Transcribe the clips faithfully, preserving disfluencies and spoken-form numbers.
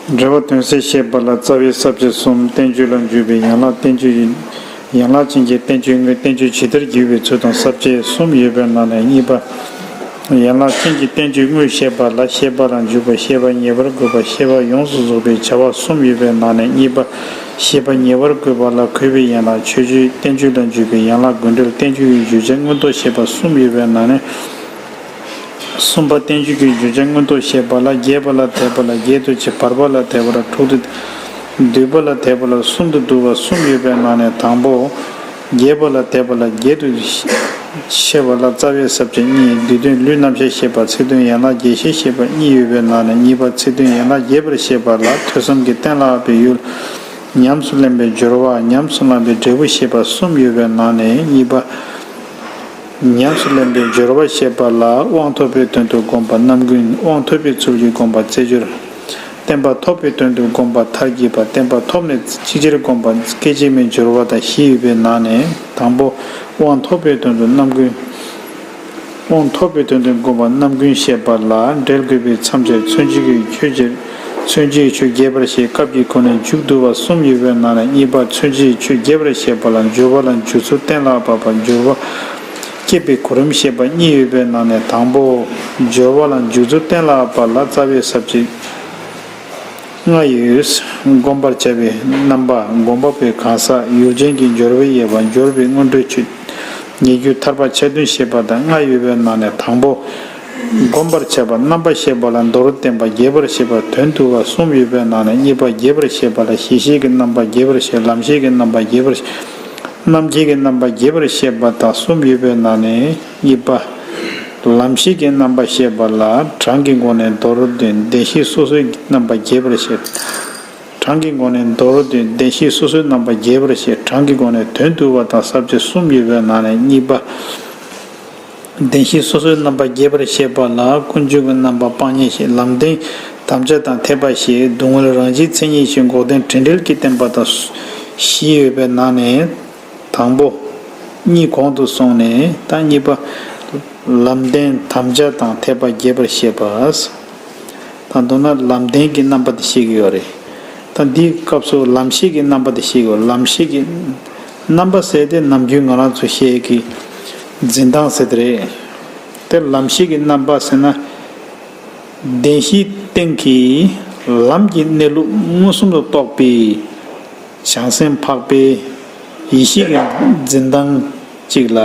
འབྲེལ་བ་དོན་གསལ་བཤད་པ་ལ་རྩ་བའི་ས་བཅད་གསུམ། བསྟན་བཅོས་ལ་འཇུག་པའི་ཡན་ལག་བསྟན་བཅོས་ཡན་ལག་ཅན་གྱི་བསྟན་བཅོས་དངོས། བསྟན་བཅོས་ཇི་ལྟར་བསྒྱུར་བའི་ཚུལ་དང་ས་བཅད་གསུམ་ཡོད་པའི་ནང་ནས་གཉིས་པ། ཡན་ལག་ཅན་གྱི་བསྟན་བཅོས་དངོས་བཤད་པ་ལ་བཤད་པ་ལ་འཇུག་པ། བཤད་པ་ཉེ་བར་དགོད་པ། བཤད་པ་ཡོངས་སུ་རྫོགས་པའི་བྱ་བ་གསུམ་ཡོད་པའི་ནང་ནས་གཉིས་པ། བཤད་པ་ཉེ་བར་དགོད་པ་ལ་གུས་པའི་ཡན་ལག་མཆོད་བརྗོད། བསྟན་བཅོས་ལ་འཇུག་པའི་ཡན་ལག་དགོས་འབྲེལ། བསྟན་བཅོས་ཀྱི་བརྗོད་བྱ་མངོན་རྟོགས་བཤད་པ་གསུམ་ཡོད་པའི་ནང་ནས། གསུམ་པ། བསྟན་བཅོས་ཀྱི་བརྗོད་བྱ་མངོན་རྟོགས་བཤད་པ་ལ་རྒྱས་པ་ལ་དད་པ་ལ་རྒྱས་འདོད་ཆེ། བར་པ་ལ་དད་པ་ལ་དྲུག་སྟེ། བསྡུས་པ་ལ་དད་པ་ལ་གསུམ་དུ་བསྡུ་བ་གསུམ་ཡོད་པའི་ནང་ནས་དང་པོ། རྒྱས་པ་ལ་དད་པ་ལ་རྒྱས་འདོད་ཆེ་བ་ལ་རྩ་བའི་ས་བཅད་གཉིས། བསྡུས་དོན་ལུས་རྣམ་གཞག་བཤད་པ། ཚིག་དོན་ཡན་ལག་རྒྱས་བཤད་བཤད་པ་གཉིས་ཡོད་པའི་ནང་ནས་གཉིས་པ། ཚིག་དོན་ཡན་ལག་རྒྱས་པར་བཤད་པ་ལ་ཐོས་བསམ་གྱིས་གཏན་ལ་དབབ་པའི་ཡུལ། ཉམས་སུ་ལེན་པའི་སྦྱོར་བ། ཉམས་སུ་བླངས་པའི་འབྲས་བུ་བཤད་པ་གསུམ་ཡོད་པའི་ནང་ནས་གཉིས་པ། ཉམས་སུ་ལེན་པའི་སྦྱོར་བ་བཤད་པ་ལ་དབང་ཐོབ་པའི་དོན་དུ་བསྒོམ་པ་རྣམ་ཀུན། དབང་ཐོབ་པའི་ཚུལ་གྱིས་བསྒོམ་པ་རྩེ་སྦྱོར། བརྟན་པ་ཐོབ་པའི་དོན་དུ་བསྒོམ་པ་མཐར་གྱིས་པ། བརྟན་པ་ཐོབ་ནས་ཅིག་ཅར་བསྒོམ་པ་སྐད་ཅིག་མའི་སྦྱོར་བ་དང་བཞི་ཡོད་པའི་ནང་ནས་དང་པོ། དབང་ཐོབ་པའི་དོན་དུ་རྣམ་ཀུན། དབང་ཐོབ་པའི་དོན་དུ་བསྒོམ་པ་རྣམ་ཀུན་བཤད་པ་ལ་འགྲེལ་དགོས་པའི་མཚམས་སྦྱར། མཚོན་བྱེད་ཀྱི་ཆོས་རྒྱས། མཚོན་བྱེད་ཀྱི་ཆོས་རྒྱས་པར་བཤད། སྐབས་ཀྱི་སྒོ་ནས་མཇུག་བསྡུ་བ་གསུམ་ཡོད་པའི་ནང་ནས་གཉིས་པ། མཚོན་བྱེད་ཀྱི་ཆོས་རྒྱས་པར་བཤད་པ་ལ་སྦྱོར་བ་ལ་འཇུག་ཚུལ་གཏན་ལ་དབབ་པ། སྦྱོར་བ་སྐྱེད་པའི་གོ་རིམ་བཤད་པ་གཉིས་ཡོད་པའི་ནང་ནས་དང་པོ། སྦྱོར་བ་ལ་འཇུག་ཚུལ་གཏན་ལ་དབབ་པ་ལ་རྩ་བའི་ས་བཅད་ལྔ་ཡོད། བསྒོམ་པར་བྱ་བའི་རྣམ་པ། བསྒོམ་པ་པོའི་གང་ཟག་ཡུལ་ཅན་གྱི་སྦྱོར་བའི་དབྱེ་བ། སྦྱོར་བའི་སྔོན་འགྲོའི་ཆོས། ཉེ་རྒྱུ་ཐར་པ་ཆ་མཐུན་བཤད་པ་དང་ལྔ་ཡོད་པའི་ནང་ནས་དང་པོ། བསྒོམ་པར་བྱ་བ་རྣམ་པ་བཤད་པ་ལ་མདོར་བསྟན་པ། རྒྱས་པར་བཤད་པ་དོན་བསྡུ་བ་གསུམ་ཡོད་པའི་ནང་ནས་གཉིས་པ། རྒྱས་པར་བཤད་པ་ལ་གཞི་ཤེས་ཀྱི་རྣམ་པ་རྒྱས་པར་བཤད། ལམ་ཤེས་ཀྱི་རྣམ་པ་རྒྱས་པར་བཤད། རྣམ་མཁྱེན་གྱི་རྣམ་པ་རྒྱས་པར་བཤད་པ་དང་གསུམ་ཡོད་པའི་ནང་ནས་གཉིས་པ། ལམ་ཤེས་ཀྱི་རྣམ་པ་བཤད་པ་ལ་གྲངས་ཀྱི་སྒོ་ནས་མདོར་བསྡུས་བདེན་བཞི་སོ་སོའི་རྣམ་པ་རྒྱས་པར་བཤད། གྲངས་ཀྱི་སྒོ་ནས་མདོར་བསྡུས་བདེན་བཞི་སོ་སོའི་རྣམ་པ་རྒྱས་པར་བཤད། གྲངས་ཀྱི་སྒོ་ནས་དོན་བསྡུ་བ་དང་ས་བཅད་གསུམ་ཡོད་པའི་ནང་ནས་གཉིས་པ། བདེན་བཞི་སོ་སོའི་རྣམ་པ་རྒྱས་པར་བཤད་པ་ལ་ཀུན་འབྱུང་གི་རྣམ་པ་སྤང་གཉེན་བཤད། ལམ་བདེན་དམ་བཅའ་དང་འཐད་པ་བཤད། སྡུག་བསྔལ་རང་བཞིན་མཚན་ཉིད་བཤད། འགོག་བདེན་དྲན་འབྲེལ་གྱི་བསྟན་པ་དང་བཞི་ཡོད་པའི་ནང་ནས་དང་པོ། གཉིས་གོང་དུ་སོང་ནས་ད་གཉིས་པ། ལམ་བདེན་དམ་བཅའ་དང་འཐད་པ་རྒྱས་པར་བཤད་པ། ད་མདོར་ན་ལམ་བདེན་གྱི་རྣམ་པ་དེ་བཤད་ཀྱི་ཡོད་རེད། ད་འདིའི་སྐབས་སུ་ལམ་ཤེས་ཀྱི་རྣམ་པ་དེ་བཤད་ཀྱི་ཡོད། ལམ་ཤེས་ཀྱི་རྣམ་པ་ཟེར་དེ་ནམ་རྒྱུན་ང་རང་ཚོ་བཤད་ཀྱི་འཛིན་སྟངས་ཟེར་དེ་རེད། དེ་ལམ་ཤེས་ཀྱི་རྣམ་པ་ཟེར་ན། བདེན་བཞིའི་སྟེང་གི་ལམ་གྱི་གནས་ལུགས་མངོན་སུམ་དུ་རྟོགས་པའི་བྱང་སེམས་འཕགས་པའི་ཡེ་ཤེས་ཀྱི་འཛིན་སྟངས་གཅིག་ལ་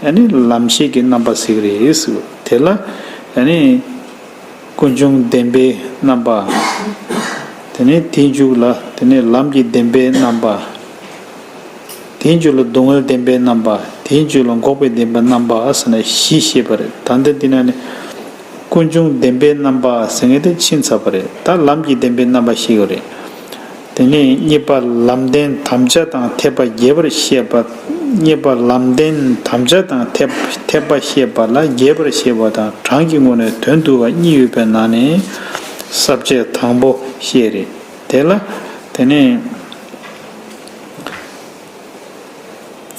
ཨ་ནི་ལམ་ཤེས་ཀྱི་རྣམ་པ་ཟེར་གྱི་རེད་ཟེར། དེ་ལ་ཨ་ནི་ཀུན་འབྱུང་བདེན་པའི་རྣམ་པ། དེ་ནས་དེའི་མཇུག་ལ་དེ་ནས་ལམ་གྱི་བདེན་པའི་རྣམ་པ། དེའི་མཇུག་ལ་སྡུག་བསྔལ་བདེན་པའི་རྣམ་པ། དེའི་མཇུག་ལ་འགོག་པའི་བདེན་པའི་རྣམ་པ་ཟེར་ནས་བཞི་བཤད་པ་རེད། ད་ལྟ་འདི་ན་ནི་ཀུན་འབྱུང་བདེན་པའི་རྣམ་པ་ཟེར་མཁན་དེ་ཕྱིན་ཚར་བ་རེད། ད་ལམ་གྱི་བདེན་པའི་རྣམ་པ་ཞིག་ཡོད་རེད། དེ་ནས་གཉིས་པ་ལམ་བདེན་དམ་བཅའ་དང་འཐད་པ་རྒྱས་པར་བཤད་པ། གཉིས་པ་ལམ་བདེན་དམ་བཅའ་དང་འཐད་འཐད་པ་བཤད་པ་ལ་རྒྱས་པར་བཤད་པ་དང་གྲངས་ཀྱི་ངོས་ནས་དོན་བསྡུ་བ་གཉིས་ཡོད་པའི་ནང་ནས་ས་བཅད་དང་པོ་བཤད་རེད། དེ་ལ་དེ་ནས།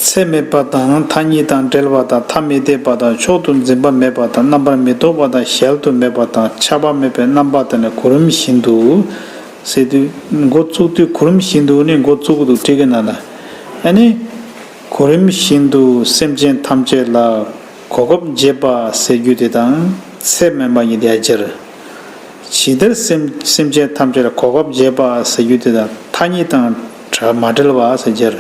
ཚད་མེད་པ་དང་ཐ་སྙད་དང་བྲལ་བ་དང་ཐ་མི་དད་པ་དང་མཆོག་ཏུ་འཛིན་པ་མེད་པ་དང་རྣམ་པར་མི་རྟོག་པ་དང་གཞལ་དུ་མེད་པ་དང་ཆགས་པ་མེད་པའི་རྣམ་པ་དེ་ནི་གོ་རིམ་བཞིན་དུ་ཟེར་དུས་འགོ་བཙུགས་དུས་གོ་རིམ་བཞིན་དུ་ནི་འགོ་བཙུགས་ཀྱི་འདུག་བྲིས་ཀྱི་ན་ལ། ཨ་ནི་གོ་རིམ་བཞིན་དུ་སེམས་ཅན་ཐམས་ཅད་ལ་གོ་སྐབས་འབྱེད་པ་ཟེར་རྒྱུ་དེ་དང་ཚད་མེད་པ་ཡིན་དེ་ཡ་སྦྱར། ཇི་ལྟར་སེམས་སེམས་ཅན་ཐམས་ཅད་ལ་གོ་སྐབས་འབྱེད་པ་ཟེར་རྒྱུ་དེ་དང་ཐ་སྙད་དང་བྲལ་མ་བྲལ་བ་ཟེར་སྦྱར།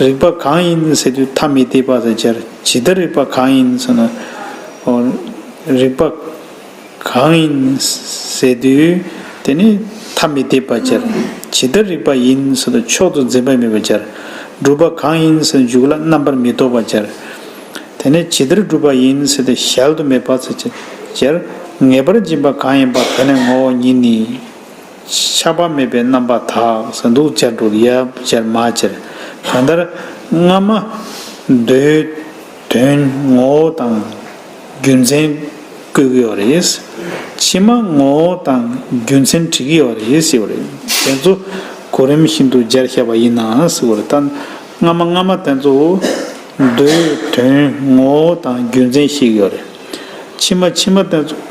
རིགས་པ་གང་ཡིན་ཟེར་དུས་ཐ་མི་དད་པ་ཟེར་སྦྱར། ཇི་ལྟར་རིགས་པ་གང་ཡིན་ཟེར་ན། ཨོ། རིགས་པ་གང་ཡིན་ཟེར་དུས་དེ་ནི་ཐ་མི་དད་པ་སྦྱར། ཇི་ལྟར་རིགས་པ་ཡིན་ཟེར་དུས་མཆོག་ཏུ་འཛིན་པ་མེད་པ་སྦྱར། སྒྲུབ་པ་གང་ཡིན་ཟེར་མཇུག་ལ་རྣམ་པར་མི་རྟོག་པ་སྦྱར། དེ་ནས་ཇི་ལྟར་སྒྲུབ་པ་ཡིན་ཟེར་ཏེ་གཞལ་དུ་མེད་པ་ཟེར་ཅེས་སྦྱར། ངེས་པར་འབྱིན་པ་གང་ཡིན་པ་དེ་ནི་ངོ་བོ་ཉིད་ནི། ཆགས་པ་མེད་པའི་རྣམ་པར་དག་ཟེར་འདུག་སྦྱར་འགྲོ་ཡ་སྦྱར་མ་སྦྱར། གང་ལྟར་སྔ་མ་མདོའི་དོན་ངོ་བོ་དང་རྒྱུ་མཚན་བཀོད་ཀྱི་ཡོད་རེད། ཕྱི་མ་ངོ་བོ་དང་རྒྱུ་མཚན་འབྲི་གི་ཡོད་རེད་ཟེར་བ་རེད། དེ་ཚོ་གོ་རིམ་བཞིན་དུ་སྦྱར་བཞག་པ་ཡིན་ན་ཟེར་བ་རེད། ད་སྔ་མ་སྔ་མ་དེ་ཚོ་མདོའི་དོན་ངོ་བོ་དང་རྒྱུ་མཚན་ཤེས་ཀྱི་ཡོད་རེད། ཕྱི་མ་ཕྱི་མ་དེ་ཚོ་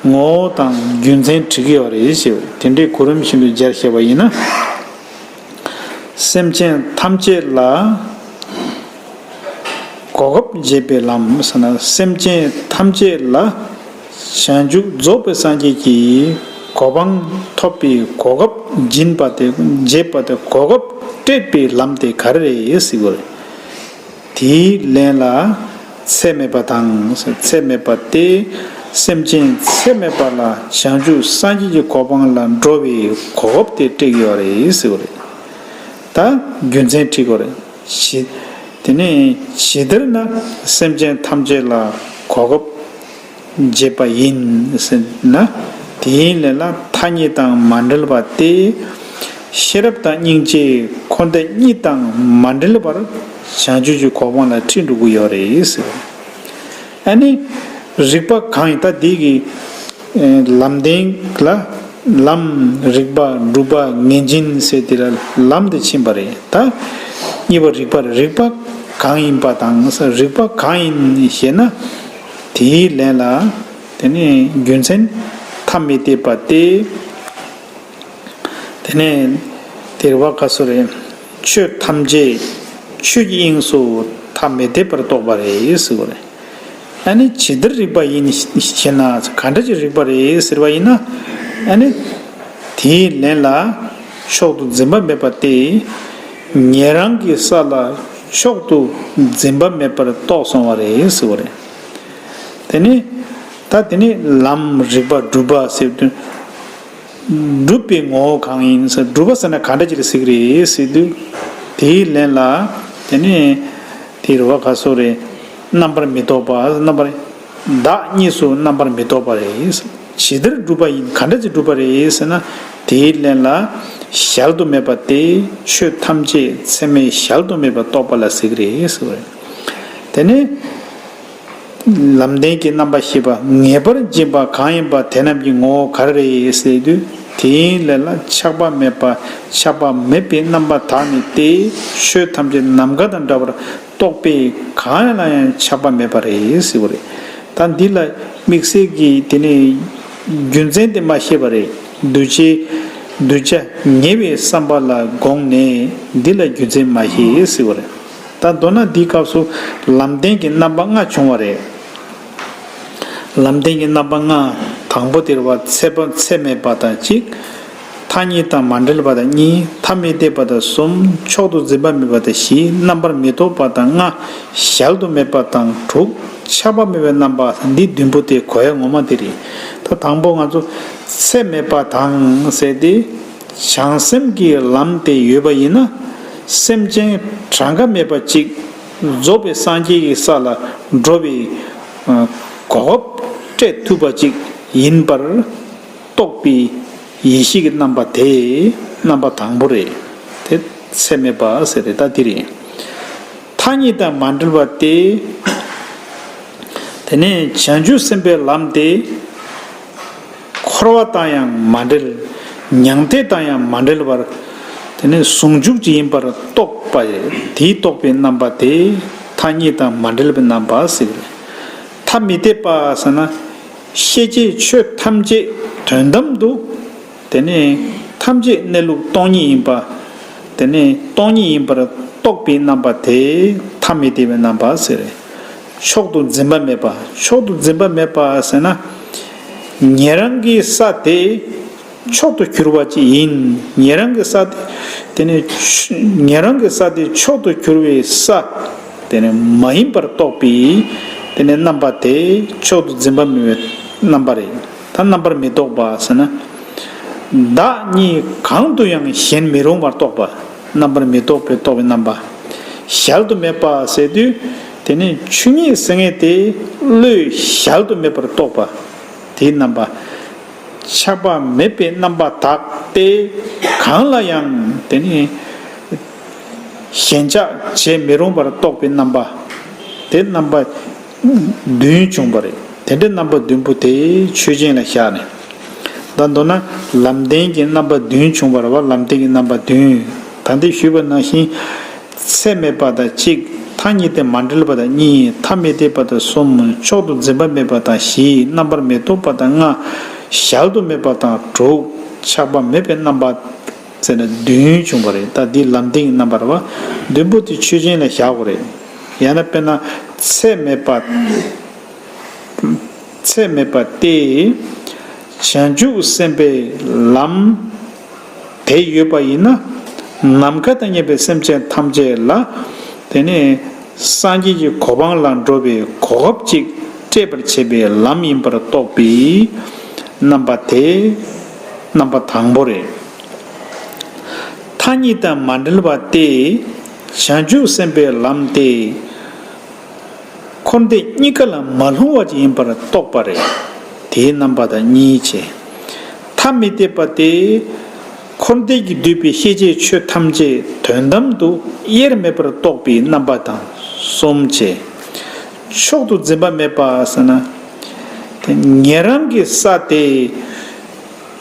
ངོ་བོ་དང་རྒྱུ་མཚན་འགྲིག་གི་ཡོད་རེད་ཞེས་དེ་འདྲའི་གོ་རིམ་བཞིན་དུ་སྦྱར་བཤད་པ་ཡིན་ན། སེམས་ཅན་ཐམས་ཅད་ལ་གོ་སྐབས་འབྱེད་པའི་ལམ་ཟེར་ན། སེམས་ཅན་ཐམས་ཅད་ལ་བྱང་ཆུབ་རྫོགས་པའི་སངས་རྒྱས་ཀྱི་གོ་འཕང་ཐོབ་པའི་གོ་སྐབས་སྦྱིན་པ་དེ། འབྱེད་པ་དེ། གོ་སྐབས་སྤྲད་པའི་ལམ་དེ་ག་རེ་རེད་ཟེར་བ་རེད། དེའི་ལན་ལ་ཚད་མེད་པ་དང་། ཚད་མེད་པ་སྟེ། སེམས་ཅན་ཚད་མེད་པ་ལ་བྱང་ཆུབ་སངས་རྒྱས་ཀྱི་གོ་འཕང་ལ་འགྲོ་བའི་གོ་སྐབས་དེ་སྤྲད་ཀྱི་ཡོད་རེད་ཟེར་བ་རེད། ད་རྒྱུ་མཚན་དྲིས་དགོས་རེད། ཇི། དེ་ནས་ཇི་ལྟར་ན་སེམས་ཅན་ཐམས་ཅད་ལ་གོ་སྐབས་འབྱེད་པ་ཡིན་ཟེར་ན། དེའི་ལན་ལ་ཐ་སྙད་དང་མ་འབྲེལ་བ་སྟེ། ཤེས་རབ་དང་སྙིང་རྗེ་འཁོར་འདས་གཉིས་དང་མ་འབྲེལ་བར་བྱང་ཆུབ་ཀྱི་གོ་འཕང་ལ་ཁྲིད་འགྲོ་གི་ཡོད་རེད་ཟེར། ཨ་ནི་རིགས་པ་གང་ཡིན། ད་འདི་གི་ལམ་བདེན་ལ་ལམ། རིགས་པ། སྒྲུབ་པ། ངེས་འབྱིན་ཟེར་དེ་ལ་ལམ་དེ་ཕྱིན་པ་རེད། ད་གཉིས་པ་རིགས་པ་རེད། རིགས་པ་གང་ཡིན་པ་དང་། རིགས་པ་གང་ཡིན་ཞེ་ན། དེའི་ལན་ལ་དེ་ནི་རྒྱུ་མཚན་ཐ་མི་དད་པ་སྟེ། དེ་ནས་དེ་རེད་བ། ག་སོ་རེད། ཆོས་ཐམས་ཅད་ཆོས་ཀྱི་དབྱིངས་སུ་ཐ་མི་དད་པར་རྟོགས་པ་རེད་ཟེར་བ་རེད། ཨ་ནི་ཇི་ལྟར་རིགས་པ་ཡིན་ཞེ་ན། ག་འདྲ་ཅིག་རིགས་པ་རེད་ཟེར་བ་ཡིན་ན། ཨ་ནི་དེའི་ལན་ལ་མཆོག་ཏུ་འཛིན་པ་མེད་པ་སྟེ། ཉན་རང་གི་ས་ལ་མཆོག་ཏུ་འཛིན་པ་མེད་པར་རྟོགས་སོང་བ་རེད་ཟེར་བ་རེད། དེ་ནི་ད་དེ་ནི་ལམ། རིགས་པ། སྒྲུབ་པ་ཟེར་དུས། སྒྲུབ་པའི་ངོ་བོ་གང་ཡིན་ཟེར། སྒྲུབ་པ་ཟེར་ན་ག་འདྲ་ཅིག་ཟེར་གི་རེད་ཟེར་དུས། དེའི་ལན་ལ་དེ་ནི་དེ་རེད་བ། ག་སོ་རེད། རྣམ་པར་མི་རྟོག་པ། རྣམ་པར། བདག་གཉིས་སུ་རྣམ་པར་མི་རྟོག་པ་རེད། ཇི་ལྟར་སྒྲུབ་པ་ཡིན། ག་འདྲ་ཅིག་སྒྲུབ་པ་རེད་ཟེར་ན། དེའི་ལན་ལ་གཞལ་དུ་མེད་པ་སྟེ། ཆོས་ཐམས་ཅད་ཚད་མས་གཞལ་དུ་མེད་པར་རྟོགས་པ་ལ་ཟེར་གི་རེད་ཟེར་བ་རེད། དེ་ནི། ལམ་བདེན་གྱི་རྣམ་པ་ཤེས་པ། ངེས་པར་འབྱིན་པ་གང་ཡིན་པ་དེ་རྣམས་ཀྱི་ངོ་བོ་ག་རེ་རེད་ཟེར་དུས། དེའི་ལན་ལ་ཆགས་པ་མེད་པ། ཆགས་པ་མེད་པའི་རྣམ་པ་དག་ནི་སྟེ། ཆོས་ཐམས་ཅད་ནམ་མཁའ་དང་འདྲ་བར་རྟོགས་པས་གང་ལ་ཡང་ཆགས་པ་མེད་པ་རེད་ཟེར་བ་རེད། ད་འདི་ལ་དམིགས་བསལ་གྱི་དེ་ནི་རྒྱུ་མཚན་དེ་མ་ཤེས་པ་རེད། གདུལ་བྱའི་གདུལ་བྱ་ཉེ་བའི་བསམ་པ་ལ་དགོངས་ནས་འདི་ལ་རྒྱུ་མཚན་མ་ཤེས་ཟེར་བ་རེད། ད་མདོར་ན་འདིའི་སྐབས་སུ་ལམ་བདེན་གྱི་རྣམ་པ་ལྔ་བྱུང་བ་རེད། ལམ་བདེན་གྱི་རྣམ་པ་ལྔ། དང་པོ་དེ་རེད་བ། ཚད་པ། ཚད་མེད་པ་དང་གཅིག། ཐ་སྙད་དང་མ་འབྲེལ་བ་དང་གཉིས། ཐ་མི་དད་པ་དང་གསུམ། མཆོག་ཏུ་འཛིན་པ་མེད་པ་དང་བཞི། རྣམ་པར་མི་རྟོག་པ་དང་ལྔ། གཞལ་དུ་མེད་པ་དང་དྲུག། ཆགས་པ་མེད་པའི་རྣམ་པ། འདི་བདུན་པོ་དེ་གོ་ཡ་ངོ་མ་དེ་རེད། ད་དང་པོ་ང་ཚོ་ཚད་མེད་པ་དང་ཟེར་ཏེ། བྱང་སེམས་ཀྱི་ལམ་དེ་ཡོད་པ་ཡིན་ན། སེམས་ཅན་གྲངས་ཀ་མེད་པ་གཅིག་རྫོགས་པའི་སངས་རྒྱས་ཀྱི་ས་ལ་འགྲོ་བའི་གོ་སྐབས་སྤྲད་ཐུབ་པ་གཅིག་ཡིན་པར་རྟོགས་པའི་ཡེ་ཤེས་ཀྱི་རྣམ་པ་དེ་རྣམ་པ་དང་པོ་རེད། དེ་ཚད་མེད་པ་ཟེར་ཏེ་ད་དེ་རེད། ཐ་སྙད་དང་མ་འབྲེལ་བ་སྟེ། དེ་ནས་བྱང་ཆུབ་སེམས་དཔའི་ལམ་དེ། འཁོར་བ་དང་ཡང་མ་འབྲེལ། མྱང་འདས་དང་ཡང་མ་འབྲེལ་བར། དེ་ནི་ཟུང་འཇུག་ཅིག་ཡིན་པར་རྟོགས་པ་ཡིན། དེའི་རྟོགས་པའི་རྣམ་པ་དེ་ཐ་སྙད་དང་མ་འབྲེལ་བའི་རྣམ་པ་ཟེར་གྱི་རེད། ཐ་མི་དད་པ་ཟེར་ན། ཤེས་བྱའི་ཆོས་ཐམས་ཅད་དོན་དམ་དུ། དེ་ནི་ཐམས་ཅད་གནས་ལུགས་སྟོང་ཉིད་ཡིན་པ། དེ་ནི་སྟོང་ཉིད་ཡིན་པར་རྟོགས་པའི་རྣམ་པ་དེ་ཐ་མི་དད་པའི་རྣམ་པ་ཟེར། མཆོག་ཏུ་འཛིན་པ་མེད་པ། མཆོག་ཏུ་འཛིན་པ་མེད་པ་ཟེར་ན། ཉན་རང་གི་ས་དེ་མཆོག་ཏུ་གྱུར་པ་ཅིག་ཡིན། ཉན་རང་གི་ས་དེ། དེ་ནི་ཉན་རང་གི་ས་དེ་མཆོག་ཏུ་གྱུར་པའི་ས། དེ་ནི་མ་ཡིན་པར་རྟོགས་པའི། དེ་ནི་རྣམ་པ་དེ་མཆོག་ཏུ་འཛིན་པ་མེད་པའི་རྣམ་པ་རེད། ད་རྣམ་པར་མི་རྟོག་པ་ཟེར་ན། བདག་གཉིས་གང་དུ་ཡང་ཞེན་མི་རུང་བར་རྟོགས་པ། རྣམ་པར་མི་རྟོག་པའི་རྟོགས་པའི་རྣམ་པ། གཞལ་དུ་མེད་པ་ཟེར་དུས། དེ་ནི་ཆོས་ཉིད་ཟེར་མཁན་དེ་བློས་གཞལ་དུ་མེད་པར་རྟོགས་པ། དེའི་རྣམ་པ། ཆགས་པ་མེད་པའི་རྣམ་པ་དག་སྟེ། གང་ལ་ཡང་དེ་ནི་ཞེན་ཆགས་བྱེད་མི་རུང་བར་རྟོགས་པའི་རྣམ་པ། དེ་རྣམ་པ་བདུན་བྱུང་བ་རེད། དེ་འདྲའི་རྣམ་པ་བདུན་པོ་དེ་ཆོས་ཅན་ལ་བཞག་ནས། ད་མདོར་ན་ལམ་བདེན་གྱི་རྣམ་པ་བདུན་བྱུང་བ་རེད་བ། ལམ་བདེན་གྱི་རྣམ་པ་བདུན། ད་འདི་ཞུས་པ་ནང་བཞིན། ཚད་མེད་པ་དང་གཅིག། ཐ་ ཐ་སྙད་དེ་མ་འབྲེལ་བ་དང་གཉིས། ཐ་མི་དད་པ་དང་གསུམ། མཆོག་ཏུ་འཛིན་པ་མེད་པ་དང་བཞི། རྣམ་པར་མི་རྟོག་པ་དང་ལྔ། གཞལ་དུ་མེད་པ་དང་དྲུག། ཆགས་པ་མེད་པའི་རྣམ་པ་ཟེར་ན་བདུན་བྱུང་བ་རེད། ད་འདི་ལམ་བདེན་གྱི་རྣམ་པ་རེད་བ། བདུན་པོ་དེ་ཆོས་ཅན་ལ་བཞག་དགོས་རེད། ཡང་ན་དཔེར་ན་ཚད་མེད་པ། ཚད་མེད་པ་སྟེ། བྱང་ཆུབ་སེམས་དཔའི་ལམ་དེ་ཡོད་པ་ཡིན་ན། ནམ་མཁའ་དང་མཉམ་པའི་སེམས་ཅན་ཐམས་ཅད་ལ། དེ་ནི་སངས་རྒྱས་ཀྱི་གོ་འཕང་ལ་འགྲོ་བའི་གོ་སྐབས་ཅིག་སྤྲད་པར་བྱེད་པའི་ལམ་ཡིན་པར་རྟོགས་པའི་རྣམ་པ་དེ་རྣམ་པ་དང་པོ་རེད། ཐ་སྙད་དང་མ་འབྲེལ་བ་སྟེ། བྱང་ཆུབ་སེམས་དཔའི་ལམ་སྟེ། འཁོར་འདས་གཉིས་ཀ་ལ་མ་ལྷུང་བ་ཅིག་ཡིན་པར་རྟོགས་པ་རེད། དེའི་རྣམ་པ་དང་གཉིས་བྱས། ཐ་མི་དད་པ་སྟེ། འཁོར་འདས་ཀྱིས་བསྡུས་པའི་ཤེས་བྱའི་ཆོས་ཐམས་ཅད་དོན་དམ་དུ་དབྱེར་མེད་པར་རྟོགས་པའི་རྣམ་པ་དང་གསུམ་བྱས། མཆོག་ཏུ་འཛིན་པ་མེད་པ་ཟེར་ན། དེ་ཉན་རང་གི་ས་དེ་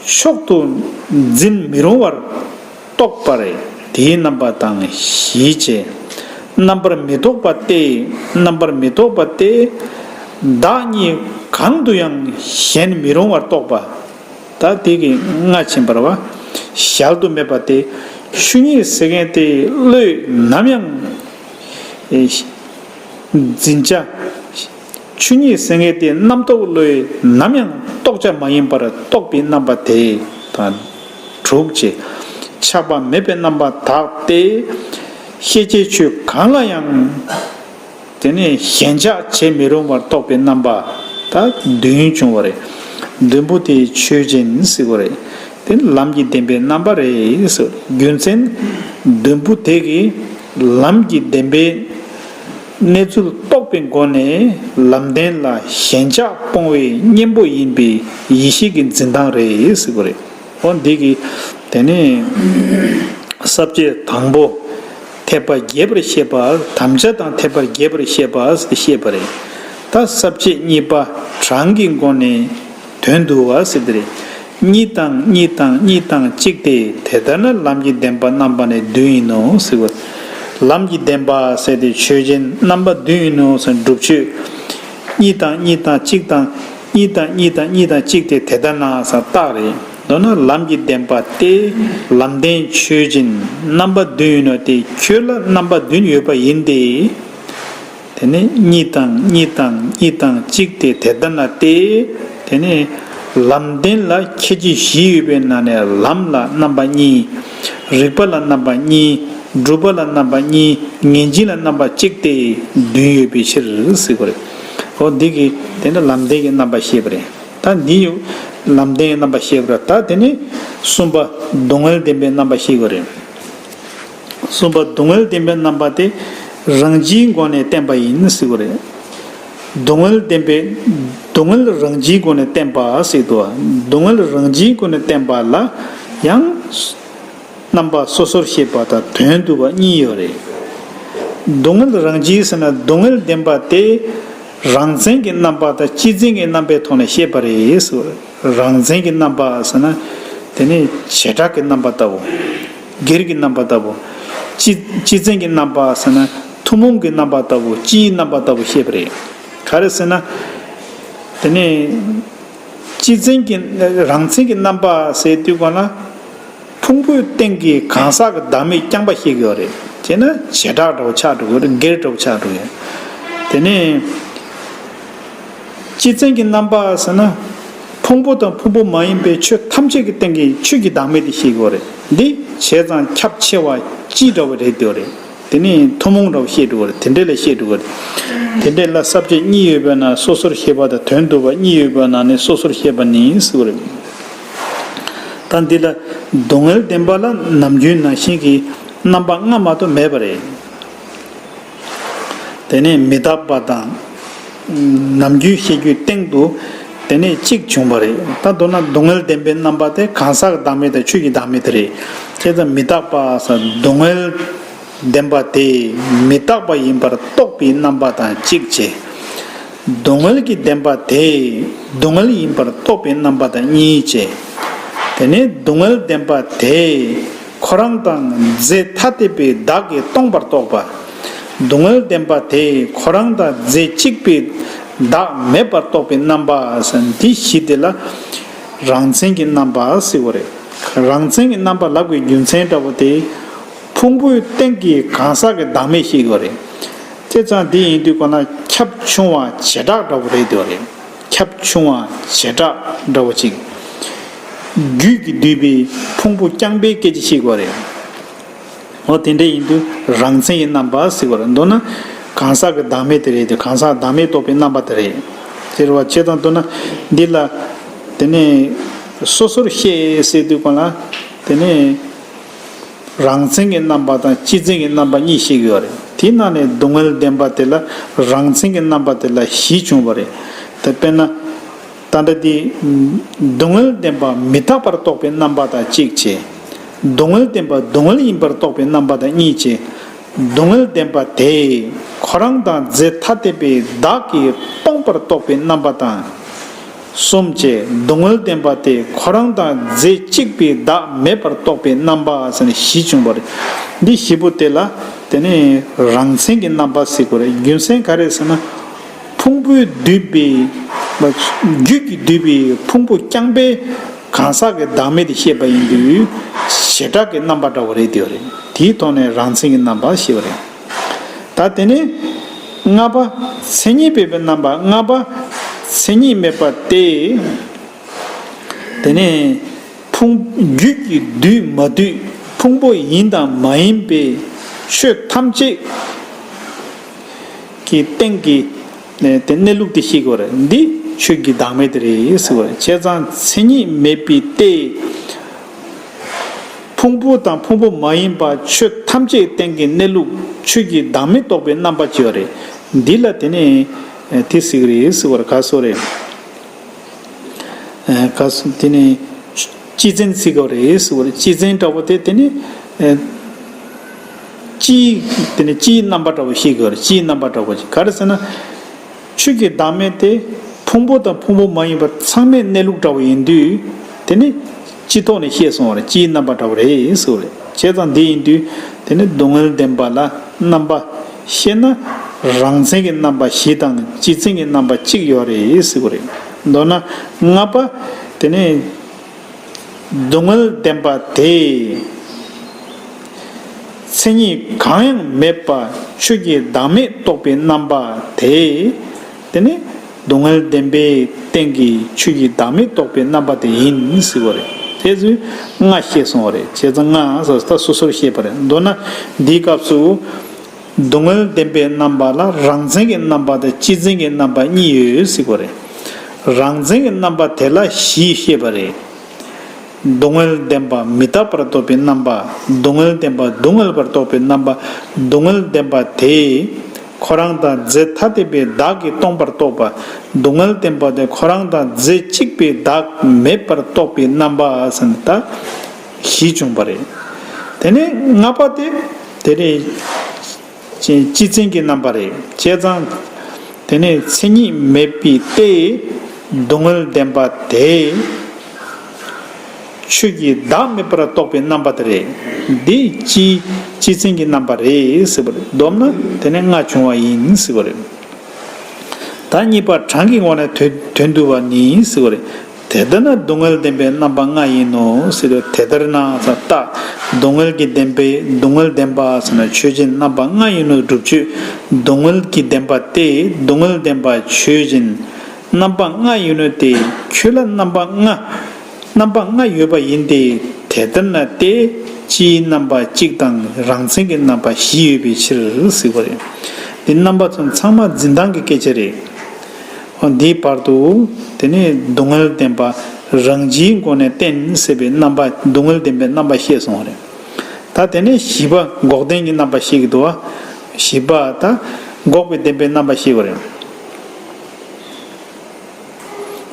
མཆོག་ཏུ་འཛིན་མི་རུང་བར་རྟོགས་པ་རེད། དེའི་རྣམ་པ་དང་བཞི་བྱས། རྣམ་པར་མི་རྟོག་པ་སྟེ། རྣམ་པར་མི་རྟོག་པ་སྟེ། བདག་ཉིད་གང་དུ་ཡང་ཞེན་མི་རུང་བར་རྟོགས་པ། ད་དེ་གི་ལྔ་ཕྱིན་པ་རེད་བ། གཞལ་དུ་མེད་པ་སྟེ། ཆོས་ཉིད་ཟེར་མཁན་དེ་བློས་ནམ་ཡང་འཛིན་བྱ། ཆོས་ཉིད་ཟེར་མཁན་དེ་རྣམ་རྟོག་བློས་ནམ་ཡང་རྟོགས་བྱ་མ་ཡིན་པར་རྟོགས་པའི་རྣམ་པ་དེ་དང་དྲུག་བྱས། ཆགས་པ་མེད་པའི་རྣམ་པ་དག་སྟེ། ཤེས་བྱའི་ཆོས་གང་ལ་ཡང་དེ་ནས་ཞེན་ཆགས་བྱེད་མི་རུང་བར་རྟོགས་པའི་རྣམ་པ་ད་བདུན་བྱུང་བ་རེད། བདུན་པོ་དེ་ཆོས་ཅན་ཟེར་བ་རེད། དེ་ནི་ལམ་གྱི་བདེན་པའི་རྣམ་པ་རེད་ཟེར། རྒྱུ་མཚན་བདུན་པོ་དེ་གིས་ལམ་གྱི་བདེན་པའི་གནས་ཚུལ་རྟོགས་པའི་སྒོ་ནས་ལམ་བདེན་ལ་ཞེན་ཆགས་སྤོང་བའི་གཉེན་པོ་ཡིན་པའི་ཡེ་ཤེས་ཀྱི་འཛིན་སྟངས་རེད་ཟེར་བ་རེད། འོ་འདི་གིས་དེ་ནི་ས་བཅད་དང་པོ་འཐད་པ་རྒྱས་པར་བཤད་པ། དམ་བཅའ་དང་འཐད་པ་རྒྱས་པར་བཤད་པ་ཟེར་ཏེ་བཤད་པ་རེད། ད་ས་བཅད་གཉིས་པ་གྲངས་ཀྱི་སྒོ་ནས་དོན་བསྡུ་བ་ཟེར་དེ་རེད། གཉིས་དང་གཉིས་དང་གཉིས་དང་གཅིག་སྟེ། དེ་ལྟར་ན་ལམ་གྱི་བདེན་པ་རྣམ་པ་ནི་བདུན་ཡིན་ནོ་ཟེར་བ། ལམ་གྱི་བདེན་པ་ཟེར་ཏེ་ཆོས་ཅན་རྣམ་པ་བདུན་ཡིན་ནོ་ཟེར། སྒྲུབ་ཆོས་གཉིས་དང་གཉིས་དང་གཅིག་དང་། གཉིས་དང་གཉིས་དང་གཉིས་དང་གཅིག་སྟེ་དེ་ལྟར་ན་ཟེར་རྟགས་རེད། མདོར་ན་ལམ་གྱི་བདེན་པ་སྟེ། ལམ་བདེན་ཆོས་ཅན་རྣམ་པ་བདུན་ཡིན་ནོ་སྟེ། ཁྱོད་ལ་རྣམ་པ་བདུན་ཡོད་པ་ཡིན་ཏེ། དེ་ནས་གཉིས་དང་གཉིས་དང་གཉིས་དང་གཅིག་སྟེ་དེ་ལྟར་ན་སྟེ། དེ་ནས་ལམ་བདེན་ལ་ཁྱད་ཆོས་བཞི་ཡོད་པའི་ནང་ནས་ལམ་ལ་རྣམ་པ་གཉིས། རིགས་པ་ལ་རྣམ་པ་གཉིས། སྒྲུབ་པ་ལ་རྣམ་པ་གཉིས། ངེས་འབྱིན་ལ་རྣམ་པ་གཅིག་སྟེ་བདུན་ཡོད་པའི་ཕྱིར་ཟེར་བ་རེད། འོ་འདི་གིས་དེ་ནི་ལམ་བདེན་གྱི་རྣམ་པ་བཤད་པ་རེད། ད་འདི་ཡང་ལམ་བདེན་གྱི་རྣམ་པ་བཤད་པ་རེད། ད་དེ་ནི་གསུམ་པ་སྡུག་བསྔལ་བདེན་པའི་རྣམ་པ་བཤད་པ་རེད། གསུམ་པ་སྡུག་བསྔལ་བདེན་པའི་རྣམ་པ་དེ་རང་སྤྱིའི་སྒོ་ནས་བསྟན་པ་ཡིན་ཟེར་བ་རེད། སྡུག་བསྔལ་བདེན་པའི། སྡུག་བསྔལ་རང་སྤྱིའི་སྒོ་ནས་བསྟན་པ་ཟེར་འདུག་སྡུག་བསྔལ་རང་སྤྱིའི་སྒོ་ནས་བསྟན་པ་ལ་ཡང་རྣམ་པ་སོ་སོར་བཤད་པ་དང་དོན་བསྡུ་བ་གཉིས་ཡོད་རེད། སྡུག་བསྔལ་རང་སྤྱིའི་ཟེར་ན་སྡུག་བསྔལ་བདེན་པ་དེ་རང་མཚན་གྱི་རྣམ་པ་དང་སྤྱི་མཚན་གྱི་རྣམ་པའི་ཐོག་ནས་བཤད་པ་རེད་ཟེར། རང་མཚན་གྱི་རྣམ་པ་ཟེར་ན་དེ་ནི་བྱེ་བྲག་གི་རྣམ་པ་ལྟ་བུ། སྒེར་གྱི་རྣམ་པ་ལྟ་བུ། སྤྱི་སྤྱི་མཚན་གྱི་རྣམ་པ་ཟེར་ན་ཐུན་མོང་གི་རྣམ་པ་ལྟ་བུ། སྤྱིའི་རྣམ་པ་ལྟ་བུ་བཤད་པ་རེད། ག་རེ་ཟེར་ན། དེ་ནི་སྤྱི་མཚན་གྱི་རང་མཚན་གྱི་རྣམ་པ་ཟེར་དུས་གོང་ལ། ཕུང་པོའི་སྟེང་གི་གང་ཟག་གི་བདག་མེད་རྐྱང་པ་ཤེས་ཀྱི་ཡོད་རེད། བྱས་ན་བྱེ་བྲག་འདྲ་བོ་ཆགས་འགྲོ་གི་རེད། སྒེར་འདྲ་བོ་ཆགས་འགྲོ་གི་རེད། དེ་ནས་སྤྱི་མཚན་གྱི་རྣམ་པ་ཟེར་ན། ཕུང་པོ་དང་ཕུང་པོ་མ་ཡིན་པའི་ཆོས་ཐམས་ཅད་ཀྱི་སྟེང་གི་ཆོས་ཀྱི་བདག་མེད་དེ་ཤེས་ཀྱི་ཡོད་རེད། འདི་བྱས་ཙང་ཁྱབ་ཆེ་བ་སྤྱི་འདྲ་བོ་རེད་འདོད་རེད། དེ་ནས་ཐུན་མོང་འདྲ་བོ་བཤད་འགྲོ་གི་རེད། དེ་འདྲས་ལ་བཤད་འགྲོ་གི་རེད། དེ་འདྲས་ལ་ས་བཅད་གཉིས་ཡོད་པའི་ནང་སོ་སོར་བཤད་པ་དང་དོན་བསྡུ་བ་གཉིས་ཡོད་པའི་ནང་ནས་སོ་སོར་བཤད་པ་ནི་ཟེར་བ་རེད། ད་འདི་ལ་སྡུག་བསྔལ་བདེན་པ་ལ་ནམ་རྒྱུན་ནང་བཞིན་གྱི་རྣམ་པ་ལྔ་མ་གཏོགས་མེད་པ་རེད། དེ་ནས་མི་རྟག་པ་དང་། ནམ་རྒྱུན་བཤད་རྒྱུའི་སྟེང་དུ་དེ་ནས་གཅིག་བྱུང་བ་རེད། ད་མདོར་ན་སྡུག་བསྔལ་བདེན་པའི་རྣམ་པ་དེ་གང་ཟག་གི་བདག་མེད་དང་ཆོས་ཀྱི་བདག་མེད་དེ་རེད། བྱས་ཙང་མི་རྟག་པ་ཟེར་སྡུག་བསྔལ་བདེན་པ་དེ་མི་རྟག་པ་ཡིན་པར་རྟོགས་པའི་རྣམ་པ་དང་གཅིག་བྱས། སྡུག་བསྔལ་གྱི་བདེན་པ་དེ་སྡུག་བསྔལ་ཡིན་པར་རྟོགས་པའི་རྣམ་པ་དང་གཉིས་བྱས། དེ་ནས་སྡུག་བསྔལ་བདེན་པ་དེ་ཁོ་རང་དང་རྫས་ཐ་དད་པའི་བདག་གིས་སྟོང་པར་རྟོགས་པ། སྡུག་བསྔལ་བདེན་པ་དེ་ཁོ་རང་དང་རྫས་གཅིག་པའི་བདག་མེད་པར་རྟོགས་པའི་རྣམ་པ་ཟེར་འདི་བཞི་དེ་ལ་རང་མཚན་གྱི་རྣམ་པ་ཟེར་བ་རེད། རང་མཚན་གྱི་རྣམ་པ་ལབ་པའི་རྒྱུ་མཚན་འདྲ་བོ་དེ་ཕུང་པོའི་སྟེང་གི་གང་ཟག་གི་བདག་མེད་ཤེས་དགོས་རེད། བྱས་ཙང་འདི་ཡིན་དུས་ཁོ་ན་ཁྱབ་ཆུང་བ་བྱེ་བྲག་འདྲ་བོ་རེད་དེ་བ་རེད། ཁྱབ་ཆུང་བ་བྱེ་བྲག་འདྲ་བོ་ཅིག་རྒྱུད་ཀྱིས་བསྡུས་པའི་ཕུང་པོ་རྐྱང་པའི་སྐད་ཆ་ཤེས་དགོས་རེད། འོ་དེ་འདྲ་ཡིན་དུས་རང་མཚན་གྱི་རྣམ་པ་ཟེར་བ་རེད། མདོར་ན་གང་ཟག་གི་བདག་མེད་དེ་རེད་དེ་གང་ཟག་བདག་མེད་རྟོགས་པའི་རྣམ་པ་དེ་རེད། ཟེར་བ་བྱས་ཙང་མདོར་ན་འདི་ལ་དེ་ནས་སོ་སོར་ཤེས་ཟེར་དུས་གང་ལ་དེ་ནས་རང་མཚན་གྱི་རྣམ་པ་དང་སྤྱི་མཚན་གྱི་རྣམ་པ་གཉིས་ཤེས་ཀྱི་ཡོད་རེད། དེའི་ནང་ནས་སྡུག་བསྔལ་བདེན་པ་དེ་ལ་རང་མཚན་གྱི་རྣམ་པ་དེ་ལ་བཞི་བྱུང་བ་རེད། དེ་དཔེར་ན། ད་ལྟ་འདི་སྡུག་བསྔལ་བདེན་པ་མི་རྟག་པར་རྟོགས་པའི་རྣམ་པ་དང་གཅིག་བྱས། སྡུག་བསྔལ་བདེན་པ་སྡུག་བསྔལ་ཡིན་པར་རྟོགས་པའི་རྣམ་པ་དང་གཉིས་བྱས། སྡུག་བསྔལ་བདེན་པ་དེ་ཁོ་རང་དང་རྫས་ཐ་དད་པའི་བདག་གིས་སྟོང་པར་རྟོགས་པའི་རྣམ་པ་དང་གསུམ་བྱས། སྡུག་བསྔལ་བདེན་པ་དེ་ཁོ་རང་དང་རྫས་གཅིག་པའི་བདག་མེད་པར་རྟོགས་པའི་རྣམ་པ་ཟེར་ནས་བཞི་བྱུང་བ་རེད། འདི་བཞི་པོ་དེ་ལ་དེ་ནས་རང་མཚན་གྱི་རྣམ་པ་ཟེར་དགོས་རེད། རྒྱུ་མཚན་ག་རེ་ཟེར་ན། ཕུང་པོས་བསྡུས་པའི་རྒྱུད་ཀྱིས་བསྡུས་པའི་ཕུང་པོ་རྐྱང་པའི་གང་ཟག་གི་བདག་མེད་དེ་ཤེས་པ་ཡིན་དུས་བྱེ་བྲག་གི་རྣམ་པ་འདྲ་བོ་རེད་དེ་བ་རེད། དེའི་ཐོག་ནས་རང་མཚན་གྱི་རྣམ་པ་ཞེས་པ་རེད། ད་དེ་ནས་ལྔ་པ་མཚན་ཉིད་མེད་པའི་རྣམ་པ། ལྔ་པ་མཚན་ཉིད་མེད་པ་སྟེ། དེ་ནས་ཕུང་རྒྱུད་ཀྱིས་བསྡུས་མ་བསྡུས་ཕུང་པོ་ཡིན་དང་མ་ཡིན་པའི་ཆོས་ཐམས་ཅད་ཀྱི་སྟེང་གི་དེ་གནས་ལུགས་དེ་ཤེས་དགོས་རེད། འདི་ཆོས་ཀྱི་བདག་མེད་དེ་རེད་ཟེར་བ་རེད། བྱས་ཙང་མཚན་ཉིད་མེད་པའི་སྟེ། ཕུང་པོ་དང་ཕུང་པོ་མ་ཡིན་པ་ཆོས་ཐམས་ཅད་སྟེང་གི་གནས་ལུགས་ཆོས་ཀྱི་བདག་མེད་རྟོགས་པའི་རྣམ་པ་ཅིག་ཡོད་རེད། འདི་ལ་དེ་ནས་དེ་ཟེར་གི་རེད་ཟེར་བ་རེད། ག་སོ་རེད། ཨ་ག་སོ་དེ་ནས་སྤྱི་མཚན་ཟེར་གི་རེད་ཟེར་བ་རེད། སྤྱི་མཚན་འདྲ་བོ་དེ་དེ་ནས་ཨ་སྤྱིའི་དེ་ནས་སྤྱིའི་རྣམ་པ་འདྲ་བོ་ཤེས་གི་རེད། སྤྱིའི་རྣམ་པ་འདྲ་བོ་ཅིག་ག་རེ་ཟེར་ན། ཆོས་ཀྱི་བདག་མེད་དེ་ཕུང་པོ་དང་ཕུང་པོ་མ་ཡིན་པ་ཚང་མའི་གནས་ལུགས་འདྲ་བོ་ཡིན་དུས་དེ་ནི་སྤྱི་ཐོག་ནས་ཤེས་སོང་བ་རེད། སྤྱིའི་རྣམ་པ་འདྲ་བོ་རེད་ཟེར་བ་རེད། བྱས་ཙང་འདི་ཡིན་དུས་དེ་ནི་སྡུག་བསྔལ་བདེན་པ་ལ་རྣམ་པ་ཤེས་ན་རང་མཚན་གྱི་རྣམ་པ་བཞི་དང་སྤྱི་མཚན་གྱི་རྣམ་པ་གཅིག་ཡོད་རེད་ཟེར་བ་རེད། མདོར་ན་ལྔ་པ་དེ་ནི། སྡུག་བསྔལ་བདེན་པ་དེ། མཚན་ཉིད་གང་ཡང་མེད་པ་ཆོས་ཀྱི་བདག་མེད་རྟོགས་པའི་རྣམ་པ་དེ། དེ་ནི་སྡུག་བསྔལ་བདེན་པའི་སྟེང་གི་ཆོས་ཀྱི་བདག་མེད་རྟོགས་པའི་རྣམ་པ་དེ་ཡིན་ཟེར་བ་རེད། དེ་ཚོས་ལྔ་བཤད་སོང་བ་རེད། བྱས་ཙང་ལྔ་ཟེར་ད་སོ་སོར་བཤད་པ་རེད། མདོར་ན་འདིའི་སྐབས་སུ། སྡུག་བསྔལ་བདེན་པའི་རྣམ་པ་ལ་རང་མཚན་གྱི་རྣམ་པ་དང་སྤྱི་མཚན་གྱི་རྣམ་པ་གཉིས་ཡོད་ཟེར་གོ་རེད། རང་མཚན་གྱི་རྣམ་པ་དེ་ལ་བཞི་བཤད་པ་རེད། སྡུག་བསྔལ་བདེན་པ་མི་རྟག་པར་རྟོགས་པའི་རྣམ་པ། སྡུག་བསྔལ་བདེན་པ་སྡུག་བསྔལ་བར་རྟོགས་པའི་རྣམ་པ། སྡུག་བསྔལ་བདེན་པ་དེ་ཁོ་རང་དང་རྫས་ཐ་དད་པའི་བདག་གིས་སྟོང་པར་རྟོགས་པ། སྡུག་བསྔལ་བདེན་པ་དེ་ཁོ་རང་དང་རྫས་གཅིག་པའི་བདག་མེད་པར་རྟོགས་པའི་རྣམ་པ་ཟེར་ནས་ད་བཞི་བྱུང་བ་རེད། དེ་ནས་ལྔ་པ་དེ་དེ་རེད། སྤྱི་མཚན་གྱི་རྣམ་པ་རེད། བྱས་ཙང་དེ་ནས་མཚན་ཉིད་མེད་པའི་སྟེ། སྡུག་བསྔལ་བདེན་པ་དེ་ཆོས་ཀྱི་བདག་མེད་པར་རྟོགས་པའི་རྣམ་པ་དེ་རེད། འདི་སྤྱི་སྤྱི་མཚན་གྱི་རྣམ་པ་རེད་ཟེར་བ་རེད། བསྡོམས་ན་དེ་ནས་ལྔ་བྱུང་བ་ཡིན་ཟེར་བ་རེད། ད་གཉིས་པ་གྲངས་ཀྱི་ངོས་ནས་དོན་དོན་བསྡུ་བ་ནི་ཟེར་བ་རེད། དེ་ལྟར་ན་སྡུག་བསྔལ་བདེན་པའི་རྣམ་པ་ལྔ་ཡིན་ནོ་ཟེར་དུས་དེ་ལྟར་ན་ཟེར་ད། སྡུག་བསྔལ་གྱི་བདེན་པའི་སྡུག་བསྔལ་བདེན་པ་ཟེར་ན་ཆོས་ཅན་རྣམ་པ་ལྔ་ཡིན་ནོ་སྒྲུབ་ཆོས། སྡུག་བསྔལ་གྱི་བདེན་པ་སྟེ་སྡུག་བསྔལ་བདེན་པ་ཆོས་ཅན་རྣམ་པ་ལྔ་ཡིན་ནོ་སྟེ་ཁྱོད་ལ་རྣམ་པ་ལྔ། རྣམ་པ་ལྔ་ཡོད་པ་ཡིན་ཏེ། དེ་ལྟར་ན་སྟེ་སྤྱིའི་རྣམ་པ་གཅིག་དང་རང་མཚན་གྱི་རྣམ་པ་བཞི་ཡོད་པའི་ཕྱིར་ཟེར་བ་རེད། འདི་རྣམ་པ་ཚོ་ཚང་མ་འཛིན་སྟངས་ཀྱི་སྐད་ཆ་རེད། འོ་འདིའི་བར་དུ་དེ་ནས་སྡུག་བསྔལ་བདེན་པ་རང་སྤྱིའི་སྒོ་ནས་བསྟན་ཟེར་བའི་རྣམ་པ་སྡུག་བསྔལ་བདེན་པའི་རྣམ་པ་བཤད་སོང་བ་རེད། ད་དེ་ནས་བཞི་པ་འགོག་བདེན་གྱི་རྣམ་པ་བཤད་ཀྱི་འདུག་བ། བཞི་པ་ད་འགོག་པའི་བདེན་པའི་རྣམ་པ་བཤད་པ་རེད།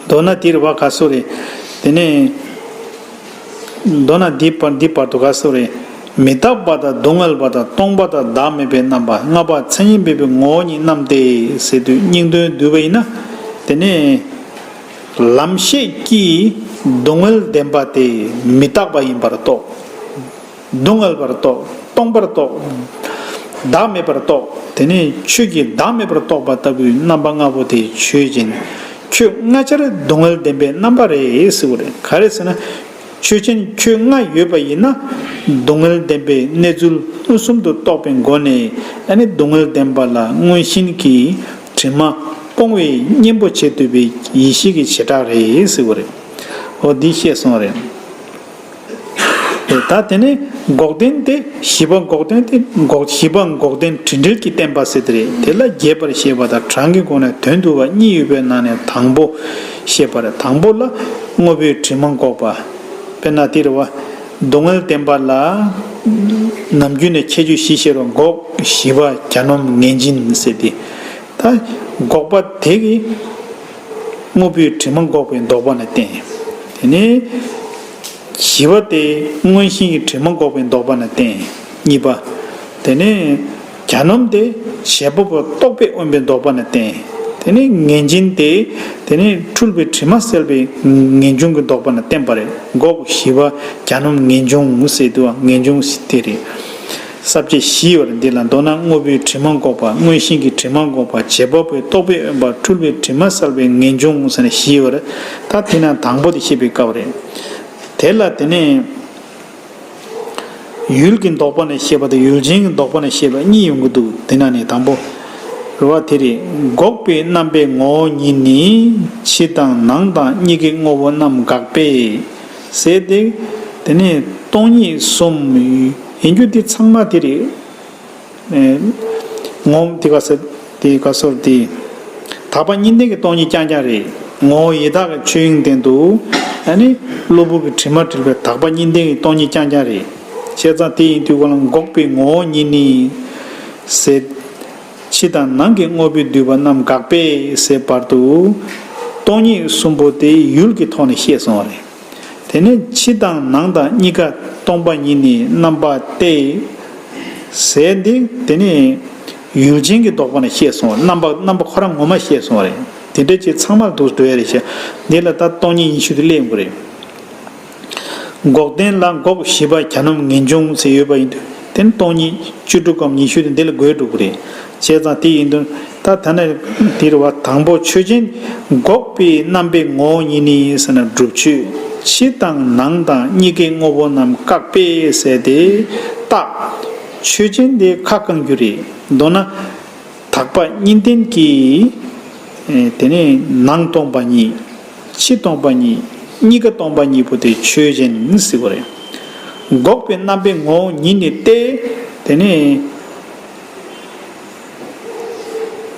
མདོར་ན་འདིར་བ་ག་སོ་རེད། དེ་ནས་མདོར་ན་འདི་བར་འདི་བར་དུ་ག་སོ་རེད། མི་རྟག་པ་དང་སྡུག་བསྔལ་བ་དང་སྟོང་པ་དང་བདག་མེད་པའི་རྣམ་པ། ལྔ་པ་མཚན་ཉིད་མེད་པའི་ངོ་བོ་ཉིད་རྣམས་ཏེ་ཟེར་དུས་སྙིང་དོན་བསྡུས་པ་ཡིན་ན། དེ་ནས་ལམ་ཤེས་ཀྱིས་སྡུག་བསྔལ་བདེན་པ་དེ་མི་རྟག་པ་ཡིན་པར་རྟོགས། སྡུག་བསྔལ་བར་རྟོགས། སྟོང་པར་རྟོགས། བདག་མེད་པར་རྟོགས། དེ་ནས་ཆོས་ཀྱི་བདག་མེད་པར་རྟོགས་པ་ལྟ་བུའི་རྣམ་པ་ལྔ་པོ་དེ་ཆོས་ཅན། ཁྱོད་ལྔ་ཆར་སྡུག་བསྔལ་བདེན་པའི་རྣམ་པ་རེད་ཟེར་བ་རེད། ག་རེ་ཟེར་ན། ཆོས་ཅན་ཁྱོད་ལྔ་ཡོད་པ་ཡིན་ན། སྡུག་བསྔལ་བདེན་པའི་གནས་ཚུལ་མངོན་སུམ་དུ་རྟོགས་པའི་སྒོ་ནས། ཨ་ནི་སྡུག་བསྔལ་བདེན་པ་ལ་མངོན་ཞེན་གྱི་དྲི་མ་སྤོང་བའི་གཉེན་པོ་བྱེད་ཐུབ་པའི་ཡེ་ཤེས་ཀྱི་བྱེ་བྲག་རེད་ཟེར་བ་རེད། འོ་འདི་བཤད་སོང་བ་རེད། ད་དེ་ནས་འགོག་བདེན་དེ་བཞི་པ། འགོག་བདེན་དེ་འགོག་བཞི་པ་འགོག་བདེན་དྲི་འབྲེལ་གྱི་བསྟན་པ་ཟེར་དེ་རེད། དེ་ལ་རྒྱས་པར་བཤད་པ་དང་གྲངས་ཀྱི་སྒོ་ནས་དོན་བསྡུ་བ་གཉིས་ཡོད་པའི་ནང་ནས་དང་པོ་བཤད་པ་རེད། དང་པོ་ལ་དངོས་པོའི་དྲི་མ་འགོག་པ། དཔེར་ན་དེ་རེད་བ། སྡུག་བསྔལ་བདེན་པ་ལ་ནམ་རྒྱུན་ནས་ཁྱད་ཆོས་བཞི་བཤད་རོགས། འགོག་བཞི་པ་གྱ་ནོམ་ངེས་འབྱིན་ཟེར་དེ། ད་འགོག་པ་དེ་གི་དངོས་པོའི་དྲི་མ་འགོག་པའི་ལྡོག་པ་ནས་བསྟན། དེ་ནས་བཞི་པ་དེ་མངོན་ཞེན་གྱི་དྲི་མ་འགོག་པའི་ལྡོག་པ་ནས་བསྟན། གཉིས་པ། དེ་ནས་གྱ་ནོམ་དེ་བྱེད་པ་པོ་རྟོག་པས་དབེན་པའི་ལྡོག་པ་ནས་བསྟན། དེ་ནས་ངེས་འབྱིན་དེ་དེ་ནས་འཁྲུལ་པའི་དྲི་མ་སེལ་བའི་ངེས་འབྱུང་གི་ལྡོག་པ་ནས་བསྟན་པ་རེད། འགོག་བཞི་པ་གྱ་ནོམ་ངེས་འབྱུང་ཟེར་དུས་ངེས་འབྱུང་དེ་རེད། ས་བཅད་བཞི་ཡོད་རེད། འདི་ལ་མདོར་ན་དངོས་པོའི་དྲི་མ་འགོག་པ། མངོན་ཞེན་གྱི་དྲི་མ་འགོག་པ། བྱེད་པ་པོའི་རྟོག་པས་དབེན་པ། འཁྲུལ་པའི་དྲི་མ་སེལ་བའི་ངེས་འབྱུང་ཟེར་ནས་བཞི་ཡོད་རེད། ད་དེ་ན་དང་པོ་དེ་བཤད་པའི་སྐབས་རེད། དེ་ལ་དེ་ནས་ཡུལ་གྱི་ལྡོག་པ་ནས་བཤད་པ་དང་ཡུལ་ཅན་གྱི་ལྡོག་པ་ནས་བཤད་པ་གཉིས་ཡོང་གི་འདུག་དེ་ན་ནི་དང་པོ་རེད་བ། དེ་རེད། འགོག་པའི་རྣམ་པའི་ངོ་བོ་ཉིད་ནི། ཕྱི་དང་ནང་དང་གཉིས་ཀའི་དངོས་པོ་རྣམས་དགག་པས། ཟེར་ཏེ། དེ་ནས་སྟོང་ཉིད་གསུམ་ཡིན་རྒྱུ་དེ་ཚང་མ་དེ་རེད། ངོ་བོ་དེ་ག་ས་དེ་ག་སོར་དེ། དག་པ་གཉིས་ལྡན་གྱི་སྟོང་ཉིད་རྐྱང་རྐྱང་རེད། ངོ་བོ་ཡི་དྭགས་ཀྱི་ཆོས་དབྱིངས་སྟེང་དུ། ཨ་ནི་གློ་བུར་གྱི་དྲི་མ་བྲལ་བའི་དག་པ་གཉིས་ལྡན་གྱི་སྟོང་ཉིད་རྐྱང་རྐྱང་རེད། བྱས་ཙང་དེ་ཡིན་དུས་གོ་ལ་འགོག་པའི་ངོ་བོ་ཉིད་ནི། ཟེར། ཕྱི་དང་ནང་གི་དངོས་པོས་བསྡུས་པ་རྣམས་དགག་པས་ཟེར་བར་དུ། སྟོང་ཉིད་གསུམ་པོ་དེ་ཡུལ་གྱི་ཐོག་ནས་བཤད་སོང་བ་རེད། དེ་ནས་ཕྱི་དང་ནང་དང་གཉིས་ཀ་སྟོང་པ་ཉིད་ནི་རྣམ་པ་སྟེ། ཟེར་འདི་དེ་ནས་ཡུལ་ཅན་གྱི་ལྡོག་པ་ནས་བཤད་སོང་བ། རྣམ་པ་རྣམ་པ་ཁོ་རང་ངོ་མ་བཤད་སོང་བ་རེད། དེ་འདྲ་ཅིག་ཚང་མར་འདུག་འགྲོ་ཡ་རེད་ཤག་འདི་ལ་ད་སྟོང་ཉིད་ཉི་ཤུ་དེ་སླེབས་དགོས་རེད། འགོག་བདེན་ལ་འགོག་བཞི་པ་གྱ་ནོམ་ངེས་འབྱུང་ཟེར་ཡོད་པ་ཡིན་དུས་དེ་ནི་སྟོང་ཉིད་བཅུ་དྲུག་གམ་ཉི་ཤུ་དེ་འདི་ལ་དགོས་འགྲོ་གི་རེད། བྱས་ཙང་དེ་ཡིན་དུས་ད་ད་ནི་དེ་རེད་བ། དང་པོ་ཆོས་ཅན། འགོག་པའི་རྣམ་པའི་ངོ་བོ་ཉིད་ནི་ཟེར་ན་སྒྲུབ་ཆོས། ཕྱི་དང་ནང་དང་གཉིས་ཀའི་དངོས་པོ་རྣམས་བཀག་པས་ཟེར་ཏེ་བཏགས། ཆོས་ཅན་དེ་ཁ་བསྐང་རྒྱུ་རེད། མདོར་ན། དག་པ་གཉིས་ལྡན་གྱི། ཨེ། དེ་ནས་ནང་སྟོང་པ་ཉིད། ཕྱི་སྟོང་པ་ཉིད། གཉིས་ཀ་སྟོང་པ་ཉིད་པོ་དེ་ཆོས་ཅན་ཟེར་བ་རེད། འགོག་པའི་རྣམ་པའི་ངོ་བོ་ཉིད་ནི་སྟེ། དེ་ནས།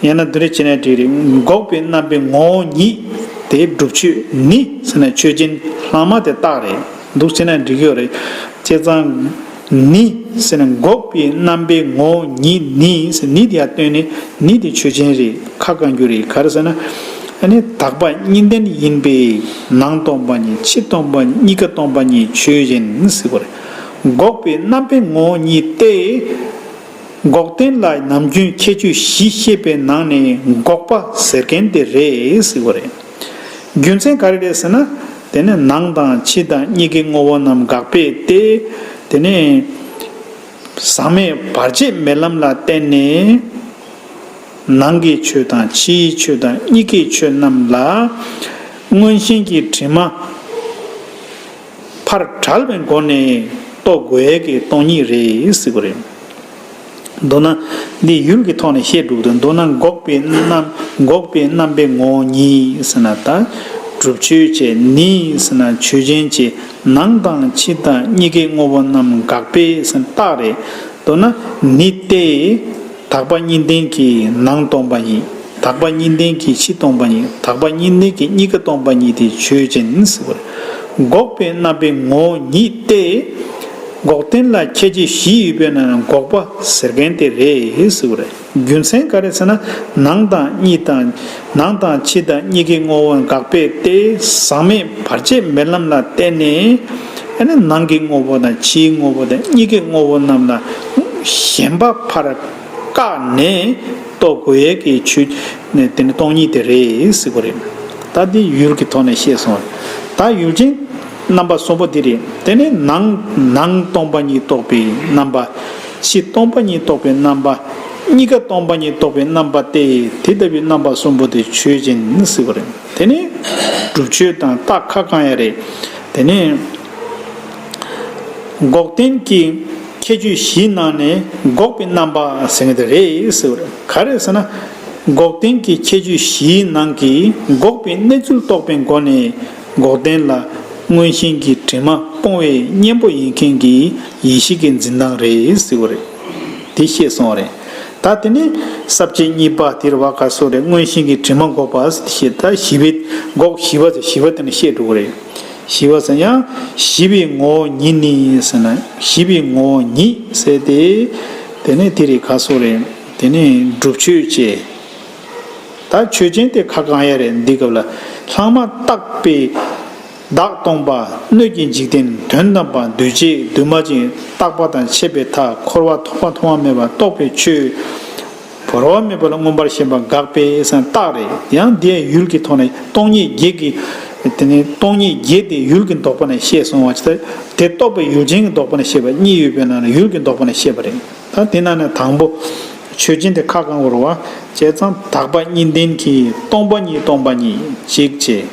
ཡང་ན་འདི་འདྲ་བྱས་ན་འགྲིག་རེད། འགོག་པའི་རྣམ་པའི་ངོ་བོ་ཉིད་དེ་སྒྲུབ་ཆོས། ནི་ཟེར་ན་ཆོས་ཅན་ལྷག་མ་དེ་རྟགས་རེད། འདུག་ཟེར་ན་འགྲིག་གི་ཡོད་རེད། བྱས་ཙང་། ནི་ཟེར་ན་འགོག་པའི་རྣམ་པའི་ངོ་བོ་ཉིད་ནི་ཟེར། ནི་དེ་ཡར་བཏོན་ནས་ནི་དེ་ཆོས་ཅན་རེད། ཁ་བསྐང་རྒྱུ་རེད། ག་རེ་ཟེར་ན། ཨ་ནི་དག་པ་གཉིས་ལྡན་ཡིན་པས་ནང་སྟོང་པ་ཉིད། ཕྱི་སྟོང་པ་ཉིད། གཉིས་ཀ་སྟོང་པ་ཉིད་ཆོས་ཅན་ཟེར་བ་རེད། འགོག་པའི་རྣམ་པའི་ངོ་བོ་ཉིད་སྟེ། འགོག་བདེན་ལ་ནམ་རྒྱུན་ཁྱད་ཆོས་བཞི་བཤད་པའི་ནང་ནས་འགོག་པ་ཟེར་མཁན་དེ་རེད་ཟེར་བ་རེད། རྒྱུ་མཚན་ག་རེ་རེད་ཟེར་ན། དེ་ནི་ནང་དང་ཕྱི་དང་གཉིས་ཀའི་དངོས་པོ་རྣམས་དགག་པས་ཏེ། དེ་ནི་ཟག་མེད་བར་ཆད་མེད་ལམ་ལ་བརྟེན་ནས། ནང་གི་ཆོས་དང་ཕྱིའི་ཆོས་དང་གཉིས་ཀའི་ཆོས་རྣམས་ལ་མངོན་ཞེན་གྱི་དྲི་མ་ཕར་བྲལ་བའི་སྒོ་ནས་རྟོགས་དགོས་ཀྱི་སྟོང་ཉིད་རེད་ཟེར་བ་རེད། མདོར་ན་འདི་ཡུལ་གྱི་ཐོག་ནས་བཤད་འགྲོ་གི་འདུག་མདོར་ན་འགོག་པའི་རྣམ། འགོག་པའི་རྣམ་པའི་ངོ་བོ་ཉིད་ཟེར་ན་ད། སྒྲུབ་ཆོས་བྱས། ནི་ཟེར་ན་ཆོས་ཅན་བྱས། ནང་དང་ཕྱི་དང་གཉིས་ཀའི་དངོས་པོ་རྣམས་དགག་པས་ཟེར་ན་རྟགས་རེད། མདོར་ན་ནི་སྟེ། དག་པ་གཉིས་ལྡན་གྱི་ནང་སྟོང་པ་ཉིད། དག་པ་གཉིས་ལྡན་གྱི་ཕྱི་སྟོང་པ་ཉིད། དག་པ་གཉིས་ལྡན་གྱི་གཉིས་ཀ་སྟོང་པ་ཉིད་དེ་ཆོས་ཅན་ཟེར་བ་རེད། འགོག་པའི་རྣམ་པའི་ངོ་བོ་ཉིད་སྟེ། འགོག་བདེན་ལ་ཁྱད་ཆོས་བཞི་ཡོད་པས་ན་འགོག་པ་ཟེར་མཁན་དེ་རེད་ཟེར་བ་རེད། རྒྱུ་མཚན་ག་རེ་ཟེར་ན། ནང་དང་གཉིས་དང་། ནང་དང་ཕྱི་དང་གཉིས་ཀའི་དངོས་པོ་དགག་པས་ཏེ། ཟག་མེད་བར་ཆད་མེད་ལམ་ལ་བརྟེན་ནས། ཨ་ནི་ནང་གི་དངོས་པོ་དང་ཕྱིའི་དངོས་པོ་དང་གཉིས་ཀའི་དངོས་པོ་རྣམས་ལ་ཞེན་པ་ཕར་བཀག་ནས་རྟོགས་དགོས་ཡས་ཀྱི་ཆོས་ནི་དེ་ནི་སྟོང་ཉིད་དེ་རེད་ཟེར་བ་རེད། ད་འདི་ཡུལ་གྱི་ཐོག་ནས་བཤད་སོང་། ད་ཡུལ་ཅན་རྣམ་པ་གསུམ་པོ་འདི་རེད། དེ་ནི་ནང་ནང་སྟོང་པ་ཉིད་རྟོགས་པའི་རྣམ་པ། གཞི་སྟོང་པ་ཉིད་རྟོགས་པའི་རྣམ་པ། གཉིས་ཀ་སྟོང་པ་ཉིད་རྟོགས་པའི་རྣམ་པ་སྟེ། དེ་ལྟ་བུའི་རྣམ་པ་གསུམ་པོ་དེ་ཆོས་ཅན་ཟེར་བ་རེད། དེ་ནི་སྒྲུབ་ཆོས་དང་རྟགས་ཁ་བསྐང་ཡ་རེད། དེ་ནི་འགོག་བདེན་གྱི་ཁྱད་ཆོས་བཞིའི་ནང་ནས་འགོག་པའི་རྣམ་པ་ཟེར་མཁན་དེ་རེད་ཟེར་བ་རེད། ག་རེ་ཟེར་ན། འགོག་བདེན་གྱི་ཁྱད་ཆོས་བཞིའི་ནང་གི་འགོག་པའི་གནས་ཚུལ་རྟོགས་པའི་སྒོ་ནས། འགོག་བདེན་ལ་མངོན་ཞེན་གྱི་དྲི་མ་སྤོང་བའི་གཉེན་པོ་ཡིན་མཁན་གྱི་ཡེ་ཤེས་ཀྱི་འཛིན་སྟངས་རེད་ཟེར་བ་རེད། དེ་བཤད་སོང་བ་རེད། ད་དེ་ནི་ས་བཅད་གཉིས་པ་དེར་བ་ག་སོགས་རེད། མངོན་ཞེན་གྱི་དྲི་མ་འགོག་པ་ཞེས། ད་བཞི་པའི་འགོག་བཞི་པ་ཚོ་བཞི་པ་དེ་ནི་བཤད་འགྲོ་གི་རེད། བཞི་པ་ཚོ་ཡང་བཞི་པའི་ངོ་བོ་ཉིད་ནི་ཟེར་ན། བཞི་པའི་ངོ་བོ་ཉིད་ཟེར་ཏེ། དེ་ནི་དེ་རེད་ག་སོགས་རེད། དེ་ནི་སྒྲུབ་ཆོས་བཅས། ད་ཆོས་ཅན་དེ་ཁ་བསྐང་ཡ་རེད། འདི་སྐབས་ལ་ལྷག་མ་བརྟགས་པའི་བདག་སྟོང་པ། སྣོད་ཀྱི་འཇིག་རྟེན་དོན་དམ་པ། འདུས་བྱས་འདུས་མ་བྱས་རྟག་པ་དང་ཆད་པའི་མཐའ། འཁོར་བ་ཐོག་མ་ཐོག་མ་མེད་པ་རྟོགས་པའི་ཆོས། བོར་བ་མེད་པ་ལ་མངོན་པར་ཞེན་པ་དགག་པའི་ཟེར་རྟགས་རེད། ཡང་འདི་ཡང་ཡུལ་གྱི་ཐོག་ནས་སྟོང་ཉིད་བརྒྱད་ཀྱི། དེ་ནི་སྟོང་ཉིད་བརྒྱད་དེ་ཡུལ་གྱི་ལྡོག་པ་ནས་བཤད་སོང་བ་ཅི། དེ་རྟོགས་པའི་ཡུལ་ཅན་གྱི་ལྡོག་པ་ནས་བཤད་པ་གཉིས་ཡོད་པའི་ནང་ནས་ཡུལ་གྱི་ལྡོག་པ་ནས་བཤད་པ་རེད། ད་དེ་ནང་ནས་དང་པོ་ཆོས་ཅན་དེ་ཁ་བསྐང་དགོས་རེད་བ། བྱས་ཙང་དག་པ་གཉིས་ལྡན་གྱི་སྟོང་པ་ཉིད་སྟོང་པ་ཉིད་གཅིག་བྱས།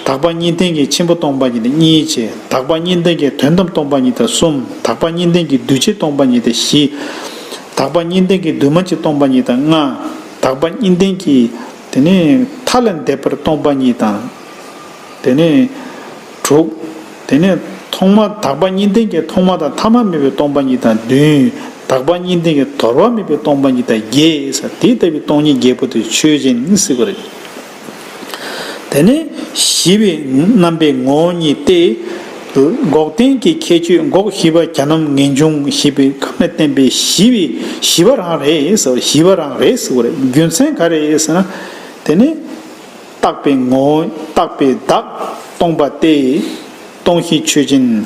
དག་པ་གཉིས་ལྡན་གྱི་ཆེན་པོ་སྟོང་པ་ཉིད་དེ་གཉིས་བྱས། དག་པ་གཉིས་ལྡན་གྱི་དོན་དམ་སྟོང་པ་ཉིད་དེ་གསུམ། དག་པ་གཉིས་ལྡན་གྱི་འདུས་བྱས་སྟོང་པ་ཉིད་དེ་བཞི། དག་པ་གཉིས་ལྡན་གྱི་འདུས་མ་བྱས་སྟོང་པ་ཉིད་དེ་ལྔ། དག་པ་གཉིས་ལྡན་གྱི་དེ་ནི་མཐའ་ལས་འདས་པ་སྟོང་པ་ཉིད་དེ། དེ་ནས་དྲུག། དེ་ནས་ཐོག་མ་དག་པ་གཉིས་ལྡན་གྱི་ཐོག་མ་དང་ཐ་མ་མེད་པའི་སྟོང་པ་ཉིད་དེ་བདུན། དག་པ་གཉིས་ལྡན་གྱི་དོར་བ་མེད་པའི་སྟོང་པ་ཉིད་དེ་བརྒྱད་ཟེར། དེ་ལྟ་བུའི་སྟོང་ཉིད་བརྒྱད་པོ་དེ་ཆོས་ཅན་ཟེར་བ་རེད། དེ་ནས་བཞི་པའི་རྣམ་པའི་ངོ་བོ་ཉིད་དེ། འགོག་བདེན་གྱི་ཁྱད་ཆོས་འགོག་བཞི་པ་གྱ་ནོམ་ངེས་འབྱུང་ཞེས་པའི་སྐབས་ནས་བསྟན་པའི་བཞི་པའི་བཞི་པ་རང་རེད་ཟེར། བཞི་པ་རང་རེད་ཟེར་བ་རེད། རྒྱུ་མཚན་ག་རེ་ཟེར་ན། དེ་ནི། བརྟགས་པའི་ངོ་བོ། བརྟགས་པའི་བདག་སྟོང་པ་སྟེ། སྟོང་ཞིང་ཆོས་ཅན།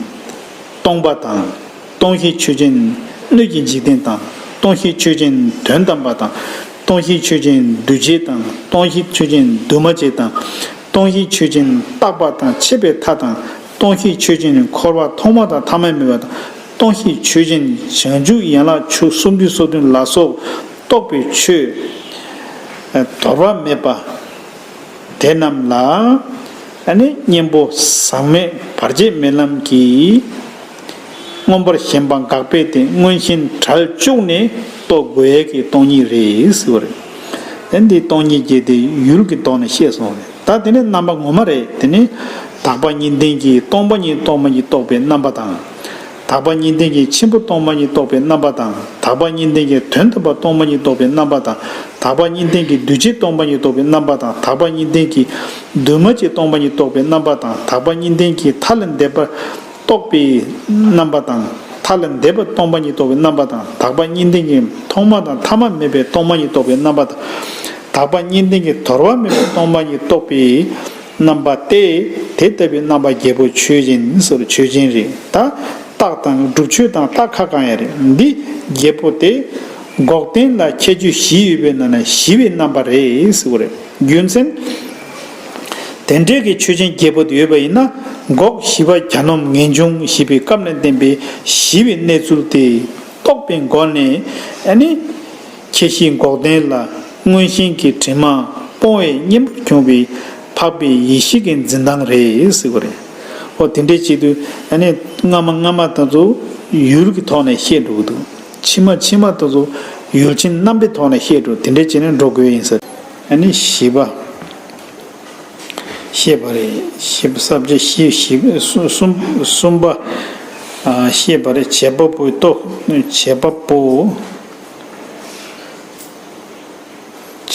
སྟོང་པ་དང་། སྟོང་ཞིང་ཆོས་ཅན། སྣོད་ཀྱི་འཇིག་རྟེན་དང་། སྟོང་ཞིང་ཆོས་ཅན། དོན་དམ་པ་དང་། སྟོང་ཞིང་ཆོས་ཅན། འདུས་བྱས་དང་། སྟོང་ཞིང་ཆོས་ཅན། འདུས་མ་བྱས་དང་། སྟོང་ཞིང་ཆོས་ཅན། རྟག་པ་དང་ཆད་པའི་མཐའ་དང་། སྟོང་ཞིང་ཆོས་ཅན། འཁོར་བ་ཐོག་མ་དང་ཐ་མ་མེད་པ་དང་། སྟོང་ཞིང་ཆོས་ཅན། བྱང་ཆུབ་ཡན་ལག་ཆོས་སུམ་ཅུ་སོ་བདུན་ལ་སོགས་རྟོགས་པའི་ཆོས་དོར་བ་མེད་པ། དེ་རྣམས་ལ་ཨ་ནི་གཉེན་པོ་ཟག་མེད་བར་ཆད་མེད་ལམ་གྱིས་མངོན་པར་ཞེན་པ་དགག་པས་ཏེ། མངོན་ཞེན་བྲལ་བཅུག་ནས་རྟོགས་དགོས་ཡས་ཀྱི་སྟོང་ཉིད་རེད་ཟེར་བ་རེད། ཨ་འདི་སྟོང་ཉིད་བརྒྱད་དེ་ཡུལ་གྱི་ཐོག་ནས་བཤད་སོང་བ་རེད། ད་དེ་ནས་རྣམ་པ་ངོ་མ་རེད། དེ་ནི་དག་པ་གཉིས་ལྡན་གྱི་སྟོང་པ་ཉིད་སྟོང་པ་ཉིད་རྟོགས་པའི་རྣམ་པ་དང་། དག་པ་གཉིས་ལྡན་གྱི་ཆེན་པོ་སྟོང་པ་ཉིད་རྟོགས་པའི་རྣམ་པ་དང་། དག་པ་གཉིས་ལྡན་གྱི་དོན་དམ་པ་སྟོང་པ་ཉིད་རྟོགས་པའི་རྣམ་པ་དང་། དག་པ་གཉིས་ལྡན་གྱི་འདུས་བྱས་སྟོང་པ་ཉིད་རྟོགས་པའི་རྣམ་པ་དང་། དག་པ་གཉིས་ལྡན་གྱི་འདུས་མ་བྱས་སྟོང་པ་ཉིད་རྟོགས་པའི་རྣམ་པ་དང་། དག་པ་གཉིས་ལྡན་གྱི་མཐའ་ལས་འདས་པ་རྟོགས་པའི་རྣམ་པ་དང་། མཐའ་ལས་འདས་པ་སྟོང་པ་ཉིད་རྟོགས་པའི་རྣམ་པ་དང་། དག་པ་གཉིས་ལྡན་གྱི་ཐོག་མ་དང་ཐ་མ་མེད་པའི་སྟོང་པ་ཉིད་རྟོགས་པའི་རྣམ་པ་དང་། དག་པ་གཉིས་ལྡན་གྱི་དོར་བ་མེད་པའི་སྟོང་པ་ཉིད་རྟོགས་པའི་རྣམ་པ་སྟེ། དེ་ལྟ་བུའི་རྣམ་པ་བརྒྱད་པོ་ཆོས་ཅན་ཟེར། ཆོས་ཅན་རེད། ད་རྟགས་དང་སྒྲུབ་ཆོས་དང་རྟགས་ཁ་བསྐང་ཡ་རེད། འདི་བརྒྱད་པོ་དེ་འགོག་བདེན་ལ་ཁྱད་ཆོས་བཞི་ཡོད་པའི་ནང་ནས་བཞི་པའི་རྣམ་པ་རེད་ཟེར་བ་རེད། རྒྱུ་མཚན། དེ་འདྲའི་གི་ཆོས་ཅན་བརྒྱད་པོ་དེ་ཡོད་པ་ཡིན་ན། འགོག་བཞི་པ་གྱ་ནོམ་ངེས་འབྱུང་ཞེས་པའི་སྐབས་ནས་བསྟན་པའི་བཞི་པའི་གནས་ཚུལ་དེ་རྟོགས་པའི་སྒོ་ནས་ཨ་ནི། ཁྱད་གཞི་འགོག་བདེན་ལ་མངོན་ཞེན་གྱི་དྲི་མ་སྤོང་བའི་གཉེན་པོར་འབྱུང་བའི་འཕགས་པའི་ཡེ་ཤེས་ཀྱི་འཛིན་སྟངས་རེད་ཟེར་བ་རེད། འོ་དེ་འདྲའི་བྱེད་དུས་ཨ་ནི་སྔ་མ་སྔ་མ་དེ་ཚོ་ཡུལ་གྱི་ཐོག་ནས་བཤད་འགྲོ་གི་འདུག་ཕྱི་མ་ཕྱི་མ་དེ་ཚོ་ཡུལ་ཅན་རྣམ་པའི་ཐོག་ནས་བཤད་འགྲོ། དེ་འདྲའི་བྱས་ནས་འགྲོ་དགོས་ཡིན་ཟེར། ཨ་ནི་བཞི་པ། བཤད་པ་རེད། བཤད་པ་ས་བཅད་བཞི་བཞི་གསུམ་གསུམ་པ། ཨ་བཤད་པ་རེད། བྱེད་པ་པོའི་རྟོག་བྱེད་པ་པོ།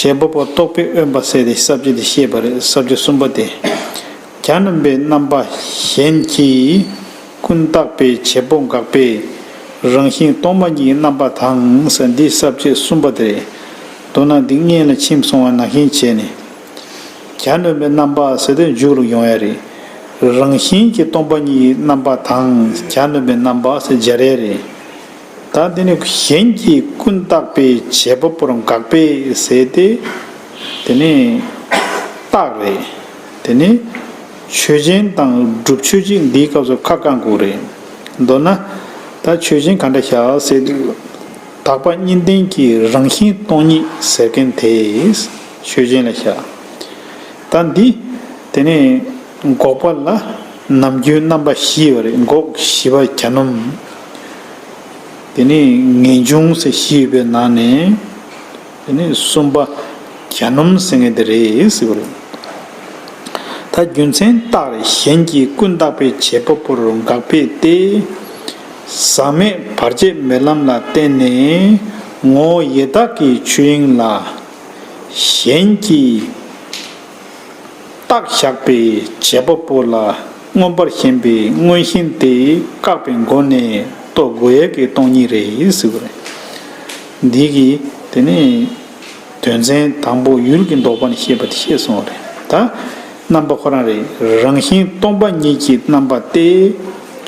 བྱེད་པ་པོ་རྟོག་པས་དབེན་པ་ཟེར་ཏེ་ས་བཅད་དེ་བཤད་པ་རེད། ས་བཅད་གསུམ་པ་དེ། གྱ་ནོམ་པའི་རྣམ་པ་གཞན་གྱིས་ཀུན་བརྟགས་པའི་བྱེད་པོ་དགག་པས་རང་བཞིན་སྟོང་པ་ཉིད་རྣམ་པ་དང་ཟེར། འདི་ས་བཅད་གསུམ་པ་དེ་རེད། མདོར་ན་འདི་སྔོན་ལ་ཕྱིན་སོང་བ་ནང་བཞིན་བྱས་ནས། གྱ་ནོམ་པའི་རྣམ་པ་ཟེར་ཏེ་མཇུག་ལ་ཡོང་ཡ་རེད། རང་བཞིན་གྱིས་སྟོང་པ་ཉིད་རྣམ་པ་དང་གྱ་ནོམ་པའི་རྣམ་པ་ཟེར་སྦྱར་ཡ་རེད། ད་དེ་ནི་གཞན་གྱིས་ཀུན་བརྟགས་པའི་བྱེད་པ་པོར་དགག་པས་ཟེར་ཏེ། དེ་ནི་རྟགས་རེད། དེ་ནི་ཆོས་ཅན་དང་སྒྲུབ་ཆོས་ཅིག་འདིའི་སྐབས་སུ་ཁ་བསྐང་དགོས་རེད། མདོར་ན་ད་ཆོས་ཅན་ག་འདྲ་བཞག་ཟེར་དུས། དག་པ་གཉིས་ལྡན་གྱི་རང་བཞིན་སྟོང་ཉིད་ཟེར་མཁན་དེ་ཆོས་ཅན་ལ་བཞག་ད་འདི་དེ་ནས་འགོག་པ་ལ་ནམ་རྒྱུན་རྣམ་པ་བཞི་ཡོད་རེད། འགོག་བཞི་པ་གྱ་ནོམ། དེ་ནས་ངེས་འབྱུང་ཟེར་བཞི་ཡོད་པའི་ནང་ནས། དེ་ནས་གསུམ་པ་གྱ་ནོམ་ཟེར་མཁན་དེ་རེད་ཟེར་བ་རེད། ད་རྒྱུ་མཚན་རྟགས་རེད། གཞན་གྱིས་ཀུན་བཏགས་པའི་བྱེད་པ་པོར་དགག་པས་ཏེ། ཟག་མེད་བར་ཆད་མེད་ལམ་ལ་བརྟེན་ནས་ངོ་བོ་ཡེ་དག་གི་ཆོས་དབྱིངས་ལ། གཞན་གྱིས་བཏགས་བཞག་པའི་བྱེད་པ་པོ་ལ་མངོན་པར་ཞེན་པའི་མངོན་ཞེན་དེ་བཀག་པའི་སྒོ་ནས་རྟོགས་དགོས་ཡས་ཀྱི་སྟོང་ཉིད་རེད་ཟེར་བ་རེད། འདི་གི་དེ་ནས་དོན་ཚན་དང་པོ་ཡུལ་གྱི་ལྡོག་པ་ནས་བཤད་པ་དེ་བཤད་སོང་བ་རེད། ད་རྣམ་པ་ཁོ་རང་རེད། རང་བཞིན་སྟོང་པ་ཉིད་ཀྱི་རྣམ་པ་སྟེ་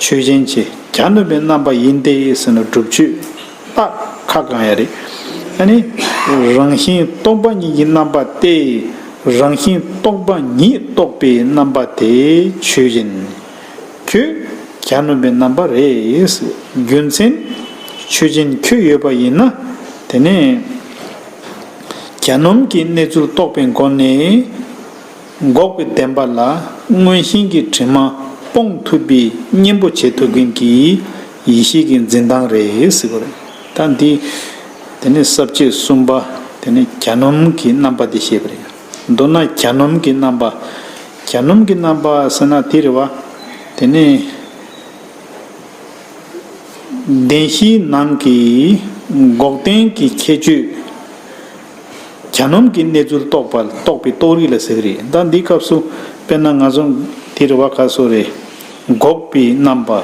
ཆོས་ཅན་གྱི་གྱ་ནོམ་པའི་རྣམ་པ་ཡིན་ཏེ་ཟེར་ན་སྒྲུབ་ཆོས། རྟགས་ཁ་བསྐང་ཡ་རེད། ཨ་ནི། རང་བཞིན་སྟོང་པ་ཉིད་ཀྱི་རྣམ་པ་སྟེ། རང་བཞིན་སྟོང་པ་ཉིད་རྟོགས་པའི་རྣམ་པ་དེ་ཆོས་ཅན། ཁྱོད་གྱ་ནོམ་པའི་རྣམ་པ་རེད། རྒྱུ་མཚན། ཆོས་ཅན་ཁྱོད་ཡོད་པ་ཡིན་ན། དེ་ནས། གྱ་ནོམ་གྱི་གནས་ཚུལ་རྟོགས་པའི་སྒོ་ནས། འགོག་པའི་བདེན་པ་ལ་མངོན་ཞེན་གྱི་དྲི་མ་སྤོང་ཐུབ་པའི་གཉེན་པོ་བྱེད་ཐུབ་མཁན་གྱི་ཡེ་ཤེས་ཀྱི་འཛིན་སྟངས་རེད་ཟེར་བ་རེད། ད་འདི། དེ་ནས་ས་བཅད་གསུམ་པ། དེ་ནས་གྱ་ནོམ་གྱི་རྣམ་པ་འདི་བཤད་པ་རེད། མདོར་ན་གྱ་ནོམ་གྱི་རྣམ་པ། གྱ་ནོམ་གྱི་རྣམ་པ་ཟེར་ན་དེ་རེད་བ། དེ་ནས། བདེན་བཞིའི་ནང་གི་འགོག་བདེན་གྱི་ཁྱད་ཆོས། གྱ་ནོམ་གྱི་གནས་ཚུལ་རྟོགས་པ་རྟོགས་པའི་རྟོགས་རིགས་ལ་ཟེར་གྱི་རེད། ད་འདིའི་སྐབས་སུ་དཔེར་ན་ང་ཚོ་དེ་རེད་བ་ག་སོ་རེད། འགོག་པའི་རྣམ་པ།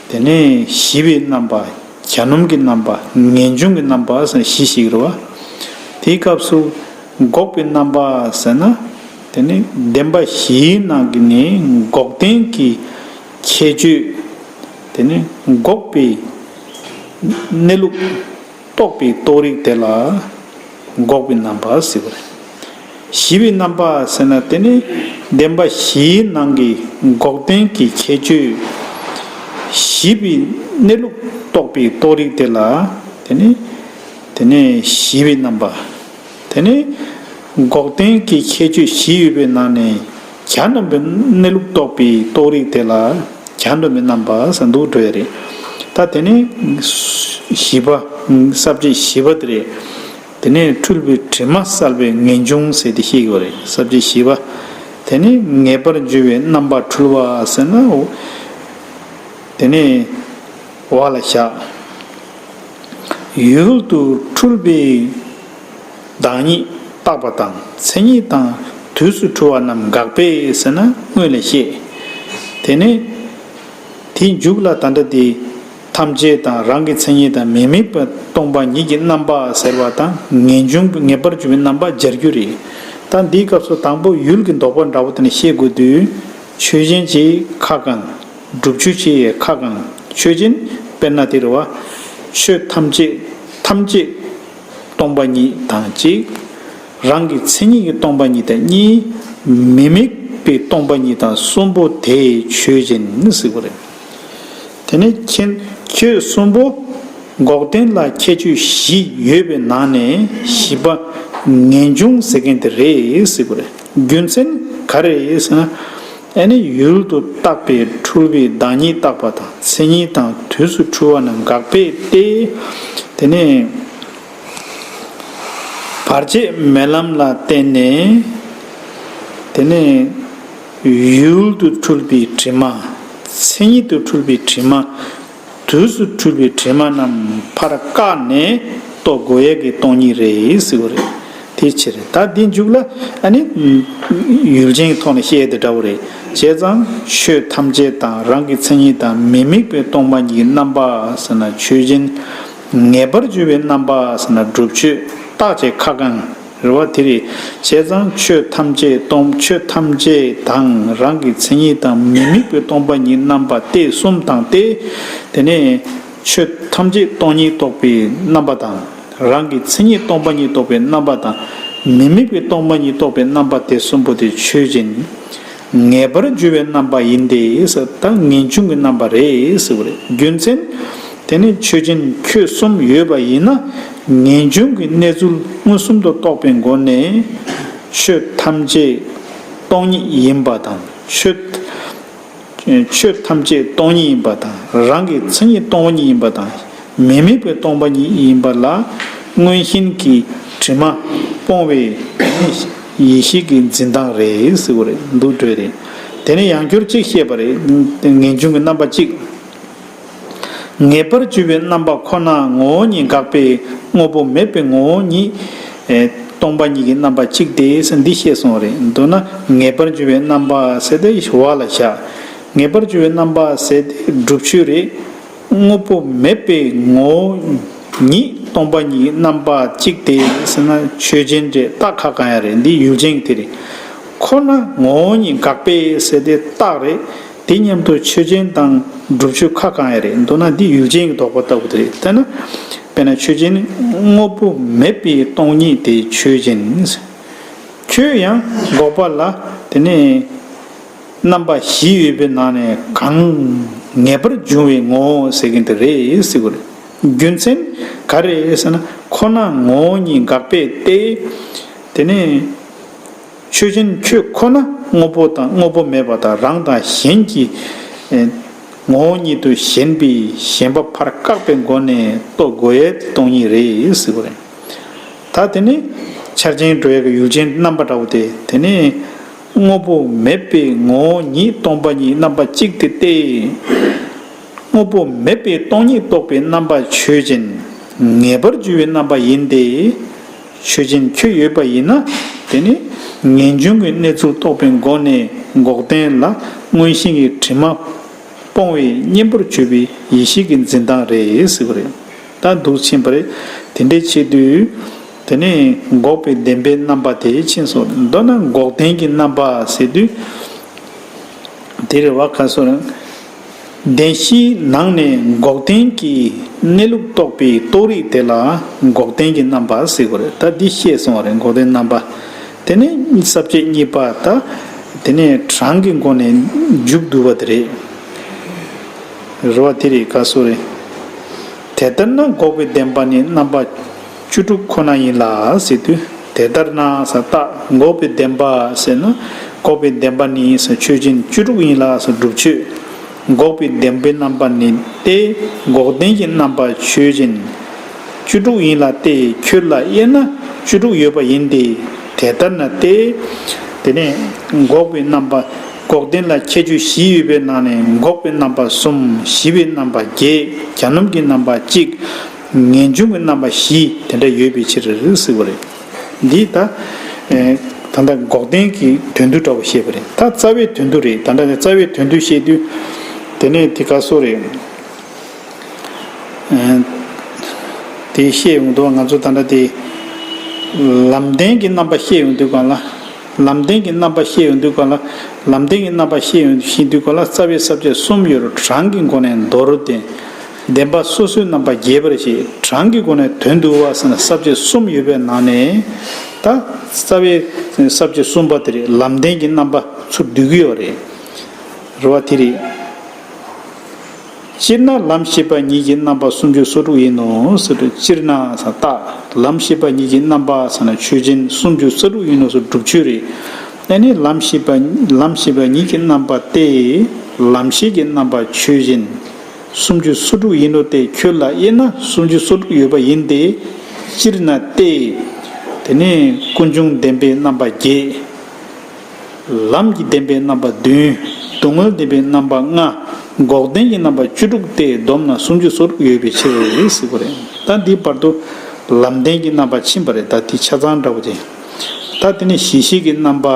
དེ་ནས་ཞི་བའི་རྣམ་པ། གྱ་ནོམ་གྱི་རྣམ་པ། ངེས་འབྱུང་གི་རྣམ་པ་ཟེར་བཞི་ཞིག་རེད་བ། དེའི་སྐབས་སུ་འགོག་པའི་རྣམ་པ་ཟེར་ན། དེ་ནི་བདེན་པ་བཞིའི་ནང་གི་ནི་འགོག་བདེན་གྱི་ཁྱད་ཆོས། དེ་ནི་འགོག་པའི་གནས་ལུགས་རྟོགས་པའི་རྟོགས་རིགས་དེ་ལ་འགོག་པའི་རྣམ་པ་ཟེར་བ་རེད། ཞི་བའི་རྣམ་པ་ཟེར་ན་དེ་ནི་བདེན་པ་བཞིའི་ནང་གི་འགོག་བདེན་གྱི་ཁྱད་ཆོས། ཞི་བའི་གནས་ལུགས་རྟོགས་པའི་རྟོགས་རིགས་དེ་ལ་དེ་ནི་དེ་ནི་ཞི་བའི་རྣམ་པ། དེ་ནི་འགོག་བདེན་གྱི་ཁྱད་ཆོས་བཞི་ཡོད་པའི་ནང་ནས་གྱ་ནོམ་པའི་གནས་ལུགས་རྟོགས་པའི་རྟོགས་རིགས་དེ་ལ་གྱ་ནོམ་པའི་རྣམ་པ་ཟེར་འདུག་འགྲོ་ཡ་རེད། ད་དེ་ནི་བཞི་པ། ས་བཅད་བཞི་པ་དེ་རེད། དེ་ནས་འཁྲུལ་པའི་དྲི་མ་བསལ་བའི་ངེས་འབྱུང་ཟེར་ཏེ་བཤད་ཀྱི་ཡོད་རེད། ས་བཅད་བཞི་པ། དེ་ནི་ངེས་པར་འབྱུང་བའི་རྣམ་པ་འཁྲུལ་བ་ཟེར་ན། དེ་ནི་འོག་ལ་བཞག་ཡུལ་དུ་འཁྲུལ་པའི་བདག་ཉིད་བཏགས་པ་དང་མཚན་ཉིད་དང་དུས་སུ་འཁྲུལ་བ་རྣམས་དགག་པས་ཟེར་ན་སྔོན་ལ་བཤད། དེ་ནས་དེའི་མཇུག་ལ་ད་ལྟ་དེ་ཐམས་ཅད་དང་རང་གི་མཚན་ཉིད་དང་མི་དམིགས་པ་སྟོང་པ་ཉིད་ཀྱི་རྣམ་པ་ཟེར་བ་དང་ངེས་འབྱུང་ངེས་པར་འབྱུང་བའི་རྣམ་པ་སྦྱར་རྒྱུ་རེད། ད་འདིའི་སྐབས་སུ་དང་པོ་ཡུལ་གྱི་ལྡོག་པ་འདྲ་བོ་དེ་ནས་བཤད་དགོས་དུས་ཆོས་ཅན་གྱི་ཁ་གང་། སྒྲུབ་ཆོས་ཅན་ཡི་ཁ་གང་། ཆོས་ཅན། དཔེར་ན་དེ་རེད་བ། ཆོས་ཐམས་ཅད་ཐམས་ཅད་སྟོང་པ་ཉིད་དང་གཅིག་རང་གི་མཚན་ཉིད་ཀྱི་སྟོང་པ་ཉིད་དང་གཉིས། མི་དམིགས་པའི་སྟོང་པ་ཉིད་དང་གསུམ་པོ་དེ་ཆོས་ཅན་ཟེར་བ་རེད། དེ་ནས་ཁྱེད་ཁྱོད་གསུམ་པོ་འགོག་བདེན་ལ་ཁྱད་ཆོས་བཞི་ཡོད་པའི་ནང་ནས་བཞི་པ་ངེས་འབྱུང་ཟེར་མཁན་དེ་རེད་ཟེར་བ་རེད། རྒྱུ་མཚན་ག་རེ་ཟེར་ན། ཨ་ནི་ཡུལ་དུ་བཏགས་པའི་འཁྲུལ་པའི་བདག་ཉིད་བཏགས་པ་དང་མཚན་ཉིད་དང་དུས་སུ་འཁྲུལ་བ་རྣམས་དགག་པས་ཏེ། དེ་ནས་བར་ཆད་མེད་ལམ་ལ་བརྟེན་ནས། དེ་ནས་ཡུལ་དུ་འཁྲུལ་པའི་དྲི་མ། མཚན་ཉིད་དུ་འཁྲུལ་པའི་དྲི་མ། དུས་སུ་འཁྲུལ་པའི་དྲི་མ་རྣམས་ཕར་བཀག་ནས་རྟོགས་དགོས་ཡས་ཀྱི་སྟོང་ཉིད་རེད་ཟེར་བ་རེད། དེ་ཕྱིར་ད་འདི་མཇུག་ལ་ཨ་ནི་ཡུལ་ཅན་གྱི་ཐོག་ནས་བཤད་དེ་འདྲ་བོ་རེད། བྱས་ཙང་ཆོས་ཐམས་ཅད་དང་རང་གི་མཚན་ཉིད་དང་མི་དམིགས་པའི་སྟོང་པ་ཉིད་ཀྱི་རྣམ་པ་ཟེར་ན་ཆོས་ཅན། ངེས་པར་འབྱུང་བའི་རྣམ་པ་ཟེར་ན་སྒྲུབ་ཆོས་རྟགས་ཀྱི་ཁ་གང་། རེད་བ། དེ་རེད། བྱས་ཙང་ཆོས་ཐམས་ཅད་སྟོང་ཆོས་ཐམས་ཅད་དང་རང་གི་མཚན་ཉིད་དང་མི་དམིགས་པའི་སྟོང་པ་ཉིད་རྣམ་པ་སྟེ་གསུམ་དང་སྟེ། དེ་ནས་ཆོས་ཐམས་ཅད་སྟོང་ཉིད་རྟོགས་པའི་རྣམ་པ་དང་། རང་གི་མཚན་ཉིད་སྟོང་པ་ཉིད་རྟོགས་པའི་རྣམ་པ་དང་། མི་དམིགས་པའི་སྟོང་པ་ཉིད་རྟོགས་པའི་རྣམ་པ་དེ་གསུམ་པོ་དེ་ཆོས་ཅན། ངེས་པར་འབྱུང་བའི་རྣམ་པ་ཡིན་ཏེ་ཟེར་ད་ངེས་འབྱུང་གི་རྣམ་པ་རེད་ཟེར་བ་རེད། རྒྱུ་མཚན། དེ་ནི་ཆོས་ཅན་ཁྱོད་གསུམ་ཡོད་པ་ཡིན་ན། ངེས་འབྱུང་གི་གནས་ཚུལ་མངོན་སུམ་དུ་རྟོགས་པའི་སྒོ་ནས་ཆོས་ཐམས་ཅད་སྟོང་ཉིད་ཡིན་པ་དང་། ཆོས་ཆོས་ཐམས་ཅད་སྟོང་ཉིད་ཡིན་པ་དང་། རང་གི་མཚན་ཉིད་སྟོང་པ་ཉིད་ཡིན་པ་དང་། མི་དམིགས་པའི་སྟོང་པ་ཉིད་ཡིན་པ་ལ། མངོན་ཞེན་གྱི་དྲི་མ་སྤོང་བའི་ཡེ་ཤེས་ཀྱི་འཛིན་སྟངས་རེད་ཟེར་བ་རེད། འདུག་འགྲོས་རེད། དེ་ནས་ཡང་བསྐྱར་གཅིག་བཤད་པ་རེད། ངེས་འབྱུང་གི་རྣམ་པ་གཅིག་ངེས་པར་འགྱུར་བའི་རྣམ་པ་ཁོ་ན་ངོ་བོ་ཉིད་འགག་པས་དངོས་པོ་མེད་པའི་ངོ་བོ་ཉིད། ཨེ། སྟོང་པ་ཉིད་ཀྱི་རྣམ་པ་གཅིག་སྟེ་ཟེར་འདི་བཤད་སོང་བ་རེད། མདོར་ན་ངེས་པར་འགྱུར་བའི་རྣམ་པ་ཟེར་དེ་བ་ལ་བཞག་ངེས་པར་འགྱུར་བའི་རྣམ་པ་ཟེར་དེ་སྒྲུབ་ཆོས་རེད། དངོས་པོ་མེད་པའི་ངོ་བོ་ཉིད་སྟོང་པ་ཉིད་ཀྱི་རྣམ་པ་གཅིག་སྟེ་ཟེར་ན་ཆོས་ཅན་རེད། རྟགས་ཁ་བསྐང་ཡ་རེད། འདི་ཡུལ་ཅན་གྱི་དེ་རེད། ཁོ་ན་ངོ་བོ་ཉིད་འགག་པས་ཟེར་དེ་རྟགས་རེད། དེ་མཉམ་དུ་ཆོས་ཅན་དང་སྒྲུབ་ཆོས་ཁ་བསྐང་ཡ་རེད། མདོར་ན་འདི་ཡུལ་ཅན་གྱི་དོགས་པ་ལྟ་བུ་དེ་རེད། དཔེར་ན་དཔེར་ན་ཆོས་ཅན་དངོས་པོ་མེད་པའི་སྟོང་ཉིད་དེ་ཆོས་ཅན། ཁྱོད་ཡང་འགོག་པ་ལ་དེ་ནས་རྣམ་པ་བཞི་ཡོད་པའི་ནང་ནས་གང་ངེས་པར་འབྱུང་བའི་ངོ་བོ་ཟེར་གྱིན་དེ་རེད་ཟེར་གྱི་རེད། རྒྱུ་མཚན་ག་རེ་ཟེར་ན་ཁོ་ན་ངོ་བོ་ཉིད་འགག་པས་ཏེ། དེ་ནས་ཆོས་ཅན་ཁྱོད་ཁོ་ན་དངོས་པོ་དང་དངོས་པོ་མེད་པ་དང་རང་དང་གཞན་གྱི་ཨེ་ངོ་བོ་ཉིད་དུ་ཞེན་པའི་ཞེན་པ་ཕར་བཀག་པའི་སྒོ་ནས་རྟོགས་དགོས་ཡས་དེ་སྟོང་ཉིད་རེད་ཟེར་བ་རེད། ད་དེ་ནི་འཆར་ཅན་འགྲོ་ཡས་ཀྱི་ཡུལ་ཅན་རྣམ་པ་འདྲ་བོ་དེ། དེ་ནི་དངོས་པོ་མེད་པའི་ངོ་བོ་ཉིད་སྟོང་པ་ཉིད་རྣམ་པ་གཅིག་སྟེ་སྟེ། དངོས་པོ་མེད་པའི་སྟོང་ཉིད་རྟོགས་པའི་རྣམ་པ་ཆོས་ཅན། ངེས་པར་འགྱུར་བའི་རྣམ་པ་ཡིན་ཏེ། ཆོས་ཅན་ཁྱོད་ཡོད་པ་ཡིན་ན། དེ་ནི་ངེས་འབྱུང་གི་གནས་ཚུལ་རྟོགས་པའི་སྒོ་ནས་འགོག་བདེན་ལ་མངོན་ཞེན་གྱི་དྲི་མ་སྤོང་བའི་གཉེན་པོར་གྱུར་པའི་ཡེ་ཤེས་ཀྱི་འཛིན་སྟངས་རེད་ཟེར་བ་རེད། ད་འདུག་ཕྱིན་པ་རེད། དེ་འདྲའི་ཆེད་དུ། དེ་ནས་འགོག་པའི་བདེན་པའི་རྣམ་པ་དེ་ཕྱིན་སོང་། མདོར་ན་འགོག་བདེན་གྱི་རྣམ་པ་ཟེར་དུས། དེ་རེད་བ། ག་སོ་རང་། བདེན་བཞིའི་ནང་ནས་འགོག་བདེན་གྱི་གནས་ལུགས་རྟོགས་པའི་རྟོགས་རིགས་དེ་ལ་འགོག་བདེན་གྱི་རྣམ་པ་ཟེར་དགོས་རེད། ད་འདི་ཤེས་སོང་བ་རེད། འགོག་བདེན་རྣམ་པ། དེ་ནས་ས་བཅད་གཉིས་པ་ད། དེ་ནས་གྲངས་ཀྱི་སྒོ་ནས་མཇུག་བསྡུ་བ་དེ་རེད། རེད་བ། དེ་རེད། ག་སོ་རེད། དེ་ལྟར་ན་འགོག་པའི་བདེན་པ་ནི་རྣམ་པ་བཅུ་དྲུག་ཁོ་ན་ཡིན་ལ་ཟེར་དུས། དེ་ལྟར་ན་ཟེར་རྟགས། འགོག་པའི་བདེན་པ་ཟེར་ན། འགོག་པའི་བདེན་པ་ནི་ཟེར་ཆོས་ཅན་བཅུ་དྲུག་ཡིན་ལ་ཟེར་སྒྲུབ་ཆོས། འགོག་པའི་བདེན་པའི་རྣམ་པ་ནི་སྟེ། འགོག་བདེན་གྱི་རྣམ་པ་ཆོས་ཅན་བཅུ་དྲུག་ཡིན་ལ་སྟེ། ཁྱོད་ལ་དབྱེ་ན་བཅུ་དྲུག་ཡོད་པ་ཡིན་ཏེ། དེ་ལྟར་ན་སྟེ། དེ་ནས་འགོག་པའི་རྣམ་པ། འགོག་བདེན་ལ་ཁྱད་ཆོས་བཞི་ཡོད་པའི་ནང་ནས་འགོག་པའི་རྣམ་པ་གསུམ། ཞི་བའི་རྣམ་པ་བརྒྱད། གྱ་ནོམ་གྱི་རྣམ་པ་གཅིག་ངེས་འབྱུང་གི་རྣམ་པ་བཞི་དེ་འདྲ་ཡོད་པའི་ཕྱིར་ཟེར་བ་རེད། འདི་ད། ཨེ། ད་ལྟ་འགོག་བདེན་གྱི་དོན་བསྡུ་འདྲ་བོ་བཤད་པ་རེད། ད་རྩ་བའི་དོན་བསྡུ་རེད། ད་ལྟ་ནས་རྩ་བའི་དོན་བསྡུ་བཤད་དུས། དེ་ནས་དེ་ག་སོ་རེད། ཨེ། དེ་བཤད་ཡོང་དུས་ང་ཚོ་ད་ལྟ་དེ་ལམ་བདེན་གྱི་རྣམ་པ་བཤད་ཡོང་དུས་གང་ལ། ལམ་བདེན་གྱི་རྣམ་པ་བཤད་ཡོང་དུས་གང་ལ། ལམ་བདེན་གྱི་རྣམ་པ་བཤད་ཡོང་བཤད་དུས་གང་ལ་རྩ་བའི་ས་བཅད་གསུམ་ཡོད་རུང་གྲངས་ཀྱི་སྒོ་ནས་མདོར་བསྟན། བདེན་པ་སོ་སོའི་རྣམ་པ་རྒྱས་པར་བཤད། གྲངས་ཀྱི་སྒོ་ནས་དོན་བསྡུ་བ་ཟེར་ན་ས་བཅད་གསུམ་ཡོད་པའི་ནང་ནས། ད་རྩ་བའི་ས་བཅད་གསུམ་པ་དེ་རེད། ལམ་བདེན་གྱི་རྣམ་པ་ཚུར་བསྡུ་གི་ཡོད་རེད། རེད་བ། དེ་རེད། སྤྱིར་ན་ལམ་ཤེས་པ་ཉིད་ཀྱི་རྣམ་པ་སུམ་ཅུ་སོ་དྲུག་ཡིན་ནོ་ཟེར་དུས། སྤྱིར་ན་ཟེར་རྟགས། ལམ་ཤེས་པ་ཉིད་ཀྱི་རྣམ་པ་ཟེར་ན་ཆོས་ཅན་སུམ་ཅུ་སོ་དྲུག་ཡིན་ནོ་ཟེར་སྒྲུབ་ཆོས་རེད། ཨ་ནི་ལམ་ཤེས་པ། ལམ་ཤེས་པ་ཉིད་ཀྱི་རྣམ་པ་སྟེ། ལམ་ཤེས་ཀྱི་རྣམ་པ་ཆོས་ཅན་སུམ་ཅུ་སོ་དྲུག་ཡིན་ནོ་སྟེ། ཁྱོད་ལ་དབྱེ་ན་སུམ་ཅུ་སོ་དྲུག་ཡོད་པ་ཡིན་ཏེ། སྤྱིར་ན་སྟེ། དེ་ནས་ཀུན་འབྱུང་བདེན་པའི་རྣམ་པ་བརྒྱད། ལམ་གྱི་བདེན་པའི་རྣམ་པ་བདུན། སྡུག་བསྔལ་བདེན་པའི་རྣམ་པ་ལྔ། འགོག་བདེན་གྱི་རྣམ་པ་བཅུ་དྲུག་སྟེ། བསྡོམས་ན་སུམ་ཅུ་སོ་དྲུག་ཡོད་པའི་ཕྱིར་ཟེར་བ་རེད། ད་འདིའི་བར་དུ་ལམ་བདེན་གྱི་རྣམ་པ་ཕྱིན་པ་རེད། ད་འདི་ཆ་ཚང་འདྲ་བོ་ཅིག་ད་དེ་ནས་གཞི་ཤེས་ཀྱི་རྣམ་པ།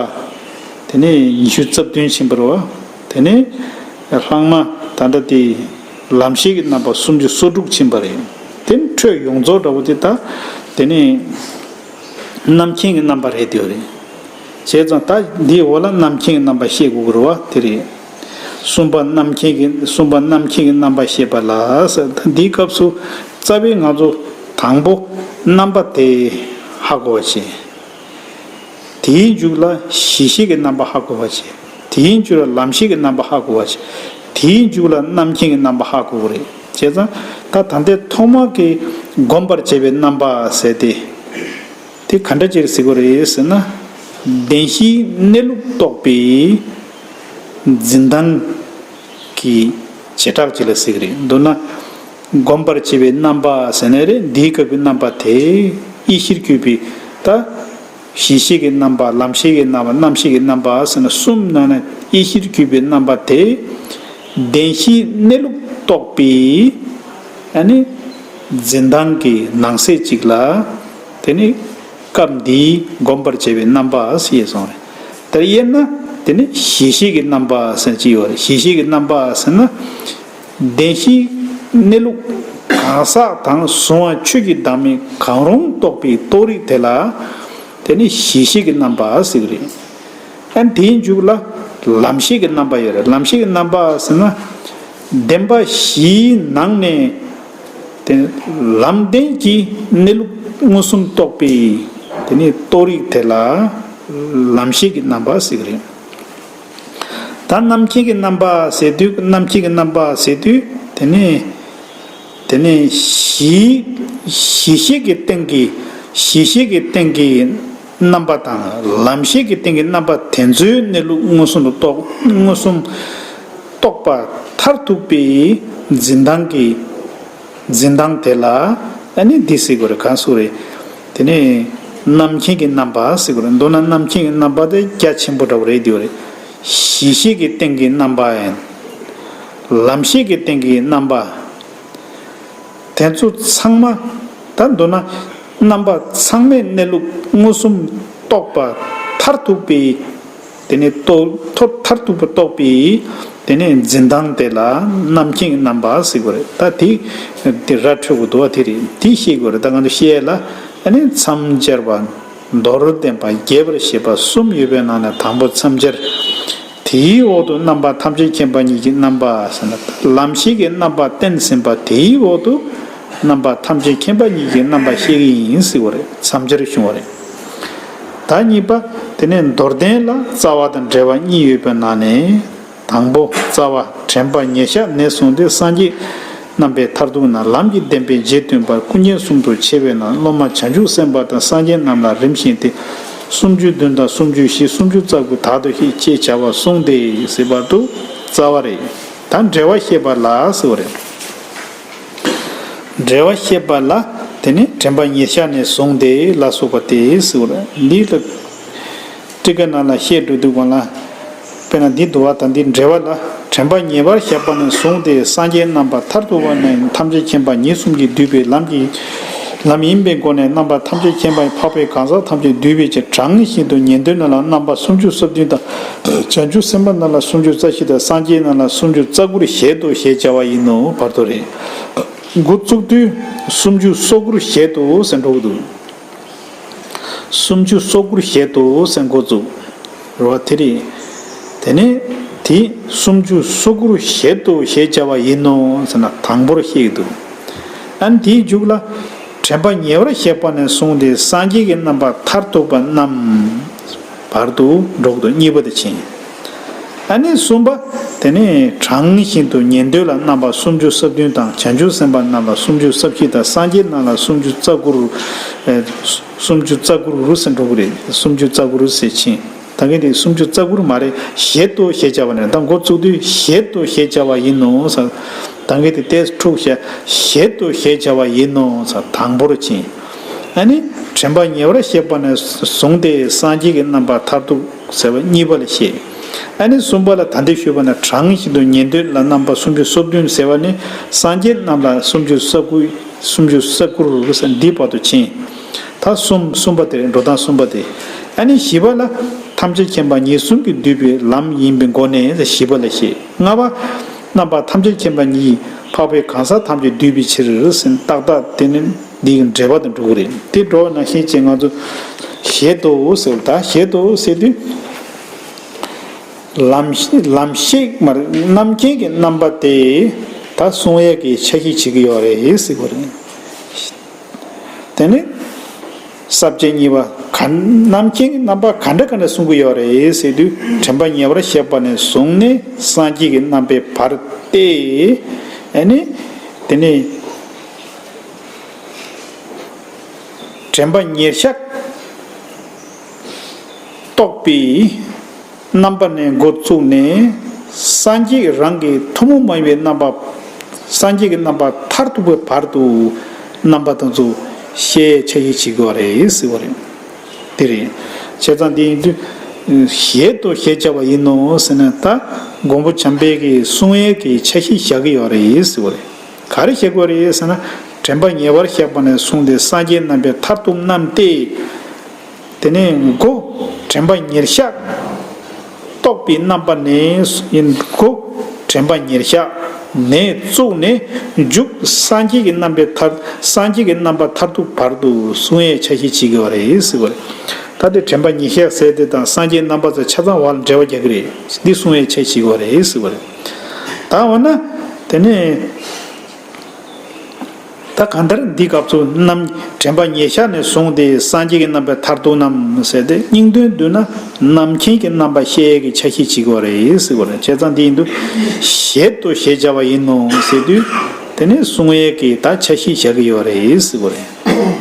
དེ་ནས་ཉི་ཤུ་རྩ་བདུན་ཕྱིན་པ་རེད་བ། དེ་ནས་ལྷག་མ་ད་ལྟ་དེ་ལམ་ཤེས་ཀྱི་རྣམ་པ་སུམ་ཅུ་སོ་དྲུག་ཕྱིན་པ་རེད། དེ་ནས་འཕྲོས་ཡོངས་རྫོགས་འདྲ་བོ་དེ་ད་དེ་ནས། རྣམ་མཁྱེན་གྱི་རྣམ་པ་རེད་དེ་རེད། བྱས་ཙང་ད་འདིའི་འོག་ལ་རྣམ་མཁྱེན་གྱི་རྣམ་པ་བཤད་དགོས་ཀྱི་རེད་བ། དེ་རེད། གསུམ་པ་རྣམ་མཁྱེན་གྱི། གསུམ་པ་རྣམ་མཁྱེན་གྱི་རྣམ་པ་བཤད་པ་ལ་ཟེར། ད་འདིའི་སྐབས་སུ་རྩ་བའི་ང་ཚོ་དང་པོ་རྣམ་པ་དེ་ཧ་གོ་བ་བྱེད། དེའི་མཇུག་ལ་གཞི་ཤེས་ཀྱི་རྣམ་པ་ཧ་གོ་བ་བྱེད། དེའི་མཇུག་ལ་ལམ་ཤེས་ཀྱི་རྣམ་པ་ཧ་གོ་བ་བྱེད། དེའི་མཇུག་ལ་རྣམ་མཁྱེན་གྱི་རྣམ་པ་ཧ་གོ་བ་རེད། བྱས་ཙང་ད་ད་ལྟའི་ཐོག་མ་གི་བསྒོམ་པར་བྱ་བའི་རྣམ་པ་ཟེར་ཏེ། དེ་ག་འདྲ་ཅིག་ཟེར་དགོས་རེད་ཟེར་ན། བདེན་བཞིའི་གནས་ལུགས་རྟོགས་པའི་འཛིན་སྟངས་ཀྱི་བྱེ་བྲག་ཅིག་ལ་ཟེར་གྱི་རེད། མདོར་ན་བསྒོམ་པར་བྱ་བའི་རྣམ་པ་ཟེར་ནའི་རེད། འདིའི་སྐབས་ཀྱི་རྣམ་པ་དེ་ཡེ་ཤེས་གྱུར་པའི་ད། གཞི་ཤེས་ཀྱི་རྣམ་པ། ལམ་ཤེས་ཀྱི་རྣམ་པ། རྣམ་ཤེས་ཀྱི་རྣམ་པ་ཟེར་ན་གསུམ་ནང་ནས་ཡེ་ཤེས་གྱུར་པའི་རྣམ་པ་དེ། བདེན་བཞིའི་གནས་ལུགས་རྟོགས་པའི་ཨ་ནི་འཛིན་སྟངས་ཀྱི་ནང་གསེས་གཅིག་ལ། དེ་ནི་སྐབས་འདིའི་བསྒོམ་པར་བྱ་བའི་རྣམ་པ་ཞེས་གསུངས་རེད། དེར་དབྱེ་ན་དེ་ནི་གཞི་ཤེས་ཀྱི་རྣམ་པ་ཟེར་གྱི་ཡོད་རེད། གཞི་ཤེས་ཀྱི་རྣམ་པ་ཟེར་ན། བདེན་བཞིའི་གནས་ལུགས་གང་ཟག་དང་གཟུང་བ་ཆོས་ཀྱི་བདག་མེད་གང་རུང་རྟོགས་པའི་རྟོགས་རིགས་དེ་ལ་དེ་ནི་གཞི་ཤེས་ཀྱི་རྣམ་པ་ཟེར་གྱི་རེད། ཨ་ནི་དེའི་མཇུག་ལ་ལམ་ཤེས་ཀྱི་རྣམ་པ་ཡོད་རེད། ལམ་ཤེས་ཀྱི་རྣམ་པ་ཟེར་ན། བདེན་པ་བཞིའི་ནང་ནས་དེ་ལམ་བདེན་གྱི་གནས་ལུགས་མངོན་སུམ་རྟོགས་པའི་དེ་ནི་རྟོགས་རིགས་དེ་ལ་ལམ་ཤེས་ཀྱི་རྣམ་པ་ཟེར་གྱི་རེད། ད་རྣམ་མཁྱེན་གྱི་རྣམ་པ་ཟེར་དུས། རྣམ་མཁྱེན་གྱི་རྣམ་པ་ཟེར་དུས་དེ་ནི། དེ་ནི་གཞི། གཞི་ཤེས་ཀྱི་སྟེང་གི། གཞི་ཤེས་ཀྱི་སྟེང་གི་རྣམ་པ་དང་ལམ་ཤེས་ཀྱི་སྟེང་གི་རྣམ་པ་དེ་ཚོའི་གནས་ལུགས་མངོན་སུམ་དུ་རྟོགས། མངོན་སུམ་རྟོགས་པ་མཐར་ཐུག་པའི་འཛིན་སྟངས་ཀྱི། འཛིན་སྟངས་དེ་ལ་ཨ་ནི་འདི་ཟེར་དགོས་རེད། གང་ཟེར་དགོས་རེད། དེ་ནི་རྣམ་མཁྱེན་གྱི་རྣམ་པ་ཟེར་དགོས་རེད། མདོར་ན་རྣམ་མཁྱེན་གྱི་རྣམ་པ་དེ་རྒྱ་ཆེན་པོ་འདྲ་བོ་རེད། དེ་བ་རེད། གཞི་ཤེས་ཀྱི་སྟེང་གི་རྣམ་པ་ཡང་། ལམ་ཤེས་ཀྱི་སྟེང་གི་རྣམ་པ། དེ་ཚོ་ཚང་མ་ད་མདོར་ན་རྣམ་པ་ཚང་མའི་གནས་ལུགས་མངོན་སུམ་རྟོགས་པ་མཐར་ཐུག་པའི། དེ་ནས་རྟོགས། མཐར་ཐུག་པ་རྟོགས་པའི་དེ་ནས་འཛིན་སྟངས་དེ་ལ་རྣམ་མཁྱེན་གྱི་རྣམ་པ་ཟེར་དགོས་རེད། ད་དེ་དེ་ར་འཕྲོད་དགོས་འདུག་བ། དེ་རེད། དེ་ཤེས་དགོས་རེད། ད་ང་ཚོ་བཤད་ཡ་ལ་ཨ་ནི་མཚམས་སྦྱར་བ། མདོར་བསྟན་པ། རྒྱས་པར་བཤད་པ་གསུམ་ཡོད་པའི་ནང་ནས་དང་པོ་མཚམས་སྦྱར། དེའི་འོག་ཏུ་རྣམ་པ་ཐམས་ཅད་མཁྱེན་པ་ཉིད་ཀྱི་རྣམ་པ་ཟེར་ན། ལམ་ཤེས་ཀྱི་རྣམ་པ་བསྟན་ཟིན་པ་དེའི་འོག་ཏུ་རྣམ་པ་ཐམས་ཅད་མཁྱེན་པ་ཉིད་ཀྱི་རྣམ་པ་བཤད་ཀྱི་ཡིན་ཟེར་བ་རེད། མཚམས་སྦྱར་བྱུང་བ་རེད། ད་གཉིས་པ། དེ་ནས་མདོར་བསྟན་ལ་རྩ་བ་དང་འབྲེལ་བ་གཉིས་ཡོད་པའི་ནང་ནས། དང་པོ་རྩ་བ། དྲན་པ་ཉེར་བཞག་ནས་བཟུང་སྟེ་སངས་རྒྱས་རྣམ་པའི་མཐར་ཐུག་ན། ལམ་གྱི་བདེན་པའི་རྗེས་མཐུན་པར་སྐུ་མཉེལ་གསུམ་དུ་ཕྱེ་བས་ན། སློབ་མ་བྱང་ཆུབ་སེམས་དཔའ་དང་སངས་རྒྱས་རྣམས་ལ་རིམ་བཞིན་ཏེ། སུམ་ཅུ་བདུན་དང་སུམ་ཅུ་བཞི། སུམ་ཅུ་རྩ་དགུ་དག་ཏུ་བཤད་ཅེས་བྱ་བ་གསུངས་ཏེ་ཟེར་བར་དུ་རྩ་བ་རེད། ད་འགྲེལ་བ་བཤད་པ་ལ་ཟེར་བ་རེད། འགྲེལ་བ་བཤད་པ་ལ་དེ་ནི་དྲན་པ་ཉེར་བཞག་ནས་བཟུང་སྟེ་ལ་སོགས་པ་སྟེ་ཟེར་བ་རེད། འདི་ལ་ཊཱི་ཀ་ནང་ལ་བཤད་འགྲོ་དུས་སྒང་ལ། དཔེར་ན་འདི་འདུག་བ། ད་འདི་འགྲེལ་བ་ལ། དྲན་པ་ཉེ་བར་བཞག་པ་ནས་བཟུང་སྟེ་སངས་རྒྱས་རྣམ་པ་མཐར་ཐུག་པ་ནས་ཐམས་ཅད་མཁྱེན་པ་ཉིད་གསུམ་གྱིས་བསྡུས་པའི་ལམ་གྱི། ལམ་ཡིན་པའི་སྒོ་ནས་རྣམ་པ་ཐམས་ཅད་མཁྱེན་པ་འཕགས་པའི་གང་ཟག་ཐམས་ཅད་འདུས་པའི་ཕྱིར། གྲངས་བཞིན་དུ་ཉན་ཐོས་རྣམས་ལ་རྣམ་པ་སུམ་ཅུ་རྩ་བདུན་དང་། བྱང་ཆུབ་སེམས་དཔའ་རྣམས་ལ་སུམ་ཅུ་རྩ་བཞི་དང་། སངས་རྒྱས་རྣམས་ལ་སུམ་ཅུ་རྩ་དགུར་བཞེད་དོ་ཞེས་བྱ་བ་ཡིན་ནོ། བར་དོ་རེད། འགོ་བཙུགས་དུས་སུམ་ཅུ་སོ་དགུར་བཞེད་དོ་ཟེར་འགྲོ་གི་འདུག་སུམ་ཅུ་སོ་དགུར་བཞེད་དོ་ཟེར་འགོ་བཙུགས། རེད་བ། དེ་རེད། དེ་ནས་དེ་སུམ་ཅུ་སོ་དགུར་བཞེད་དོ་ཞེས་བྱ་བ་ཡིན་ནོ་ཟེར་ན་དང་པོར་བཤད་ཀྱི་འདུག་ཨ་ནི་དེའི་མཇུག་ལ། དྲན་པ་ཉེ་བར་བཞག་པ་ནས་བཟུང་སྟེ་སངས་རྒྱས་ཀྱི་རྣམ་པ་མཐར་ཐུག་པ་རྣམས། བར་དུ་འགྲོ་གི་འདུག་གཉིས་པ་དེ་ཕྱིན། ཨ་ནི་གསུམ་པ། དེ་ནས་གྲངས་བཞིན་དུ་ཉན་ཐོས་ལ་རྣམ་པ་སུམ་ཅུ་རྩ་བདུན་དང་། བྱང་ཆུབ་སེམས་དཔའ་རྣམས་ལ་སུམ་ཅུ་རྩ་བཞི་དང་། སངས་རྒྱས་རྣམས་ལ་སུམ་ཅུ་རྩ་དགུར། ཨེ། སུམ་ཅུ་རྩ་དགུར་ཟེར་འགྲོ་གི་རེད། སུམ་ཅུ་རྩ་དགུར་ཟེར་ཕྱིན། ད་གིན་དེ་སུམ་ཅུ་རྩ་དགུར་མ་རེད། བཞེད་དོ་ཞེས་བྱ་བ་ནས། ད་འགོ་བཙུགས་དུས་བཞེད་དོ་ཞེས་བྱ་བ་ཡིན་ནོ་ཟེར། ད་གིན་དེ་ཏོག་ཙམ་འཁྲུགས་ཤག་བཞེད་དོ་ཞེས་བྱ་བ་ཡིན་ནོ་ཟེར་དང་པོར་ཕྱིན། ཨ་ནི་དྲན་པ་ཉེ་བར་བཞག་པ་ནས་བཟུང་སྟེ་སངས་རྒྱས་ཀྱི་རྣམ་པ་མཐར་ཐུག་ཟེར་བ་གཉིས་པ་ལ་བཤད། ཨ་ནི་གསུམ་པ་ལ་ད་འདི་ཞུས་པ་ན། གྲངས་བཞིན་དུ་ཉན་ཐོས་ལ་རྣམ་པ་སུམ་ཅུ་སོ་བདུན་ཟེར་བ་ནི་སངས་རྒྱས་རྣམས་ལ་སུམ་ཅུ་སོ་དགུ། སུམ་ཅུ་སོ་དགུ་རུ་ཟེར་འདི་བར་དུ་ཕྱིན། ད་གསུམ། གསུམ་པ་དེ་རེད། འགྲོ་སྟངས་གསུམ་པ་དེ། ཨ་ནི་བཞི་པ་ལ་ཐམས་ཅད་མཁྱེན་པ་ཉིད་གསུམ་གྱིས་བསྡུས་པའི་ལམ་ཡིན་པའི་སྒོ་ནས་བཞི་པ་ལ་བཤད། ལྔ་པ། རྣམ་པ་ཐམས་ཅད་མཁྱེན་པ་ཉིད་འཕགས་པའི་གང་ཟག་ཐམས་ཅད་འདུས་པའི་ཕྱིར་ཟེར། ཏག་ཏག་དེ་ནི་འདི་གི་འགྲེལ་པ་དང་འགྲོ་གི་རེད། དེ་འགྲོ་བ་ནང་བཞིན་བྱས་ང་ཚོ་བཞེད་དོ་ཟེར། ད་བཞེད་དོ་ཟེར་དུས། ལམ་ལམ་ཤེས་མ་རེད། རྣམ་མཁྱེན་གྱི་རྣམ་པ་དེ་ད་གསུང་ཡས་ཀྱི་ཆ་ཤས་བྱེད་ཀྱི་ཡོད་རེད་ཟེར་དགོས་རེད། དེ་ནི་ས་བཅད་གཉིས་པ་ག། རྣམ་མཁྱེན་གྱི་རྣམ་པ་ག་འདྲ་ག་འདྲ་གསུང་གི་ཡོད་རེད་ཟེར་དུས། དྲན་པ་ཉེ་བར་བཞག་པ་ནས་བཟུང་ནས་སངས་རྒྱས་ཀྱི་རྣམ་པའི་བར་ཏེ། ཨ་ནི། དེ་ནས་དྲན་པ་ཉེར་བཞག་རྟོགས་པའི་རྣམ་པ་ནས་འགོ་བཙུགས་ནས། སངས་རྒྱས་རང་གི་ཐུན་མོང་མ་ཡིན་པའི་རྣམ་པ། སངས་རྒྱས་ཀྱི་རྣམ་པ་མཐར་ཐུག་པའི་བར་དུ་རྣམ་པ་དེ་ཚོ་ཤེས་འཆར་ཞིག་བྱེད་དགོས་རེད་ཟེར་བ་རེད། དེ་རེད། བྱས་ཙང་དེ་ཡིན་དུས། གཞལ་དུ་བཞེས་བྱ་བ་ཡིན་ནོ་ཟེར་ན། ད་མགོན་པོ་བྱམས་པས་ཀྱི་གསུང་ཡས་ཀྱི་འཆར་གཞི་བཞག་གི་ཡོད་རེད་ཟེར་བ་རེད། ག་རེ་བཞག་དགོས་རེད་ཟེར་ན། དྲན་པ་ཉེ་བར་བཞག་པ་ནས་བཟུང་སྟེ་སངས་རྒྱས་རྣམ་པའི་མཐར་ཐུག་རྣམས་ཏེ། དེ་ནས་འགོ་དྲན་པ་ཉེར་བཞག་རྟོགས་པའི་རྣམ་པ་ནས་ཡིན། འགོ་དྲན་པ་ཉེར་བཞག་ནས་བཙུགས་ནས་མཇུག་སངས་རྒྱས་ཀྱི་རྣམ་པའི་མཐར། སངས་རྒྱས་ཀྱི་རྣམ་པ་མཐར་ཐུག་བར་དུ་གསུང་ཡས་འཆར་གཞི་བྱེད་དགོས་རེད་ཟེར་བ་རེད། ད་དེ་དྲན་པ་ཉེར་བཞག་ཟེར་དེ་དང་སངས་རྒྱས་རྣམ་པ་ཚོ་ཆ་ཚང་བར་ལ་འབྲེལ་བ་རྒྱག་གི་རེད། འདི་གསུང་ཡས་འཆར་གཞི་བྱེད་དགོས་རེད་ཟེར་བ་རེད། ད་འོ་ན་དེ་ནས། ད་གང་ལྟར་འདི་སྐབས་སུ་རྣམ། དྲན་པ་ཉེར་བཞག་ནས་བཟུང་སྟེ་སངས་རྒྱས་ཀྱི་རྣམ་པའི་མཐར་ཐུག་རྣམས་ཟེར་ཏེ། སྙིང་དོན་བསྡུས་ན་རྣམ་མཁྱེན་གྱི་རྣམ་པ་ཤེས་ཡས་ཀྱི་འཆར་གཞི་བྱེད་དགོས་རེད་ཟེར་བ་རེད། བྱས་ཙང་འདི་ཡིན་དུས་གཞལ་དུ་བཞེས་བྱ་བ་ཡིན་ནོ་ཟེར་དུས། དེ་ནས་གསུང་ཡས་ཀྱི་ད་འཆར་གཞི་བཞག་གི་ཡོད་རེད་ཟེར་བ་རེད།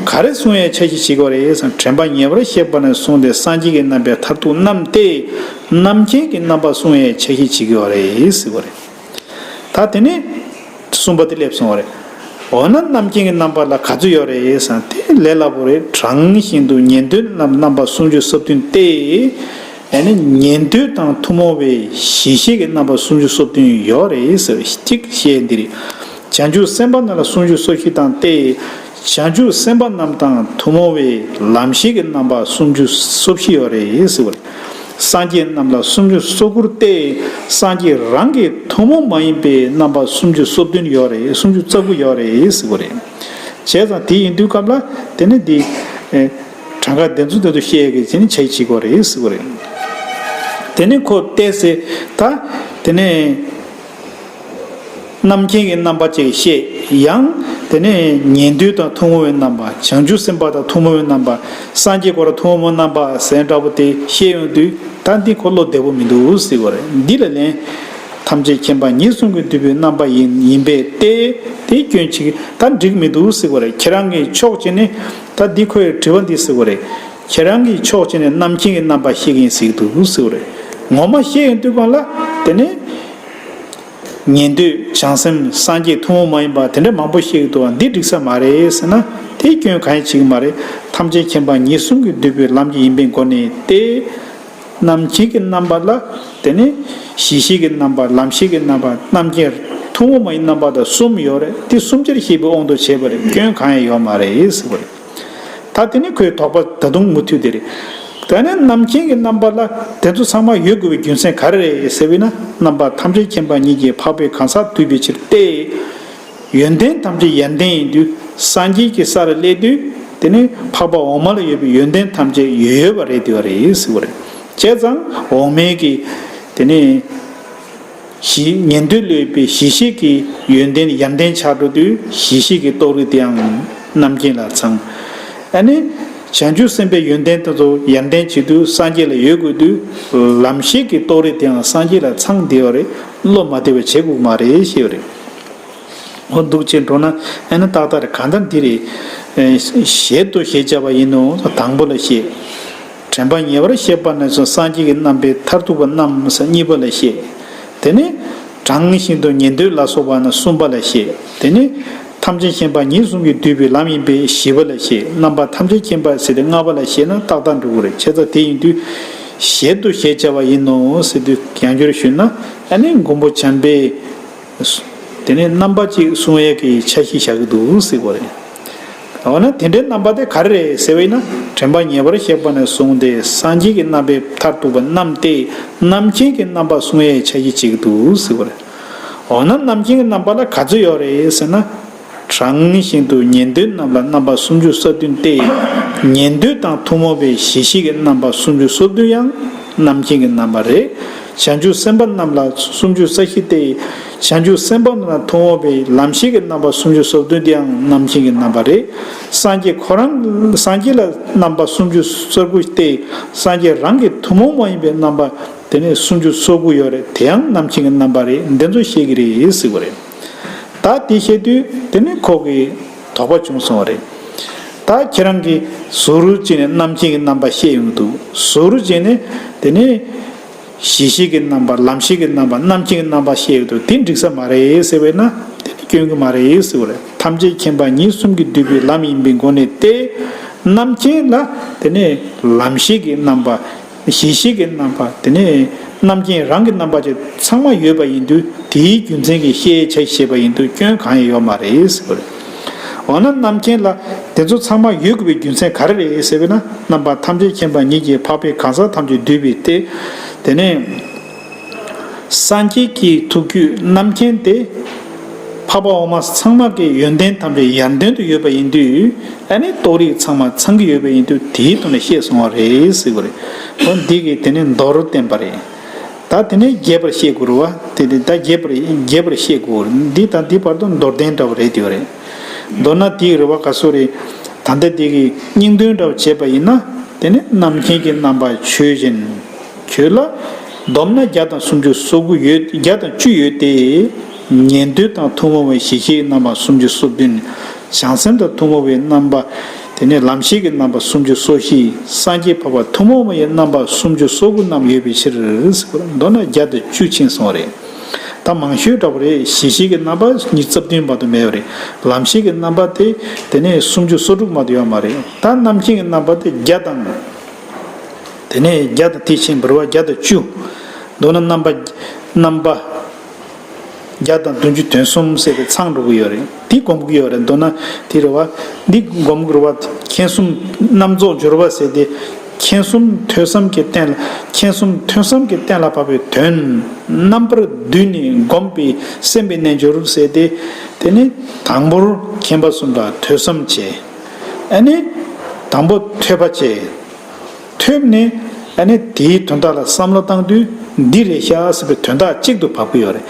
ག་རེ་གསུང་ཡས་འཆར་གཞི་བྱེད་དགོས་རེད་ཟེར་ན། དྲན་པ་ཉེ་བར་བཞེས་པ་ནས་བཟུང་སྟེ་སངས་རྒྱས་ཀྱི་རྣམ་པའི་མཐར་ཐུག་རྣམས་ཏེ། རྣམ་མཁྱེན་གྱི་རྣམ་པ་གསུང་ཡས་འཆར་གཞི་བྱེད་ཀྱི་ཡོད་རེད་ཟེར་བ་རེད། ད་དེ་ནས་གསུམ་པ་དེ་སླེབས་སོང་བ་རེད། འོ་ན་རྣམ་མཁྱེན་གྱི་རྣམ་པ་ལ་ག་ཚོད་ཡོད་རེད་ཟེར་ན། དེ་ལས་སླ་པོ་རེད། གྲངས་བཞིན་དུ་ཉན་ཐོས་རྣམས་རྣམ་པ་སུམ་ཅུ་སོ་བདུན་སྟེ། ཡང་ན་ཉན་ཐོས་དང་ཐུན་མོང་བའི་གཞི་ཤེས་ཀྱི་རྣམ་པ་སུམ་ཅུ་སོ་བདུན་ཡོད་རེད་ཟེར། གཅིག་བཤད་འདི་རེད། བྱང་ཆུབ་སེམས་དཔའ་རྣམས་ལ་སུམ་ཅུ་སོ་བཞི་དང་སྟེ། བྱང་ཆུབ་སེམས་དཔའ་རྣམས་དང་ཐུན་མོང་བའི་ལམ་ཤེས་ཀྱི་རྣམ་པ་སུམ་ཅུ་སོ་བཞི་ཡོད་རེད་ཟེར་བ་རེད། སངས་རྒྱས་རྣམས་ལ་སུམ་ཅུ་སོ་དགུ་སྟེ། སངས་རྒྱས་རང་གི་ཐུན་མོང་མ་ཡིན་པའི་རྣམ་པ་སུམ་ཅུ་སོ་བདུན་ཡོད་རེད། སུམ་ཅུ་རྩ་དགུ་ཡོད་རེད་ཟེར་བ་རེད། བྱས་ཙང་དེ་ཡིན་དུས་སྐབས་ལ་དེ་ནི་འདི། ཨེ། གྲངས་ཀ་དེ་ཚོ་དེ་ཚོ་བཤད་ཀྱི་དེ་ནི་འཆར་གཞི་བྱེད་དགོས་རེད་ཟེར་བ་རེད། དེ་ནི་ཁོ་བལྟས་ཚེ། ད་དེ་ནི། རྣམ་མཁྱེན་གྱི་རྣམ་པ་ཅིག་བཤད། ཡང་དེ་ནས་ཉན་ཐོས་དང་ཐུན་མོང་བའི་རྣམ་པ། བྱང་ཆུབ་སེམས་དཔའ་དང་ཐུན་མོང་བའི་རྣམ་པ། སངས་རྒྱས་ཁོ་རང་ཐུན་མོང་བའི་རྣམ་པ་ཟེར་འདྲ་པོ་དེ་བཤད་ཡོང་དུས། ད་འདི་ཁོ་བློ་བདེ་པོ་མི་འདུག་ཟེར་བ་རེད། འདི་ལ་ལན། ཐམས་ཅད་མཁྱེན་པ་ཉིད་གསུམ་གྱིས་བསྡུས་པའི་རྣམ་པ་ཡིན་ཡིན་པས་ཏེ། དེའི་སྐྱོན་ཅིག་ད་འགྲིག་མི་འདུག་ཟེར་བ་རེད། ཁྱེད་རང་གི་ཕྱོགས་གཅིག་ནས། ད་འདི་ཁོའི་དྲི་བ་འདི་ཟེར་བ་རེད། ཁྱེད་རང་གི་ཕྱོགས་གཅིག་ནས་རྣམ་མཁྱེན་གྱི་རྣམ་པ་བཤད་ཀྱི་ཡིན་ཟེར་གྱི་འདུག་ཟེར་བ་རེད། ངོ་མ་བཤད་ཡོང་དུས་སྒང་ལ་དེ་ནས། ཉན་ཐོས་བྱང་སེམས་སངས་རྒྱས་ཐུན་མོང་མ་ཡིན་པ་དེ་འདྲ་མང་པོ་བཤད་ཀྱི་འདུག་བ། འདི་འགྲིག་ས་མ་རེད་ཟེར་ན། དེའི་སྐྱོན་གང་ཡང་བྱེད་ཀྱི་མ་རེད། ཐམས་ཅད་མཁྱེན་པ་ཉིད་གསུམ་གྱིས་བསྡུས་པའི་ལམ་གྱི་ཡིན་པའི་སྒོ་ནས་ཏེ། རྣམ་མཁྱེན་གྱི་རྣམ་པ་ལ་དེ་ནི་གཞི་ཤེས་ཀྱི་རྣམ་པ། ལམ་ཤེས་ཀྱི་རྣམ་པ། རྣམ་མཁྱེན་ཐུན་མོང་མ་ཡིན་རྣམ་པ་དང་གསུམ་ཡོད་རེད། དེ་གསུམ་ཆར་བཤད་པའི་དབང་དུ་བྱས་པ་རེད། སྐྱོན་གང་ཡང་ཡོད་མ་རེད་ཟེར་བ་རེད། ད་དེ་ནི་ཁོའི་དོགས་པ་ད་དུང་མུ་མཐུད་དེ་རེད། ད་ནི་རྣམ་མཁྱེན་གྱི་རྣམ་པ་ལ་དེ་ཚོ་ཚང་མ་ཡོད་དགོས་པའི་རྒྱུ་མཚན་ག་རེ་རེད་ཟེར་བས་ན། རྣམ་པ་ཐམས་ཅད་མཁྱེན་པ་ཉིད་ཀྱིས་འཕགས་པའི་གང་ཟག་བསྡུས་པའི་ཕྱིར་ཏེ། ཡོན་ཏན་ཐམས་ཅད་ཡར་ལྡན་ཡིན་དུས་སངས་རྒྱས་ཀྱི་ས་ལ་སླེབས་དུས། དེ་ནི་འཕགས་པ་འོག་མ་ལ་ཡོད་པའི་ཡོན་ཏན་ཐམས་ཅད་ཡོད་པ་རེད། དེ་བ་རེད་ཟེར་བ་རེད། བྱས་ཙང་འོག་མའི་གི་དེ་ནི། གཞི་ཉན་ཐོས་ལ་ཡོད་པའི་གཞི་ཤེས་ཀྱི་ཡོན་ཏན་ཡར་ལྡན་ཆགས་འགྲོ་དུས་གཞི་ཤེས་ཀྱི་རྟོགས་རིགས་དེའང་རྣམ་མཁྱེན་ལ་ཚང་། ཨ་ནི། བྱང་ཆུབ་སེམས་དཔའི་ཡོན་ཏན་དེ་ཚོ་ཡར་ལྡན་བྱེད་དུས་སངས་རྒྱས་ལ་ཡོད་དགོས་དུས། ལམ་ཤེས་ཀྱི་རྟོགས་རིགས་དེའང་སངས་རྒྱས་ལ་ཚང་བསྡད་པ་རེད། བློ་མ་བདེ་བ་བྱེད་དགོས་མ་རེད་ཞེས་པ་རེད། འོ་འདུག་ཅེས་འགྲོ་ན། ཨ་ནི་ཏག་ཏག་རེད། གང་ལྟར་འདི་རེད། ཨེ། གཞལ་དུ་བཞེས་བྱ་བ་ཡིན་ནོ། དང་པོ་ལ་བཤད། དྲན་པ་ཉེ་བར་བཤད་པ་ནས་བཟུང་སངས་རྒྱས་ཀྱི་རྣམ་པའི་མཐར་ཐུག་པ་རྣམས་ཟེར་གཉིས་པ་ལ་བཤད། དེ་ནི། གྲངས་བཞིན་དུ་ཉན་ཐོས་ལ་སོགས་པ་ན་གསུམ་པ་ལ་བཤད། དེ་ནི། ཐམས་ཅད་མཁྱེན་པ་ཉིད་གསུམ་གྱིས་བསྡུས་པའི་ལམ་ཡིན་པས་བཞི་པ་ལ་བཤད། རྣམ་པ་ཐམས་ཅད་མཁྱེན་པ་ཟེར་ཏེ་ལྔ་པ་ལ་བཤད་ན་ཏག་ཏག་འགྲོ་གི་རེད། བྱས་ཙང་དེ་ཡིན་དུས། གཞལ་དུ་བཞེས་བྱ་བ་ཡིན་ནོ་ཟེར་དུས་ཡང་བསྐྱར་ཞུས་ན། ཨ་ནི་མགོན་པོ་བྱམས་པས། དེ་ནས་རྣམ་པ་གཅིག་གསུང་ཡས་ཀྱི་འཆར་གཞི་བཞག་གི་འདུག་ཟེར་བ་རེད། འོ་ན་དེ་འདྲའི་རྣམ་པ་དེ་ག་རེ་རེད་ཟེར་བས་ན། དྲན་པ་ཉེ་བར་བཤད་པ་ནས་བཟུང་སྟེ་སངས་རྒྱས་ཀྱི་རྣམ་པའི་མཐར་ཐུག་པ་རྣམས་ཏེ། རྣམ་མཁྱེན་གྱི་རྣམ་པ་གསུང་ཡས་འཆར་གཞི་བྱེད་ཀྱི་འདུག་ཟེར་བ་རེད། འོ་ན་རྣམ་མཁྱེན་གྱི་རྣམ་པ་ལ་ག་ཚོད་ཡོད་རེད་ཟེར་ན། གྲངས་བཞིན་དུ་ཉན་ཐོས་རྣམས་ལ་རྣམ་པ་སུམ་ཅུ་སོ་བདུན་ཏེ། ཉན་ཐོས་དང་ཐུན་མོང་བའི་གཞི་ཤེས་ཀྱི་རྣམ་པ་སུམ་ཅུ་སོ་བདུན་ཡང་རྣམ་མཁྱེན་གྱི་རྣམ་པ་རེད། བྱང་ཆུབ་སེམས་དཔའ་རྣམས་ལ་སུམ་ཅུ་རྩ་བཞི་སྟེ། བྱང་ཆུབ་སེམས་དཔའ་རྣམས་ལ་ཐུན་མོང་བའི་ལམ་ཤེས་ཀྱི་རྣམ་པ་སུམ་ཅུ་སོ་བདུན་དེའང་རྣམ་མཁྱེན་གྱི་རྣམ་པ་རེད། སངས་རྒྱས་ཁོ་རང་སངས་རྒྱས་ལ་རྣམ་པ་སུམ་ཅུ་རྩ་དགུ་སྟེ། སངས་རྒྱས་རང་གི་ཐུན་མོང་མ་ཡིན་པའི་རྣམ་པ་དེ་ནས་སུམ་ཅུ་སོ་དགུ་ཡོད་རེད། དེའང་རྣམ་མཁྱེན་གྱི་རྣམ་པ་རེད། འདི་ཚོ་ཤེས་ཀྱི་རེད་ཟེར་བ་རེད། ད་ ད་དེ་བཤད་དུས་དེ་ནི་ཁོ་གི་དོགས་པ་བྱུང་སོང་བ་རེད། ད་ཁྱེད་རང་གིས་ཟུར་བཅད་ནས་རྣམ་མཁྱེན་གྱི་རྣམ་པ་བཤད་ཡོང་གི་འདུག་ཟུར་བཅད་ནས་དེ་ནི་གཞི་ཤེས་ཀྱི་རྣམ་པ། ལམ་ཤེས་ཀྱི་རྣམ་པ། རྣམ་མཁྱེན་གྱི་རྣམ་པ་བཤད་ཡོང་གི་འདུག་དེ་འགྲིག་ས་མ་རེད་ཟེར་བས་ན་དེ་ནི་སྐྱོན་གྱི་མ་རེད་ཟེར་བ་རེད། ཐམས་ཅད་མཁྱེན་པ་ཉིད་གསུམ་གྱིས་བསྡུས་པའི་ལམ་ཡིན་པའི་སྒོ་ནས་ཏེ། རྣམ་མཁྱེན་ལ་དེ་ནི་ལམ་ཤེས་ཀྱི་རྣམ་པ། གཞི་ཤེས་ཀྱི་རྣམ་པ། དེ་ནས་རྣམ་མཁྱེན་རང་གི་རྣམ་པ་བཅས་ཚང་མ་ཡོད་པ་ཡིན་དུས་དེའི་རྒྱུ་མཚན་གྱིས་ཤེས་བྱ་ཞེས་པ་ཡིན་དུས་སྐྱོན་གང་ཡང་ཡོད་མ་རེད་ཟེར་བ་རེད། འོ་ན་རྣམ་མཁྱེན་ལ་དེ་ཚོ་ཚང་མ་ཡོད་དགོས་པའི་རྒྱུ་མཚན་ག་རེ་རེད་ཟེར་བས་ན། རྣམ་པ་ཐམས་ཅད་མཁྱེན་པ་ཉིད་ཀྱིས་འཕགས་པའི་གང་ཟག་ཐམས་ཅད་བསྡུས་པའི་སྟེ། དེ་ནས་སངས་རྒྱས་ཀྱི་ཐུགས་རྒྱུད་རྣམ་མཁྱེན་ཏེ། འཕགས་པ་འོག་མ་ཚང་མ་གི་ཡོན་ཏན་ཐམས་ཅད་ཡར་ཐོན་དུ་ཡོད་པ་ཡིན་དུས། ཨ་ནི་རྟོགས་རིགས་ཚང་མ་ཚང་གི་ཡོད་པ་ཡིན་དུས་དེའི་ཐོག་ནས་བཤད་སོང་བ་རེད་ཟེར་བ་རེད། འོ་འདི་གིས་དེ་ནི་མདོར་བསྟན་པ་རེད། ད་དེ་ནས་རྒྱས་པར་བཤད་དགོས་རེད་བ། དེ་དེ་ད་རྒྱས་པར་རྒྱས་པར་བཤད་དགོས་རེད། འདི་དང་འདི་བར་དུ་མདོར་བསྟན་འདྲ་བ་རེད་དེ་བ་རེད། མདོར་ན་དེའི་རེད་བ་ག་སོ་རེད། ད་ལྟ་དེ་གི་སྙིང་དོན་འདྲ་བ་བྱས་པ་ཡིན་ན། དེ་ནི་རྣམ་མཁྱེན་གྱི་རྣམ་པ་ཆོས་ཅན། ཁྱོད་ལ་བསྡོམས་ན་བརྒྱ་དང་སུམ་ཅུ་སོ་དགུ་ཡོད། བརྒྱ་དང་བཅུ་ཡོད་དེ། ཉན་ཐོས་དང་ཐུན་མོང་བའི་གཞི་ཤེས་རྣམ་པ་སུམ་ཅུ་སོ་བདུན། བྱང་སེམས་དང་ཐུན་མོང་བའི་རྣམ་པ། དེ་ནས་ལམ་ཤེས་ཀྱི་རྣམ་པ་སུམ་ཅུ་སོ་བཞི། སངས་རྒྱས་འཕགས་པ་ཐུན་མོང་བའི་རྣམ་པ་སུམ་ཅུ་སོ་དགུ་རྣམས་ཡོད་པའི་ཕྱིར། མདོར་ན་བརྒྱ་དང་བཅུ་ཕྱིན་སོང་བ་རེད། ད་མང་ཤོས་འདྲ་བོ་རེད། གཞི་ཤེས་ཀྱི་རྣམ་པ་ཉི་ཤུ་རྩ་བདུན་མ་གཏོགས་མེད་པ་རེད། ལམ་ཤེས་ཀྱི་རྣམ་པ་དེ་དེ་ནས་སུམ་ཅུ་སོ་དྲུག་མ་གཏོགས་ཡོད་མ་རེད། ད་རྣམ་མཁྱེན་གྱི་རྣམ་པ་དེ་བརྒྱ་དང་། དེ་ནས་བརྒྱ་དང་དེ་ཕྱིན་པ་རེད་བ། བརྒྱ་དང་བཅུ། མདོར་ན་རྣམ་པ། རྣམ་པ་བརྒྱ་དང་བདུན་ཅུ་དོན་གསུམ་ཟེར་བའི་ཚང་འགྲོ་གི་ཡོད་རེད། འདི་སྒོམ་གི་ཡོད་རེད། མདོར་ན་དེ་རེད་བ། འདི་སྒོམ་གི་རེད་བ། མཁྱེན་གསུམ་རྣམ་རྫོགས་སྦྱོར་བ་ཟེར་ཏེ། མཁྱེན་གསུམ་ཐོས་བསམ་གྱི་རྟེན་ལ། མཁྱེན་གསུམ་ཐོས་བསམ་གྱི་རྟེན་ལ་བབ་པའི་དོན་རྣམ་པར་བསྡུས་ནས་བསྒོམས་པའི་སེམས་པའི་རྣལ་འབྱོར་ཟེར་ཏེ། དེ་ནི་དང་པོར་མཁྱེན་པ་གསུམ་ལ་ཐོས་བསམ་བྱས། ཨ་ནི་དང་པོ་ཐོས་པ་བྱས། ཐོས་ནས་ཨ་ནི་དེའི་དོན་དག་ལ་བསམ་བློ་བཏང་དུས་འདི་རེད་ཤག་ཟེར་བའི་དོན་དག་གཅིག་ཏུ་བབ་ཀྱི་ཡོད་རེད།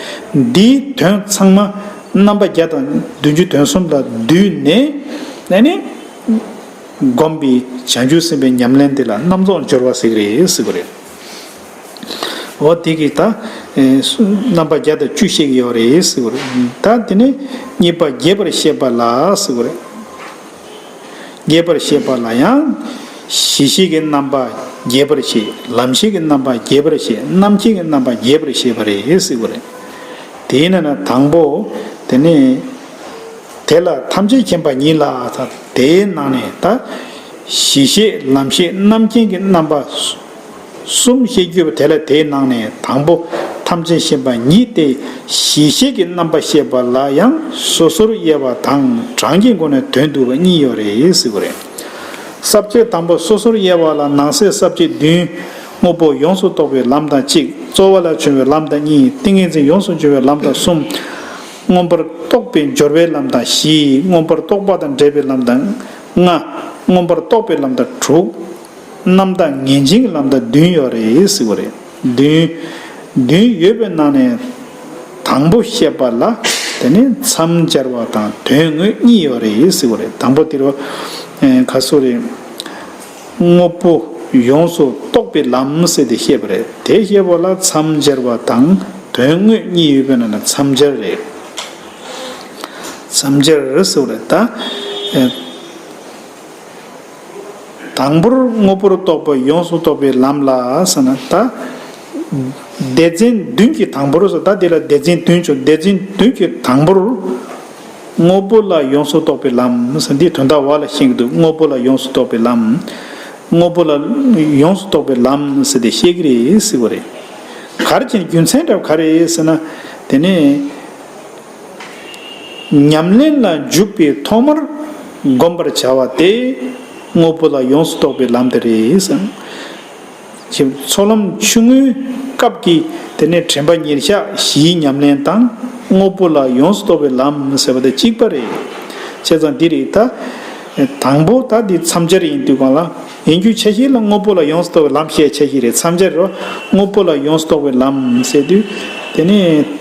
འདིའི་དོན་ཚང་མ་རྣམ་པ་བརྒྱ་དང་བདུན་ཅུ་དོན་གསུམ་ལ་བསྡུས་ནས་ཨ་ནི་བསྒོམས་པའི་བྱང་ཆུབ་སེམས་དཔའི་ཉམས་ལེན་དེ་ལ་རྣམ་རྫོགས་སྦྱོར་བ་ཟེར་གྱི་རེད་ཟེར་གྱི་རེད། འོ་དེ་གིས་ད་ཨེ་རྣམ་པ་བརྒྱ་དང་བཅུ་བཤད་ཀྱི་ཡོད་རེད་ཟེར་གྱི་རེད། ད་དེ་ནས་གཉིས་པ་རྒྱས་པར་བཤད་པ་ལ་ཟེར་གྱི་རེད། རྒྱས་པར་བཤད་པ་ལ་ཡང་། གཞི་ཤེས་ཀྱི་རྣམ་པ་རྒྱས་པར་བཤད། ལམ་ཤེས་ཀྱི་རྣམ་པ་རྒྱས་པར་བཤད། རྣམ་མཁྱེན་གྱི་རྣམ་པ་རྒྱས་པར་བཤད་པ་རེད་ཟེར་གྱི་རེད། དེས་ན་ན་དང་པོ། དེ་ནས་དེ་ལ་ཐམས་ཅད་མཁྱེན་པ་ཉིད་ལ། དེའི་ནང་ནས་ད་གཞི་ཤེས་ལམ་ཤེས་རྣམ་མཁྱེན་གྱི་རྣམ་པ་གསུམ་བཤད་རྒྱུ་དེ་ལ། དེའི་ནང་ནས་དང་པོ་ཐམས་ཅད་མཁྱེན་པ་ཉིད་དེ་གཞི་ཤེས་ཀྱི་རྣམ་པ་བཤད་པ་ལ་ཡང་སོ་སོར་དབྱེ་བ་དང་གྲངས་ཀྱི་སྒོ་ནས་དོན་བསྡུ་བ་གཉིས་ཡོད་རེད་ཟེར་གྱི་རེད། ས་བཅད་དང་པོ་སོ་སོར་དབྱེ་བ་ལ་ནང་གསེས་ས་བཅད་བདུན། དངོས་པོ་ཡོངས་སུ་རྟོགས་པའི་ལམ་དང་གཅིག། རྩོལ་བ་ལ་བྱུང་བའི་ལམ་དང་གཉིས། ཏིང་ངེ་འཛིན་ཡོངས་སུ་འབྱུང་བའི་ལམ་དང་གསུམ། མངོན་པར་རྟོགས་པའི་སྦྱོར་བའི་ལམ་དང་བཞི། མངོན་པར་རྟོགས་པ་དང་འབྲེལ་བའི་ལམ་དང་ལྔ། མངོན་པར་རྟོགས་པའི་ལམ་དང་དྲུག། རྣམ་དག་ངེས་འབྱིན་གྱི་ལམ་དང་བདུན་ཡོད་རེད་ཟེར་བ་རེད། བདུན། བདུན་ཡོད་པའི་ནང་ནས་དང་པོ་བཤད་པ་ལ་དེ་ནི་མཚམས་སྦྱར་བ་དང་དོན་དངོས་གཉིས་ཡོད་རེད་ཟེར་བ་རེད། དང་པོ་དེ་རུ་ཨེ་ག་སོ་རེད། དངོས་པོ་ཡོངས་སུ་རྟོགས་པའི་ལམ་ཟེར་ཏེ་བཤད་པ་རེད། དེ་བཤད་པ་ལ་མཚམས་སྦྱར་བ་དང་དོན་དངོས་གཉིས་ཡོད་པའི་ནང་ནས་མཚམས་སྦྱར་རེད། མཚམས་སྦྱར་ཟེར་བ་རེད་ད། ཨེ། དང་པོར་དངོས་པོར་རྟོགས་པ་ཡོངས་སུ་རྟོགས་པའི་ལམ་ལ་ཟེར་ན་ད། སྡེ་ཚན་བདུན་གྱི་དང་པོར་ཟེར། ད་འདི་ལ་སྡེ་ཚན་བདུན་བྱུང་། སྡེ་ཚན་བདུན་གྱི་དང་པོར་དངོས་པོ་ལ་ཡོངས་སུ་རྟོགས་པའི་ལམ་ཟེར། འདིའི་དོན་དག་བ་ལ་ཤེས་ཀྱི་འདུག་དངོས་པོ་ལ་ཡོངས་སུ་རྟོགས་པའི་ལམ། དངོས་པོ་ལ་ཡོངས་སུ་རྟོགས་པའི་ལམ་ཟེར་ཏེ་བཤད་ཀྱི་རེད་ཟེར་བ་རེད། ག་རེ་བྱས་ནས་རྒྱུ་མཚན་འདྲ་བ་ག་རེ་ཟེར་ན། དེ་ནས། ཉམས་ལེན་ལ་འཇུག་པའི་ཐོག་མར་བསྒོམ་པར་བྱ་བ་སྟེ། དངོས་པོ་ལ་ཡོངས་སུ་རྟོགས་པའི་ལམ་དེ་རེད་ཟེར། ཚོགས་ལམ་ཆུང་ངུའི་སྐབས་ཀྱི་དེ་ནས་དྲན་པ་ཉེར་བཞག་བཞིའི་ཉམས་ལེན་དང་། དངོས་པོ་ལ་ཡོངས་སུ་རྟོགས་པའི་ལམ་ཟེར་བ་དེ་གཅིག་པ་རེད། བྱས་ཙང་འདི་རེད་ད། དང་པོ་ད་འདི་མཚམས་སྦྱར་ཡིན་དུས་གང་ལ། ཡིན་རྒྱུ་ཆ་ཤས་ལ་དངོས་པོ་ལ་ཡོངས་སུ་རྟོགས་པའི་ལམ་ཞེས་ཆ་ཤས་རེད། མཚམས་སྦྱར་རོ། དངོས་པོ་ལ་ཡོངས་སུ་རྟོགས་པའི་ལམ་ཟེར་དུས། དེ་ནས་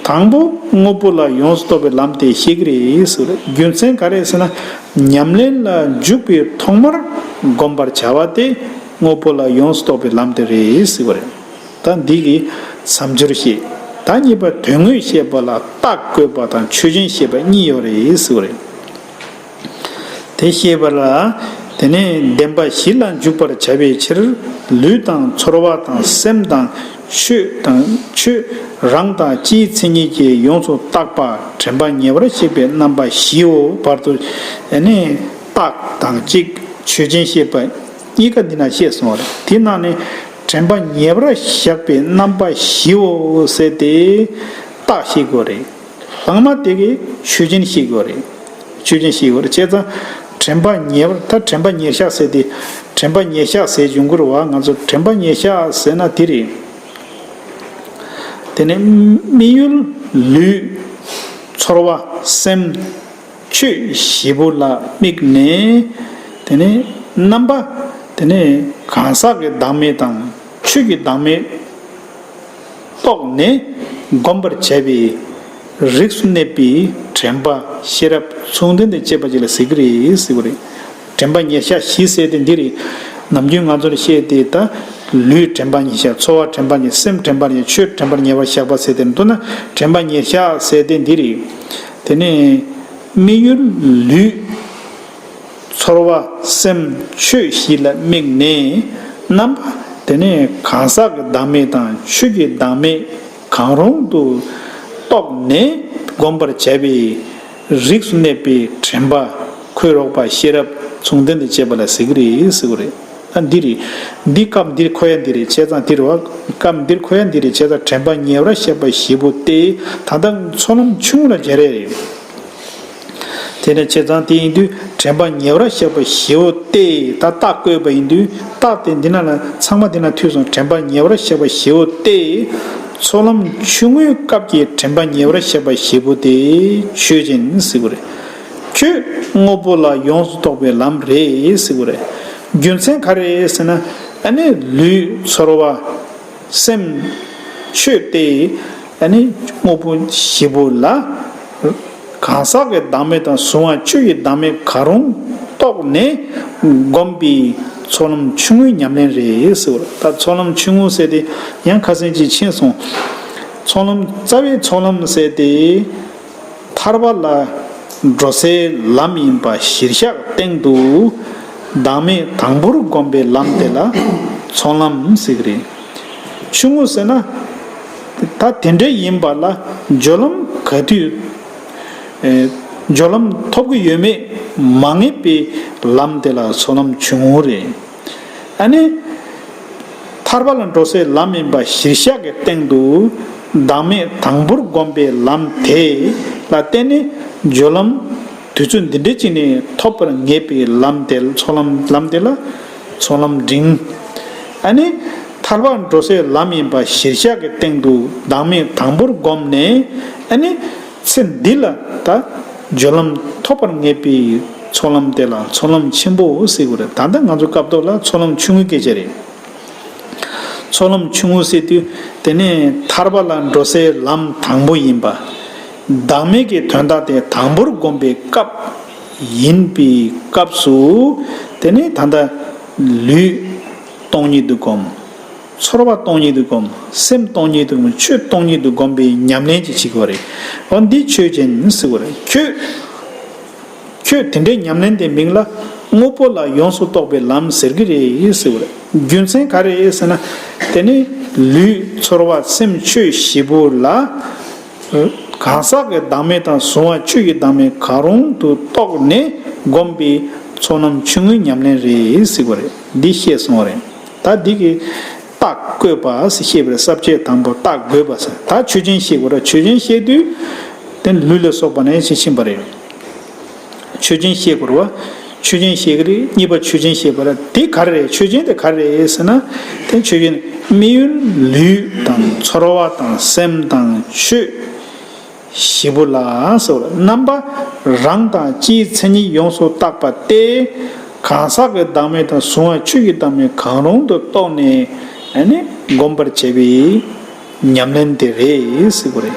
དང་པོ་དངོས་པོ་ལ་ཡོངས་སུ་རྟོགས་པའི་ལམ་དེ་བཤད་ཀྱི་རེད་ཟེར། རྒྱུ་མཚན་ག་རེ་ཟེར་ན། ཉམས་ལེན་ལ་འཇུག་པའི་ཐོག་མར་བསྒོམ་པར་བྱ་བ་སྟེ། དངོས་པོ་ལ་ཡོངས་སུ་རྟོགས་པའི་ལམ་དེ་རེད་ཟེར་བ་རེད། ད་འདི་གི་མཚམས་སྦྱོར་ཞེས། ད་གཉིས་པ་དོན་དངོས་བཤད་པ་ལ་རྟགས་བཀོད་པ་དང་ཆོས་ཅན་བཤད་པ་གཉིས་ཡོད་རེད་ཟེར་བ་རེད། དེ་ཤེས་པ་ལ། དེ་ནས་བདེན་པ་བཞི་ལ་འཇུག་པར་བྱ་བའི་ཕྱིར། ལུས་དང་ཚོར་བ་དང་སེམས་དང་ཆོས་དང་ཆོས་རང་དང་སྤྱིའི་མཚན་ཉིད་ཀྱིས་ཡོངས་སུ་བརྟགས་པ་དྲན་པ་ཉེ་བར་གཤེགས་པའི་རྣམ་པ་བཞིའོ། བར་དུ་ནི་རྟགས་དང་གཅིག་ཆོས་ཅན་བཤད་པ་གཉིས་ཀ་འདི་ན་བཤད་སོང་བ་རེད། དེ་ནང་ནས་དྲན་པ་ཉེ་བར་བཞག་པའི་རྣམ་པ་བཞིའོ་ཟེར་ཏེ་རྟགས་བཤད་དགོས་རེད། ལྷག་མ་དེ་གིས་ཆོས་ཅན་བཤད་དགོས་རེད། ཆོས་ཅན་བཤད་དགོས་རེད། བྱས་ཙང་དྲན་པ་ཉེ་བར། ད་དྲན་པ་ཉེར་བཞག་ཟེར་ཏེ། དྲན་པ་ཉེར་བཞག་ཟེར་བྱུང་གི་རེད་བ། ང་ཚོ་དྲན་པ་ཉེར་བཞག་ཟེར་ན་དེ་རེད། དེ་ནས་དམིགས་ཡུལ་ལུས། ཚོར་བ། སེམས། ཆོས་བཞི་པོ་ལ་དམིགས་ནས། དེ་ནས་རྣམ་པ། དེ་ནས་གང་ཟག་གི་བདག་མེད་དང་ཆོས་ཀྱི་བདག་མེད་རྟོགས་ནས་བསྒོམ་པར་བྱ་བའི་རིགས་སུ་གནས་པའི་དྲན་པ་ཤེས་རབ་མཚུངས་ལྡན་དུ་བྱེད་པ་ཅིག་ལ་ཟེར་གྱི་རེད་ཟེར་བ་རེད། དྲན་པ་ཉེར་བཞག་བཞི་ཟེར་དེ་འདི་རེད། ནམ་རྒྱུན་ང་ཚོར་བཤད་དེ་ད་ལུས་དྲན་པ་ཉེར་བཞག་ཚོར་བ་དྲན་པ་ཉེར། སེམས་དྲན་པ་ཉེར། ཆོས་དྲན་པ་ཉེ་བར་བཞག་པ་ཟེར་དེ་མདོར་ན་དྲན་པ་ཉེར་བཞག་ཟེར་དེ་འདི་རེད། དེ་ནས་དམིགས་ཡུལ་ལུས། ཚོར་བ། སེམས། ཆོས་བཞི་ལ་དམིགས་ནས་རྣམ་པ། དེ་ནས་གང་ཟག་གི་བདག་མེད་དང་ཆོས་ཀྱི་བདག་མེད་གང་རུང་དུ་རྟོགས་ནས་བསྒོམ་པར་བྱ་བའི་རིགས་སུ་གནས་པའི་དྲན་པ། ཁོའི་རོགས་པ་ཤེས་རབ་མཚུངས་ལྡན་དུ་བྱེད་པ་ལ་ཟེར་གྱི་རེད་ཟེར་གྱི་རེད། ཨ། འདི་རེད། འདི་སྐབས་འདིར་འཁོར་ཡ་འདི་རེད། བྱས་ཙང་འདི་རེད་བ། སྐབས་འདིར་འཁོར་ཡ་འདི་རེད། བྱས་ཙང་དྲན་པ་ཉེ་བར་བཤད་པ་བཞི་པོ་སྟེ། ད་ལྟ་ཚོགས་ལམ་ཆུང་ངུ་ལ་སྦྱར་ཡ་རེད། དེ་ནས་བྱས་ཙང་དེ་ཡིན་དུས་དྲན་པ་ཉེ་བར་བཤད་པ་བཞི་པོ་སྟེ། ད་རྟགས་བཀོད་པ་ཡིན་དུས་རྟགས་དེ་འདི་ན་ལ་ཚང་མ་འདི་ན་ཐུག་སོང་། དྲན་པ་ཉེ་བར་བཤད་པ་བཞི་པོ་སྟེ། ཚོགས་ལམ་ཆུང་ངུའི་སྐབས་ཀྱི་དྲན་པ་ཉེ་བར་བཤད་པ་བཞི་པོ་དེ་ཆོས་ཅན་ཟེར་གྱི་རེད། ཁྱོད་དངོས་པོ་ལ་ཡོངས་སུ་རྟོག་པའི་ལམ་རེད་ཟེར་གྱི་རེད། རྒྱུ་མཚན་ག་རེ་ཟེར་ན། ཨ་ནི་ལུས། ཚོར་བ། སེམས། ཆོས་དེ་ཨ་ནི་དངོས་པོ་བཞི་པོ་ལ་གང་ཟག་གི་བདག་མེད་དང་གཟུང་བ་ཆོས་ཀྱི་བདག་མེད་གང་རུང་རྟོགས་ནས་བསྒོམས་པའི་ཚོགས་ལམ་ཆུང་ངུའི་ཉམས་ལེན་རེད་ཟེར་བ། ད་ཚོགས་ལམ་ཆུང་ངུ་ཟེར་དེ་ཡང་ཁ་སང་ཅིག་ཕྱིན་སོང་། ཚོགས་ལམ། རྩ་བའི་ཚོགས་ལམ་ཟེར་དེ། ཐར་པ་ལ་འགྲོ་སའི་ལམ་ཡིན་པ་གཞིར་བཞག་སྟེང་དུ། བདག་མེད་དང་པོར་བསྒོམས་པའི་ལམ་དེ་ལ་ཚོགས་ལམ་ཟེར་གྱི་རེད། ཆུང་ངུ་ཟེར་ན། ད་དེ་འདྲ་ཡིན་པ་ལ་སྦྱོར་ལམ་ག་དུས། ཨེ། སྦྱོར་ལམ་ཐོབ་ཀྱི་ཡོད་མེད་མ་ངེས་པའི་ལམ་དེ་ལ་ཚོགས་ལམ་ཆུང་ངུ་རེད། ཨ་ནི། ཐར་པ་ལ་འགྲོ་སའི་ལམ་ཡིན་པ་གཞིར་བཞག་གི་སྟེང་དུ། བདག་མེད་དང་པོར་བསྒོམས་པའི་ལམ་དེ་ལ་བརྟེན་ནས་སྦྱོར་ལམ་དུས་ཚོད་འདི་འདྲ་ཅིག་ནས་ཐོབ་པར་ངེས་པའི་ལམ་དེ་ཚོགས་ལམ། ལམ་དེ་ལ་ཚོགས་ལམ་འབྲིང་། ཨ་ནི། ཐར་པར་འགྲོ་སའི་ལམ་ཡིན་པ་གཞིར་བཞག་གི་སྟེང་དུ་བདག་མེད་དང་པོར་བསྒོམས་ནས། ཨ་ནི། ཚེ་འདི་ལ་ད་སྦྱོར་ལམ་ཐོབ་པར་ངེས་པའི་ཚོགས་ལམ་དེ་ལ་ཚོགས་ལམ་ཆེན་པོ་ཟེར་དགོས་རེད། ད་ལྟ་ང་ཚོ་སྐབས་ཐོག་ལ་ཚོགས་ལམ་ཆུང་ངུའི་སྐད་ཆ་རེད། ཚོགས་ལམ་ཆུང་ངུ་ཟེར་དུས་དེ་ནས་ཐར་པ་ལ་འགྲོ་སའི་ལམ་དང་པོ་ཡིན་པ། བདག་མེད་ཀྱི་དོན་དག་དེ་དང་པོར་བསྒོམས་པའི་སྐབས་ཡིན་པའི་སྐབས་སུ། དེ་ནས་ད་ལྟ་ལུས་སྟོང་ཉིད་དུ་བསྒོམ། ཚོར་བ་སྟོང་ཉིད་དུ་བསྒོམ། སེམས་སྟོང་ཉིད་དུ་བསྒོམ། ཆོས་སྟོང་ཉིད་དུ་བསྒོམ་པའི་ཉམས་ལེན་ཅིག་བྱེད་དགོས་རེད། འོ་འདི་ཆོས་ཅན་ཟེར་དགོས་རེད། ཁྱོད། ཁྱོད་དེ་འདྲའི་ཉམས་ལེན་དེ་མིང་ལ་དངོས་པོ་ལ་ཡོངས་སུ་རྟོག་པའི་ལམ་ཟེར་གྱི་རེད་ཟེར་བ་རེད། རྒྱུ་མཚན་ག་རེ་ཟེར་ན། དེ་ནི་ལུས་ཚོར་བ་སེམས་ཆོས་བཞི་པོ་ལ། གང་ཟག་གི་བདག་མེད་དང་གཟུང་བ་ཆོས་ཀྱི་བདག་མེད་གང་རུང་དུ་རྟོགས་ནས་བསྒོམས་པའི་ཚོགས་ལམ་ཆུང་ངུའི་ཉམས་ལེན་རེད་ཟེར་བ་རེད། འདི་བཤད་སོང་བ་རེད། ད་འདི་གི་རྟགས་བཀོད་པ་ཟེར་བཤད་པ་རེད། ས་བཅད་དང་པོ་རྟགས་བཀོད་པ་ཟེར། ད་ཆོས་ཅན་བཤད་དགོས་རེད། ཆོས་ཅན་བཤད་དུས་དེ་ལུས་ལ་སོགས་པ་ནས་ཕྱིན་ཕྱིན་པ་རེད། ཆོས་ཅན་བཤད་དགོས་རེད་བ། ཆོས་ཅན་བཤད་ཀྱི་རེད། གཉིས་པ་ཆོས་ཅན་བཤད་པ་རེད། དེ་ག་རེ་རེད། ཆོས་ཅན་དེ་ག་རེ་རེད་ཟེར་ན། དེ་ཆོས་ཅན་དམིགས་ཡུལ་ལུས་དང་ཚོར་བ་དང་སེམས་དང་ཆོས་བཞི་པོ་ལ་ཟེར་བ་རྣམ་པ་རང་དང་སྤྱིའི་མཚན་ཉིད་ཡོངས་སུ་བརྟགས་པ་སྟེ། གང་ཟག་གི་བདག་མེད་དང་གཟུང་བ་ཆོས་ཀྱི་བདག་མེད་གང་རུང་དུ་རྟོགས་ནས་ཨ་ནི་བསྒོམ་པར་བྱ་བའི་ཉམས་ལེན་དེ་རེད་ཟེར་གྱི་རེད།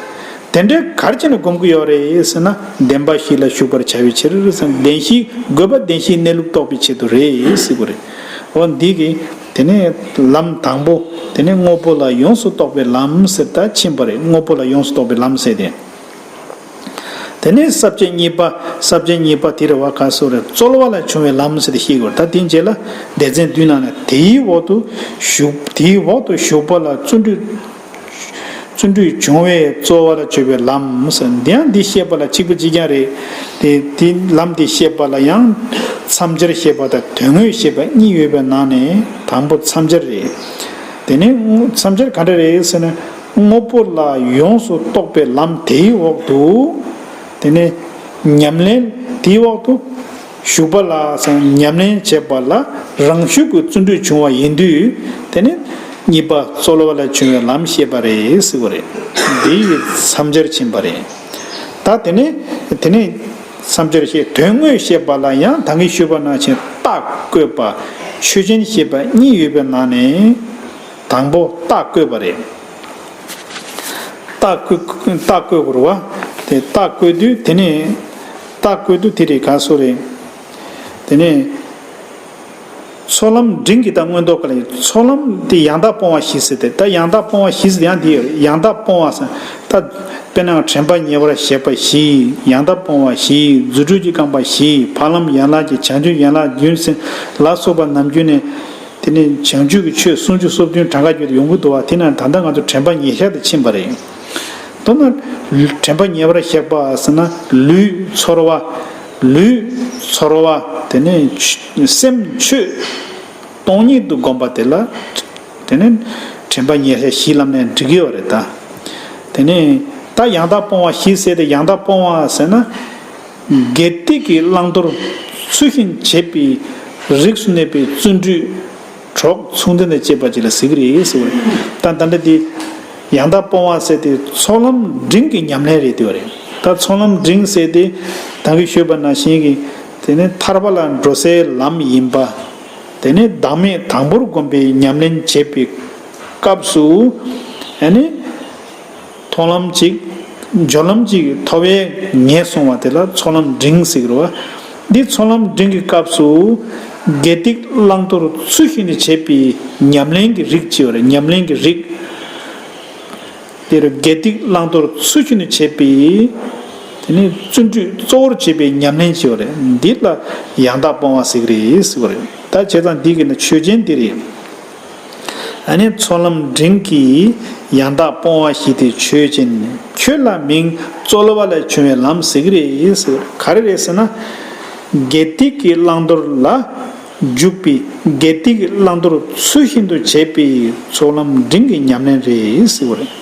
དེ་འདྲའི་ག་རེ་བྱས་ནས་བསྒོམ་གྱི་ཡོད་རེད་ཟེར་ན། བདེན་པ་བཞི་ལ་ཞུགས་པར་བྱ་བའི་ཕྱིར་ཟེར། བདེན་བཞི། དགོས་པ་བདེན་བཞིའི་གནས་ལུགས་རྟོགས་པའི་ཆེད་དུ་རེད་ཟེར་གྱི་རེད། འོ་འདི་གི་ དེ་ནས་ལམ་དང་པོ། དེ་ནས་དངོས་པོ་ལ་ཡོངས་སུ་རྟོག་པའི་ལམ་ཟེར་ད་ཕྱིན་པ་རེད། དངོས་པོ་ལ་ཡོངས་སུ་རྟོག་པའི་ལམ་ཟེར་ཏེ། དེ་ནས་ས་བཅད་གཉིས་པ། ས་བཅད་གཉིས་པ་དེ་རེད་བ། ག་སོ་རེད། རྩོལ་བ་ལ་བྱུང་བའི་ལམ་ཟེར་ཏེ་བཤད་དགོས། ད་དེའི་རྗེས་ལ་སྡེ་ཚན་བདུན་ནང་ནས་དེའི་འོག་ཏུ་ཞུགས། དེའི་འོག་ཏུ་ཞུགས་པ་ལ་བརྩོན་འགྲུས། བརྩོན་འགྲུས་བྱུང་བས་རྩོལ་བར་བྱེད་པའི་ལམ་ཟེར། འདི་ཡང་འདི་བཤད་པ་ལ་གཅིག་པ་གཅིག་རྐྱང་རེད། དེ་དེ་ལམ་འདི་བཤད་པ་ལ་ཡང་མཚམས་སྦྱར་བཤད་པ་དང་དོན་དངོས་བཤད་པ་གཉིས་ཡོད་པའི་ནང་ནས་དང་པོ་མཚམས་སྦྱར་རེད། དེ་ནས་མཚམས་སྦྱར་ག་འདྲ་རེད་ཟེར་ན། དངོས་པོ་ལ་ཡོངས་སུ་རྟོག་པའི་ལམ་དེའི་འོག་ཏུ། དེ་ནས་ཉམས་ལེན། དེའི་འོག་ཏུ་ཞུགས་པ་ལ་ཉམས་ལེན་བྱེད་པ་ལ་རང་ཤུགས་ཀྱིས་བརྩོན་འགྲུས་བྱུང་བ་ཡིན་དུས། དེ་ནི་གཉིས་པ་རྩོལ་བ་ལ་བྱུང་བའི་ལམ་བཤད་པ་རེད་ཟེར་བ་རེད། འདི་ཡི་མཚམས་སྦྱར་ཕྱིན་པ་རེད། ད་དེ་ནས་དེ་ནས་མཚམས་སྦྱར་བཤད། དོན་དངོས་བཤད་པ་ལ་ཡང་ད་གིན་ཞུས་པ་ནང་བཞིན་རྟགས་བཀོད་པ། ཆོས་ཅན་བཤད་པ་གཉིས་ཡོད་པའི་ནང་ནས་དང་པོ་རྟགས་བཀོད་པ་རེད། རྟགས་བཀོད། རྟགས་བཀོད་དགོས་རེད་བ། དེ་རྟགས་བཀོད་དུས་དེ་ནས་རྟགས་བཀོད་དུས་དེ་རེད། ག་སོ་རེད། དེ་ནས་ཚོགས་ལམ་འབྲིང་གི་ད་མངོན་རྟོགས་ག་ལ་ཡིན། ཚོགས་ལམ་དེ་ཡང་དག་སྤོང་བ་བཞི་ཟེར་ཏེ། ད་ཡང་དག་སྤོང་བ་བཞི་ཟེར་ཡང་དེ་ཡོད་རེད། ཡང་དག་སྤོང་བ་ཟེར། ད་དཔེར་ན་དྲན་པ་ཉེ་བར་བཞག་པ་བཞི། ཡང་དག་སྤོང་བ་བཞི། རྫུ་འཕྲུལ་གྱི་རྐང་པ་བཞི། འཕགས་ལམ་ཡན་ལག་བརྒྱད། བྱང་ཆུབ་ཡན་ལག་བདུན་ཟེར་ལ་སོགས་པ་ནམ་རྒྱུན་ནས། དེ་ནས་བྱང་ཆུབ་ཀྱི་ཆོས་སུམ་ཅུ་སོ་བདུན་གྲངས་ཀ་བརྒྱད་དུ་ཡོང་གི་འདུག་བ། དེ་ན་ད་ལྟ་ང་ཚོ་དྲན་པ་ཉེར་བཞག་དེ་ཕྱིན་པ་རེད། མདོར་ན་དྲན་པ་ཉེ་བར་བཞག་པ་ཟེར་ན་ལུས་ཚོར་བ། ལུས་ཚོར་བ། དེ་ནས་སེམས་ཆོས་སྟོང་ཉིད་དུ་བསྒོམ་པ་དེ་ལ། དེ་ནས་དྲན་པ་ཉེར་བཞག་བཞི་ལབ་ནས་འགྲིག་གི་ཡོད་རེད་ད། དེ་ནས་ད་ཡང་དག་སྤོང་བ་བཞི་ཟེར་ཏེ། ཡང་དག་སྤོང་བ་ཟེར་ན། དགེ་སྡིག་གི་བླང་དོར་ཚུལ་བཞིན་བྱེད་པའི་རིགས་སུ་གནས་པའི་བརྩོན་འགྲུས་གྲོགས་མཚུངས་ལྡན་དང་བཅས་པ་ཅིག་ལ་ཟེར་གྱི་རེད་ཟེར་བ་རེད། ད་ད་ལྟ་དེ་ཡང་དག་སྤོང་བ་ཟེར་དེ་ཚོགས་ལམ་འབྲིང་གི་ཉམས་ལེན་རེད་དེ་བ་རེད། ད་ཚོགས་ལམ་འབྲིང་ཟེར་དེ་ད་གིན་ཞུས་པ་ནང་བཞིན་གྱི། དེ་ནི་ཐར་པ་ལ་འགྲོ་སའི་ལམ་ཡིན་པ། དེ་ནི་བདག་མེད་དང་པོར་བསྒོམ་པའི་ཉམས་ལེན་བྱེད་པའི་སྐབས་སུ། ཨ་ནི། མཐོང་ལམ་གཅིག། སྦྱོར་ལམ་གཅིག་ཐོབ་པས་ངེས་གསུངས་པ་དེ་ལ་ཚོགས་ལམ་འབྲིང་ཟེར་གྱི་རེད་བ། འདི་ཚོགས་ལམ་འབྲིང་གི་སྐབས་སུ་དགེ་སྡིག་བླང་དོར་ཚུལ་བཞིན་དུ་བྱེད་པའི་ཉམས་ལེན་གྱི་རིགས་ཅིག་ཡོད་རེད། ཉམས་ལེན་གྱི་རིགས། དེ་རུ་དགེ་སྡིག་བླང་དོར་ཚུལ་བཞིན་དུ་བྱེད་པའི། དེ་ནི་བརྩོན་འགྲུས་གཙོ་བོར་བྱེད་པའི་ཉམས་ལེན་ཅིག་ཡོད་རེད། འདི་ལ་ཡང་དག་སྤོང་བ་ཟེར་གྱི་རེད་ཟེར་བ་རེད། ད་བྱས་ཙང་འདི་གི་ནི་ཆོས་ཅན་འདི་རེད། ཨ་ནི་ཚོགས་ལམ་འབྲིང་གི་ཡང་དག་སྤོང་བ་བཞི་དེ་ཆོས་ཅན། ཁྱོད་ལ་མིང་རྩོལ་བ་ལ་བྱུང་བའི་ལམ་ཟེར་གྱི་རེད་ཟེར། ག་རེ་རེད་ཟེར་ན། དགེ་སྡིག་གི་བླང་དོར་ལ་འཇུག་པའི་དགེ་སྡིག་གི་བླང་དོར་ཚུལ་བཞིན་དུ་བྱེད་པའི་ཚོགས་ལམ་འབྲིང་གི་ཉམས་ལེན་རེད་ཟེར་བ་རེད།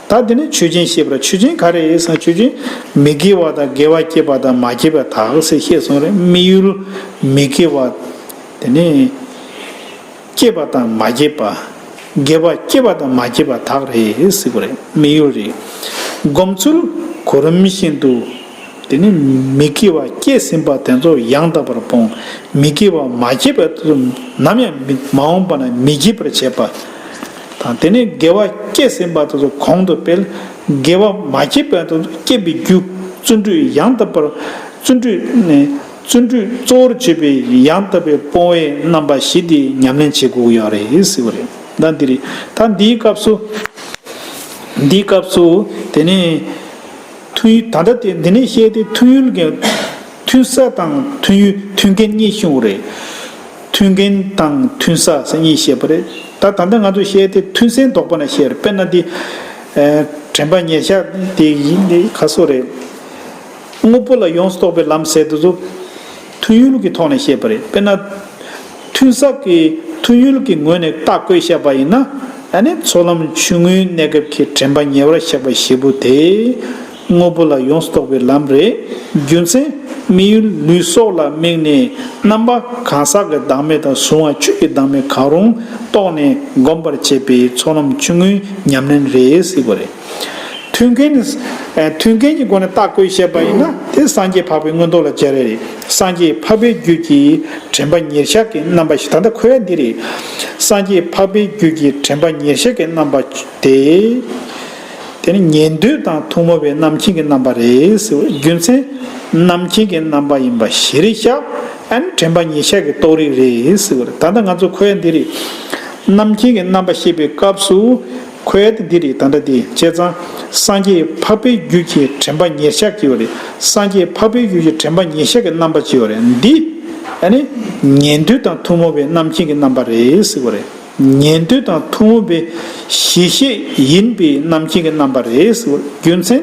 ད་དེ་ནི་ཆོས་ཅན་བཤད་པར། ཆོས་ཅན་ག་རེ་རེད་ཟེར་ན། ཆོས་ཅན་མི་དགེ་བ་དང་དགེ་བ་སྐྱེས་པ་དང་མ་སྐྱེས་པ་དག་ཟེར་བཤད་སོང་རེད། དམིགས་ཡུལ་མི་དགེ་བ། དེ་ནི། སྐྱེས་པ་དང་མ་སྐྱེས་པ། དགེ་བ་སྐྱེས་པ་དང་མ་སྐྱེས་པ་དག་རེད་ཟེར་བ་རེད། དམིགས་ཡུལ་རེད། སྒོམ་ཚུལ་གོ་རིམ་བཞིན་དུ། དེ་ནི་མི་དགེ་བ་སྐྱེས་ཟིན་པ་དེ་ཚོ་ཡང་དག་པར་སྤོང་། མི་དགེ་བ་མ་སྐྱེས་པ་དེ་ཚོ་ནམ་ཡང་མི་མ་འོངས་པ་ན་མི་སྐྱེས་པར་བྱེད་པ་དང་། དེ་ནི་དགེ་བ་སྐྱེས་ཟིན་པ་དེ་ཚོ་གོང་དུ་སྤེལ། དགེ་བ་མ་སྐྱེས་པ་དེ་ཚོ་སྐྱེས་པའི་རྒྱུ། བརྩོན་འགྲུས་ཡང་དག་པར། བརྩོན་འགྲུས་ནི། བརྩོན་འགྲུས་གཙོ་བོར་བྱེད་པའི་ཡང་དག་པའི་སྤོང་བའི་རྣམ་པ་བཞི་དེ་ཉམས་ལེན་བྱེད་དགོས་ཀྱི་ཡོད་རེད་ཟེར་བ་རེད། ད་འདི་རེད། ད་འདིའི་སྐབས་སུ། འདིའི་སྐབས་སུ་དེ་ནས་ཐུན། ད་ལྟ་དེ་འདི་ནས་བཤད་དེ་ཐུན་ཡུལ་གྱི། ཐུན་ས་དང་ཐུན་ཡུལ། ཐུན་རྐྱེན་གཉིས་ཤོང་གི་རེད། ཐུན་རྐྱེན་དང་ཐུན་ས་ཟེར་གཉིས་བཤད་པ་རེད། ད་ད་ལྟ་ང་ཚོ་བཤད་དེ་ཐུན་སེང་དོགས་པ་ན་བཤད་རེད། དཔེར་ན་འདི། ཨ། དྲན་པ་ཉེར་བཞག་དེ་ཡིན་དེ་ག་སོ་རེད། དངོས་པོ་ལ་ཡོངས་སུ་རྟོག་པའི་ལམ་ཟེར་དུས་སུ། ཐུན་ཡུལ་གྱི་ཐོག་ནས་བཤད་པ་རེད། དཔེར་ན། ཐུན་ས་གི་ཐུན་ཡུལ་གྱི་ངོས་ནས་རྟགས་བཀོད་བཤད་པ་ཡིན་ན། ཨ་ནི་ཚོགས་ལམ་ཆུང་ངུའི་གནས་སྐབས་ཀྱི་དྲན་པ་ཉེ་བར་བཞག་པ་བཞི་པོ་དེ། དངོས་པོ་ལ་ཡོངས་སུ་རྟོག་པའི་ལམ་རེད། རྒྱུ་མཚན། དམིགས་ཡུལ་ལུས་སྲོག་ལ་དམིགས་ནས་རྣམ་པ་གང་ཟག་གི་བདག་མེད་དང་གཟུང་བ་ཆོས་ཀྱི་བདག་མེད་གང་རུང་རྟོགས་ནས་བསྒོམ་པར་བྱེད་པའི་ཚོགས་ལམ་ཆུང་ངུའི་ཉམས་ལེན་རེད་ཟེར་བ་རེད། མཐུན་རྐྱེན། ཨ། མཐུན་རྐྱེན་གྱི་སྒོ་ནས་རྟགས་བཀོད་བཤད་པ་ཡིན་ན། དེ་སངས་རྒྱས་འཕགས་པའི་མངོན་རྟོགས་ལ་སྦྱར་ཡ་རེད། སངས་རྒྱས་འཕགས་པའི་རྒྱུད་ཀྱི་དྲན་པ་ཉེར་བཞག་གི་རྣམ་པ་བཞི། ད་ལྟ་འཁོད་ཡ་འདི་རེད། སངས་རྒྱས་འཕགས་པའི་རྒྱུད་ཀྱི་དྲན་པ་ཉེར་བཞག་གི་རྣམ་པ་དེ། དེ་ནི་ཉན་ཐོས་དང་ཐུན་མོང་བའི་རྣམ་མཁྱེན་གྱི་རྣམ་པ་རེད་ཟེར་བ། རྒྱུ་མཚན། རྣམ་མཁྱེན་གྱི་རྣམ་པ་ཡིན་པ་གཞིར་བཞག་ཨ་ནི་དྲན་པ་ཉེར་བཞག་གི་རྟོགས་རིགས་རེད་ཟེར་བ་རེད། ད་ལྟ་ང་ཚོ་འཁོད་ཡ་འདི་རེད། རྣམ་མཁྱེན་གྱི་རྣམ་པ་བཤད་པའི་སྐབས་སུ། ཁོ་ཡ་དེ་འདི་རེད། ད་ལྟ་དེ་བྱས་ཙང་སངས་རྒྱས་འཕགས་པའི་རྒྱུད་ཀྱི་དྲན་པ་ཉེར་བཞག་ཅིག་ཡོད་རེད། སངས་རྒྱས་འཕགས་པའི་རྒྱུད་ཀྱི་དྲན་པ་ཉེར་བཞག་གི་རྣམ་པ་ཅིག་ཡོད་རེད། འདི་ཨ་ནི་ཉན་ཐོས་དང་ཐུན་མོང་བའི་རྣམ་མཁྱེན་གྱི་རྣམ་པ་རེད་ཟེར་བ་རེད། ཉན་ཐོས་དང་ཐུན་མོང་བའི་གཞི་ཤེས་ཡིན་པའི་རྣམ་མཁྱེན་གྱི་རྣམ་པ་རེད་ཟེར་བ་རེད། རྒྱུ་མཚན།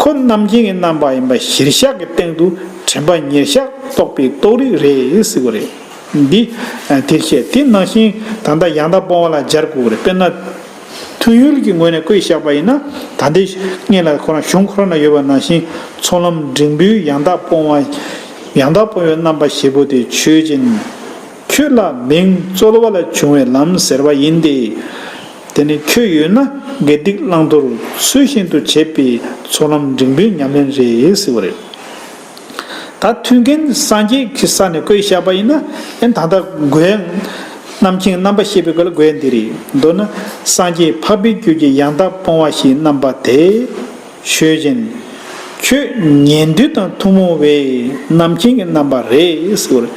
ཁོ་རྣམ་མཁྱེན་གྱི་རྣམ་པ་ཡིན་པ་གཞིར་བཞག་གི་སྟེང་དུ་དྲན་པ་ཉེར་བཞག་རྟོགས་པའི་རྟོགས་རིགས་རེད་ཟེར་བ་རེད། འདི་དེར་བཤད། དེ་ནང་བཞིན་ད་ལྟ་ཡང་དག་སྤོང་བ་ལ་སྦྱར་དགོས་རེད། དཔེར་ན། ཐུན་ཡུལ་གྱི་ངོས་ནས་བཀོད་བཞག་པ་ཡིན་ན། ད་ལྟའི་སྔོན་ལ་ཁོ་རང་གཞུང་ཁོ་རང་ན་ཡོད་པ་ནང་བཞིན། ཚོགས་ལམ་འབྲིང་པོའི་ཡང་དག་སྤོང་བ། ཡང་དག་སྤོང་བའི་རྣམ་པ་བཞི་པོ་དེ་ཆོས་ཅན། ཁྱོད་ལ་མིང་རྩོལ་བ་ལ་བྱུང་བའི་ལམ་ཟེར་བ་ཡིན་ཏེ། དེ་ནི་ཁྱོད་ཡོད་ན་དགེ་སྡིག་བླང་དོར་ཚུལ་བཞིན་དུ་བྱེད་པའི་ཚོགས་ལམ་འབྲིང་པོའི་ཉམས་ལེན་རེད་ཟེར་བ་རེད། ད་མཐུན་རྐྱེན་སངས་རྒྱས་ཀྱི་ས་ནས་བཀོད་བཞག་པ་ཡིན་ན། ཨེ་ད་ལྟ་དགོས་ཡ། རྣམ་མཁྱེན་རྣམ་པ་ཤེས་པའི་སྐོར་ལ་དགོས་ཡ་འདི་རེད། མདོར་ན། སངས་རྒྱས་འཕགས་པའི་རྒྱུད་ཀྱི་ཡང་དག་སྤོང་བ་བཞིའི་རྣམ་པ་དེ། ཆོས་ཅན། ཁྱོད་ཉན་ཐོས་དང་ཐུན་མོང་བའི་རྣམ་མཁྱེན་གྱི་རྣམ་པ་རེད་ཟེར་བ་རེད།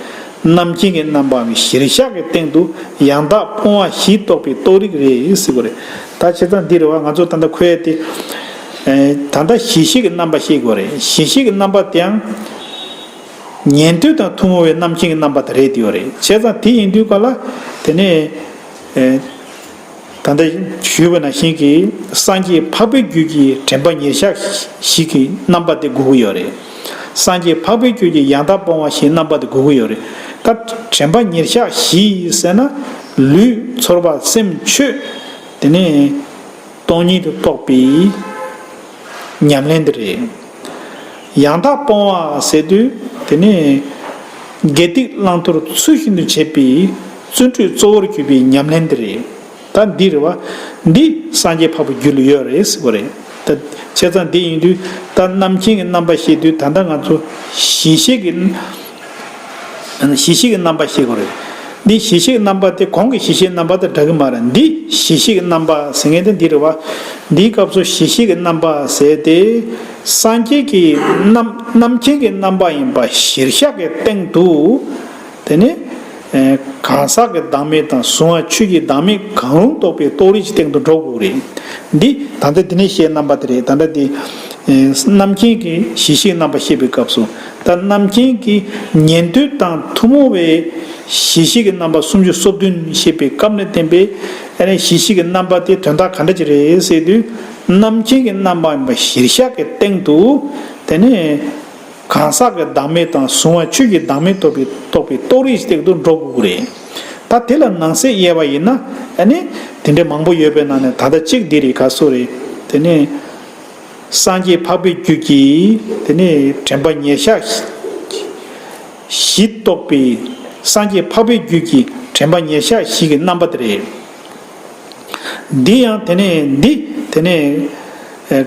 རྣམ་མཁྱེན་གྱི་རྣམ་པའམ་གཞིར་བཞག་གི་སྟེང་དུ་ཡང་དག་སྤོང་བ་བཞི་རྟོགས་པའི་རྟོགས་རིགས་རེད་ཟེར་བ་རེད། ད་བྱས་ཙང་འདི་རེད་བ། ང་ཚོ་ད་ལྟ་ཁོའི་དེ། ད་ལྟ་གཞི་ཤེས་ཀྱི་རྣམ་པ་ཤེས་དགོས་རེད། གཞི་ཤེས་ཀྱི་རྣམ་པ་དེའང་། ཉན་ཐོས་དང་ཐུན་མོང་བའི་རྣམ་མཁྱེན་གྱི་རྣམ་པ་དེ་རེད་དེ་ཡོད་རེད། བྱས་ཙང་དེ་ཡིན་དུས་ག་ལ། དེ་ནས། ད་ལྟ་ཞུས་པ་ནང་བཞིན་གྱི་སངས་རྒྱས་འཕགས་པའི་རྒྱུད་ཀྱི་དྲན་པ་ཉེར་བཞག་བཞི་གི་རྣམ་པ་དེ་དགོས་ཀྱི་ཡོད་རེད། སངས་རྒྱས་འཕགས་པའི་རྒྱུད་ཀྱི་ཡང་དག་སྤོང་བ་བཞིའི་རྣམ་པ་དེ་དགོས་ཀྱི་ཡོད་རེད། ད་དྲན་པ་ཉེར་བཞག་བཞི་ཟེར་ན། ལུས་ཚོར་བ་སེམས་ཆོས། དེ་ནས་སྟོང་ཉིད་དུ་རྟོགས་པའི་ཉམས་ལེན་དེ་རེད། ཡང་དག་སྤོང་བ་ཟེར་དུས་དེ་ནི་དགེ་སྡིག་བླང་དོར་ཚུལ་བཞིན་དུ་བྱེད་པའི་བརྩོན་འགྲུས་གཙོ་བོར་གྱུར་པའི་ཉམས་ལེན་དེ་རེད། ད་འདི་རེད་བ། འདི་སངས་རྒྱས་འཕགས་པའི་རྒྱུད་ལ་ཡོད་རེད་ཟེར་བ་རེད། ད་བྱས་ཙང་འདི་ཡིན་དུས་ད་རྣམ་མཁྱེན་གྱི་རྣམ་པ་ཤེས་དུས་ད་ལྟ་ང་ཚོ་གཞི་ཤེས་ཀྱི། གཞི་ཤེས་ཀྱི་རྣམ་པ་ཤེས་དགོས་རེད། འདི་གཞི་ཤེས་ཀྱི་རྣམ་པ་དེ་གོང་གི་གཞི་ཤེས་རྣམ་པ་དང་འདྲ་གི་མ་རེད། འདི་གཞི་ཤེས་ཀྱི་རྣམ་པ་ཟེར་མཁན་དེ་འདི་རེད་བ། འདིའི་སྐབས་སུ་གཞི་ཤེས་ཀྱི་རྣམ་པ་ཟེར་ཏེ། སངས་རྒྱས་ཀྱི་རྣམ་རྣམ་མཁྱེན་གྱི་རྣམ་པ་ཡིན་པ་གཞིར་བཞག་གི་སྟེང་དུ། དེ་ནི། གང་ཟག་གི་བདག་མེད་དང་གཟུང་བ་ཆོས་ཀྱི་བདག་མེད་གང་རུང་རྟོགས་པའི་རྟོགས་རིགས་ཀྱི་སྟེང་དུ་འགྲོ་དགོས་རེད། འདི་ད་ལྟ་འདི་ནས་བཤད་རྣམ་པ་དེ་རེད། ད་ལྟ་འདི། རྣམ་མཁྱེན་གྱི་གཞི་ཤེས་རྣམ་པ་བཤད་པའི་སྐབས་སུ། ད་རྣམ་མཁྱེན་གྱི་ཉན་ཐོས་དང་ཐུན་མོང་བའི་གཞི་ཤེས་ཀྱི་རྣམ་པ་སུམ་ཅུ་སོ་བདུན་བཤད་པའི་སྐབས་ནས་བསྟན་པའི་ཨ་ནི་གཞི་ཤེས་ཀྱི་རྣམ་པ་དེ་དོན་དག་ག་འདྲ་ཅིག་རེད་ཟེར་དུས། རྣམ་མཁྱེན་གྱི་རྣམ་པ་ཡིན་པ་གཞིར་བཞག་གི་སྟེང་དུ། དེ་ནས་གང་ཟག་གི་བདག་མེད་དང་གཟུང་བ་ཆོས་ཀྱི་བདག་མེད་རྟོགས་པའི་རྟོགས་པའི་རྟོགས་རིགས་སྟེང་དུ་འགྲོ་དགོས་ཀྱི་རེད། ད་དེ་ལ་ནང་གསེས་དབྱེ་བ་ཡིན་ན། ཨ་ནི་དེ་འདྲའི་མང་པོ་ཡོད་པའི་ནང་ནས་ད་ལྟ་གཅིག་འདི་རེད། ག་སོ་རེད། དེ་ནས། སངས་རྒྱས་འཕགས་པའི་རྒྱུད་ཀྱི་དེ་ནས་དྲན་པ་ཉེར་བཞག་བཞི་རྟོགས་པའི། སངས་རྒྱས་འཕགས་པའི་རྒྱུད་ཀྱི་དྲན་པ་ཉེར་བཞག་བཞི་གི་རྣམ་པ་དེ་རེད། འདི་ཡང་དེ་ནས་འདི་དེ་ནས་ཨེ་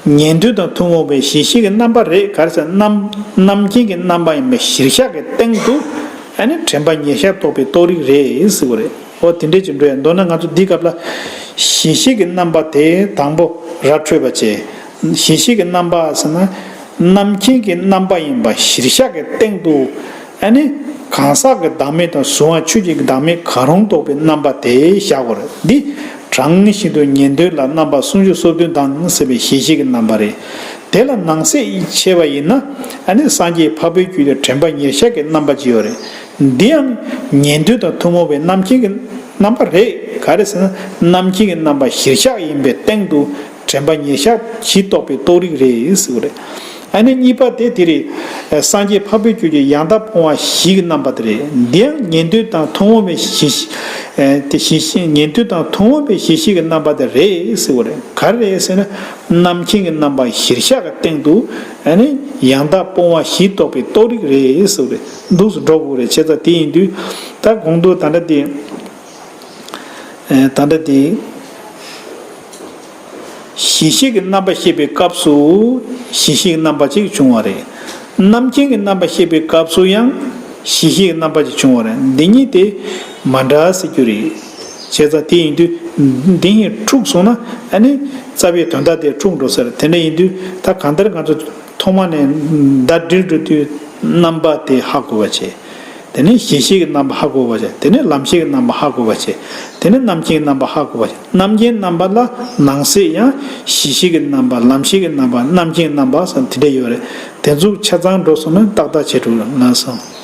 ཉན་ཐོས་དང་ཐུན་མོང་བའི་གཞི་ཤེས་ཀྱི་རྣམ་པ་རེད། ག་རེ་ཟེར་ན་རྣམ་རྣམ་མཁྱེན་གྱི་རྣམ་པ་ཡིན་པའི་གཞིར་བཞག་གི་སྟེང་དུ་ཨ་ནི་དྲན་པ་ཉེར་བཞག་རྟོགས་པའི་རྟོགས་རིགས་རེད་ཟེར་བ་རེད། འོ་དེ་འདྲས་ཀྱི་འགྲོ་ཡ། མདོར་ན་ང་ཚོ་འདིའི་སྐབས་ལ་གཞི་ཤེས་ཀྱི་རྣམ་པ་དེ་དང་པོ་ར་འཕྲོད་པ་བྱས། གཞི་ཤེས་ཀྱི་རྣམ་པ་ཟེར་ན་རྣམ་མཁྱེན་གྱི་རྣམ་པ་ཡིན་པ་གཞིར་བཞག་གི་སྟེང་དུ་ཨ་ནི་གང་ཟག་གི་བདག་མེད་དང་གཟུང་བ་ཆོས་ཀྱི་བདག་མེད་གང་རུང་རྟོགས་པའི་རྣམ་པ་དེ་བཞག་དགོས་རེད། འདི་གྲངས་བཞིན་དུ་ཉན་ཐོས་ལ་རྣམ་པ་སུམ་ཅུ་སོ་བདུན་དང་ཟེར་བའི་གཞི་ཤེས་ཀྱི་རྣམ་པ་རེད། དེ་ལ་ནང་གསེས་ཕྱེ་བ་ཡིན་ན་ཨ་ནི་སངས་རྒྱས་འཕགས་པའི་རྒྱུད་དུ་དྲན་པ་ཉེར་བཞག་གི་རྣམ་པ་ཅིག་ཡོད་རེད། འདི་ཡང་ཉན་ཐོས་དང་ཐུན་མོང་བའི་རྣམ་མཁྱེན་གྱི་རྣམ་པ་རེད། ག་རེ་ཟེར་ན་རྣམ་མཁྱེན་གྱི་རྣམ་པ་གཞིར་བཞག་ཡིན་པའི་སྟེང་དུ་དྲན་པ་ཉེར་བཞག་བཞི་རྟོགས་པའི་རྟོགས་རིགས་རེད་ཟེར་བ་རེད། ཨ་ནི་གཉིས་པ་དེ་དེ་རེད། སངས་རྒྱས་འཕགས་པའི་རྒྱུད་ཀྱི་ཡང་དག་སྤོང་བ་བཞི་གི་རྣམ་པ་དེ་རེད། འདི་ཡང་ཉན་ཐོས་དང་ཐུན་མོང་བའི་གཞི་ཤེས་དེ་གཞི་ཤེས་ཉན་ཐོས་དང་ཐུན་མོང་བའི་གཞི་ཤེས་ཀྱི་རྣམ་པ་དེ་རེད་ཟེར་བ་རེད། ག་རེ་རེད་ཟེར་ན་རྣམ་མཁྱེན་གྱི་རྣམ་པ་གཞིར་བཞག་གི་སྟེང་དུ་ཨ་ནི་ཡང་དག་སྤོང་བ་བཞི་རྟོགས་པའི་རྟོགས་རིགས་རེད་ཟེར་བ་རེད། འདུག་སེ་འགྲོ་དགོས་རེད། བྱས་ཙང་དེ་ཡིན་དུས་ད་གོང་དུ་ད་ལྟ་དེ། ད་ལྟ་དེ། གཞི་ཤེས་ཀྱི་རྣམ་པ་བཤད་པའི་སྐབས་སུ་གཞི་ཤེས་ཀྱི་རྣམ་པ་གཅིག་བྱུང་བ་རེད། རྣམ་མཁྱེན་གྱི་རྣམ་པ་བཤད་པའི་སྐབས་སུ་ཡང་གཞི་ཤེས་ཀྱི་རྣམ་པ་གཅིག་བྱུང་བ་རེད། འདི་གཉིས་དེ་མ་འདྲ་ཟེར་རྒྱུ་རེད། བྱས་ཙང་དེ་ཡིན་དུས་འདི་གཉིས་འཁྲུགས་སོང་ན་ཨ་ནི་རྩ་བའི་དོན་དག་དེ་འཁྲུགས་འགྲོ་ཟེར། དེ་འདྲ་ཡིན་དུས་ད་གང་ལྟར་ང་ཚོ་ཐོག་མ་ནས་ཟླ་སྒྲིལ་འགྲོ་དུས་རྣམ་པ་དེ་ཧ་གོ་བ་བྱས། དེ་ནས་གཞི་ཤེས་ཀྱི་རྣམ་པ་ཧ་གོ་བ་བྱས། དེ་ནས་ལམ་ཤེས་ཀྱི་རྣམ་པ་ཧ་གོ་བ་བྱས། དེ་ནས་རྣམ་མཁྱེན་རྣམ་པ་ཧ་གོ་བ་བྱས། རྣམ་མཁྱེན་རྣམ་པ་ལ་ནང་གསེས་ཡང་གཞི་ཤེས་ཀྱི་རྣམ་པ། ལམ་ཤེས་ཀྱི་རྣམ་པ། རྣམ་མཁྱེན་རྣམ་པ་ཟེར་དེ་འདྲ་ཡོད་རེད། དེ་ཚོ་ཆ་ཚང་འགྲོ་སོང་ན་ཏག་ཏག་བྱེད་འགྲོ་ལབ་སོང་།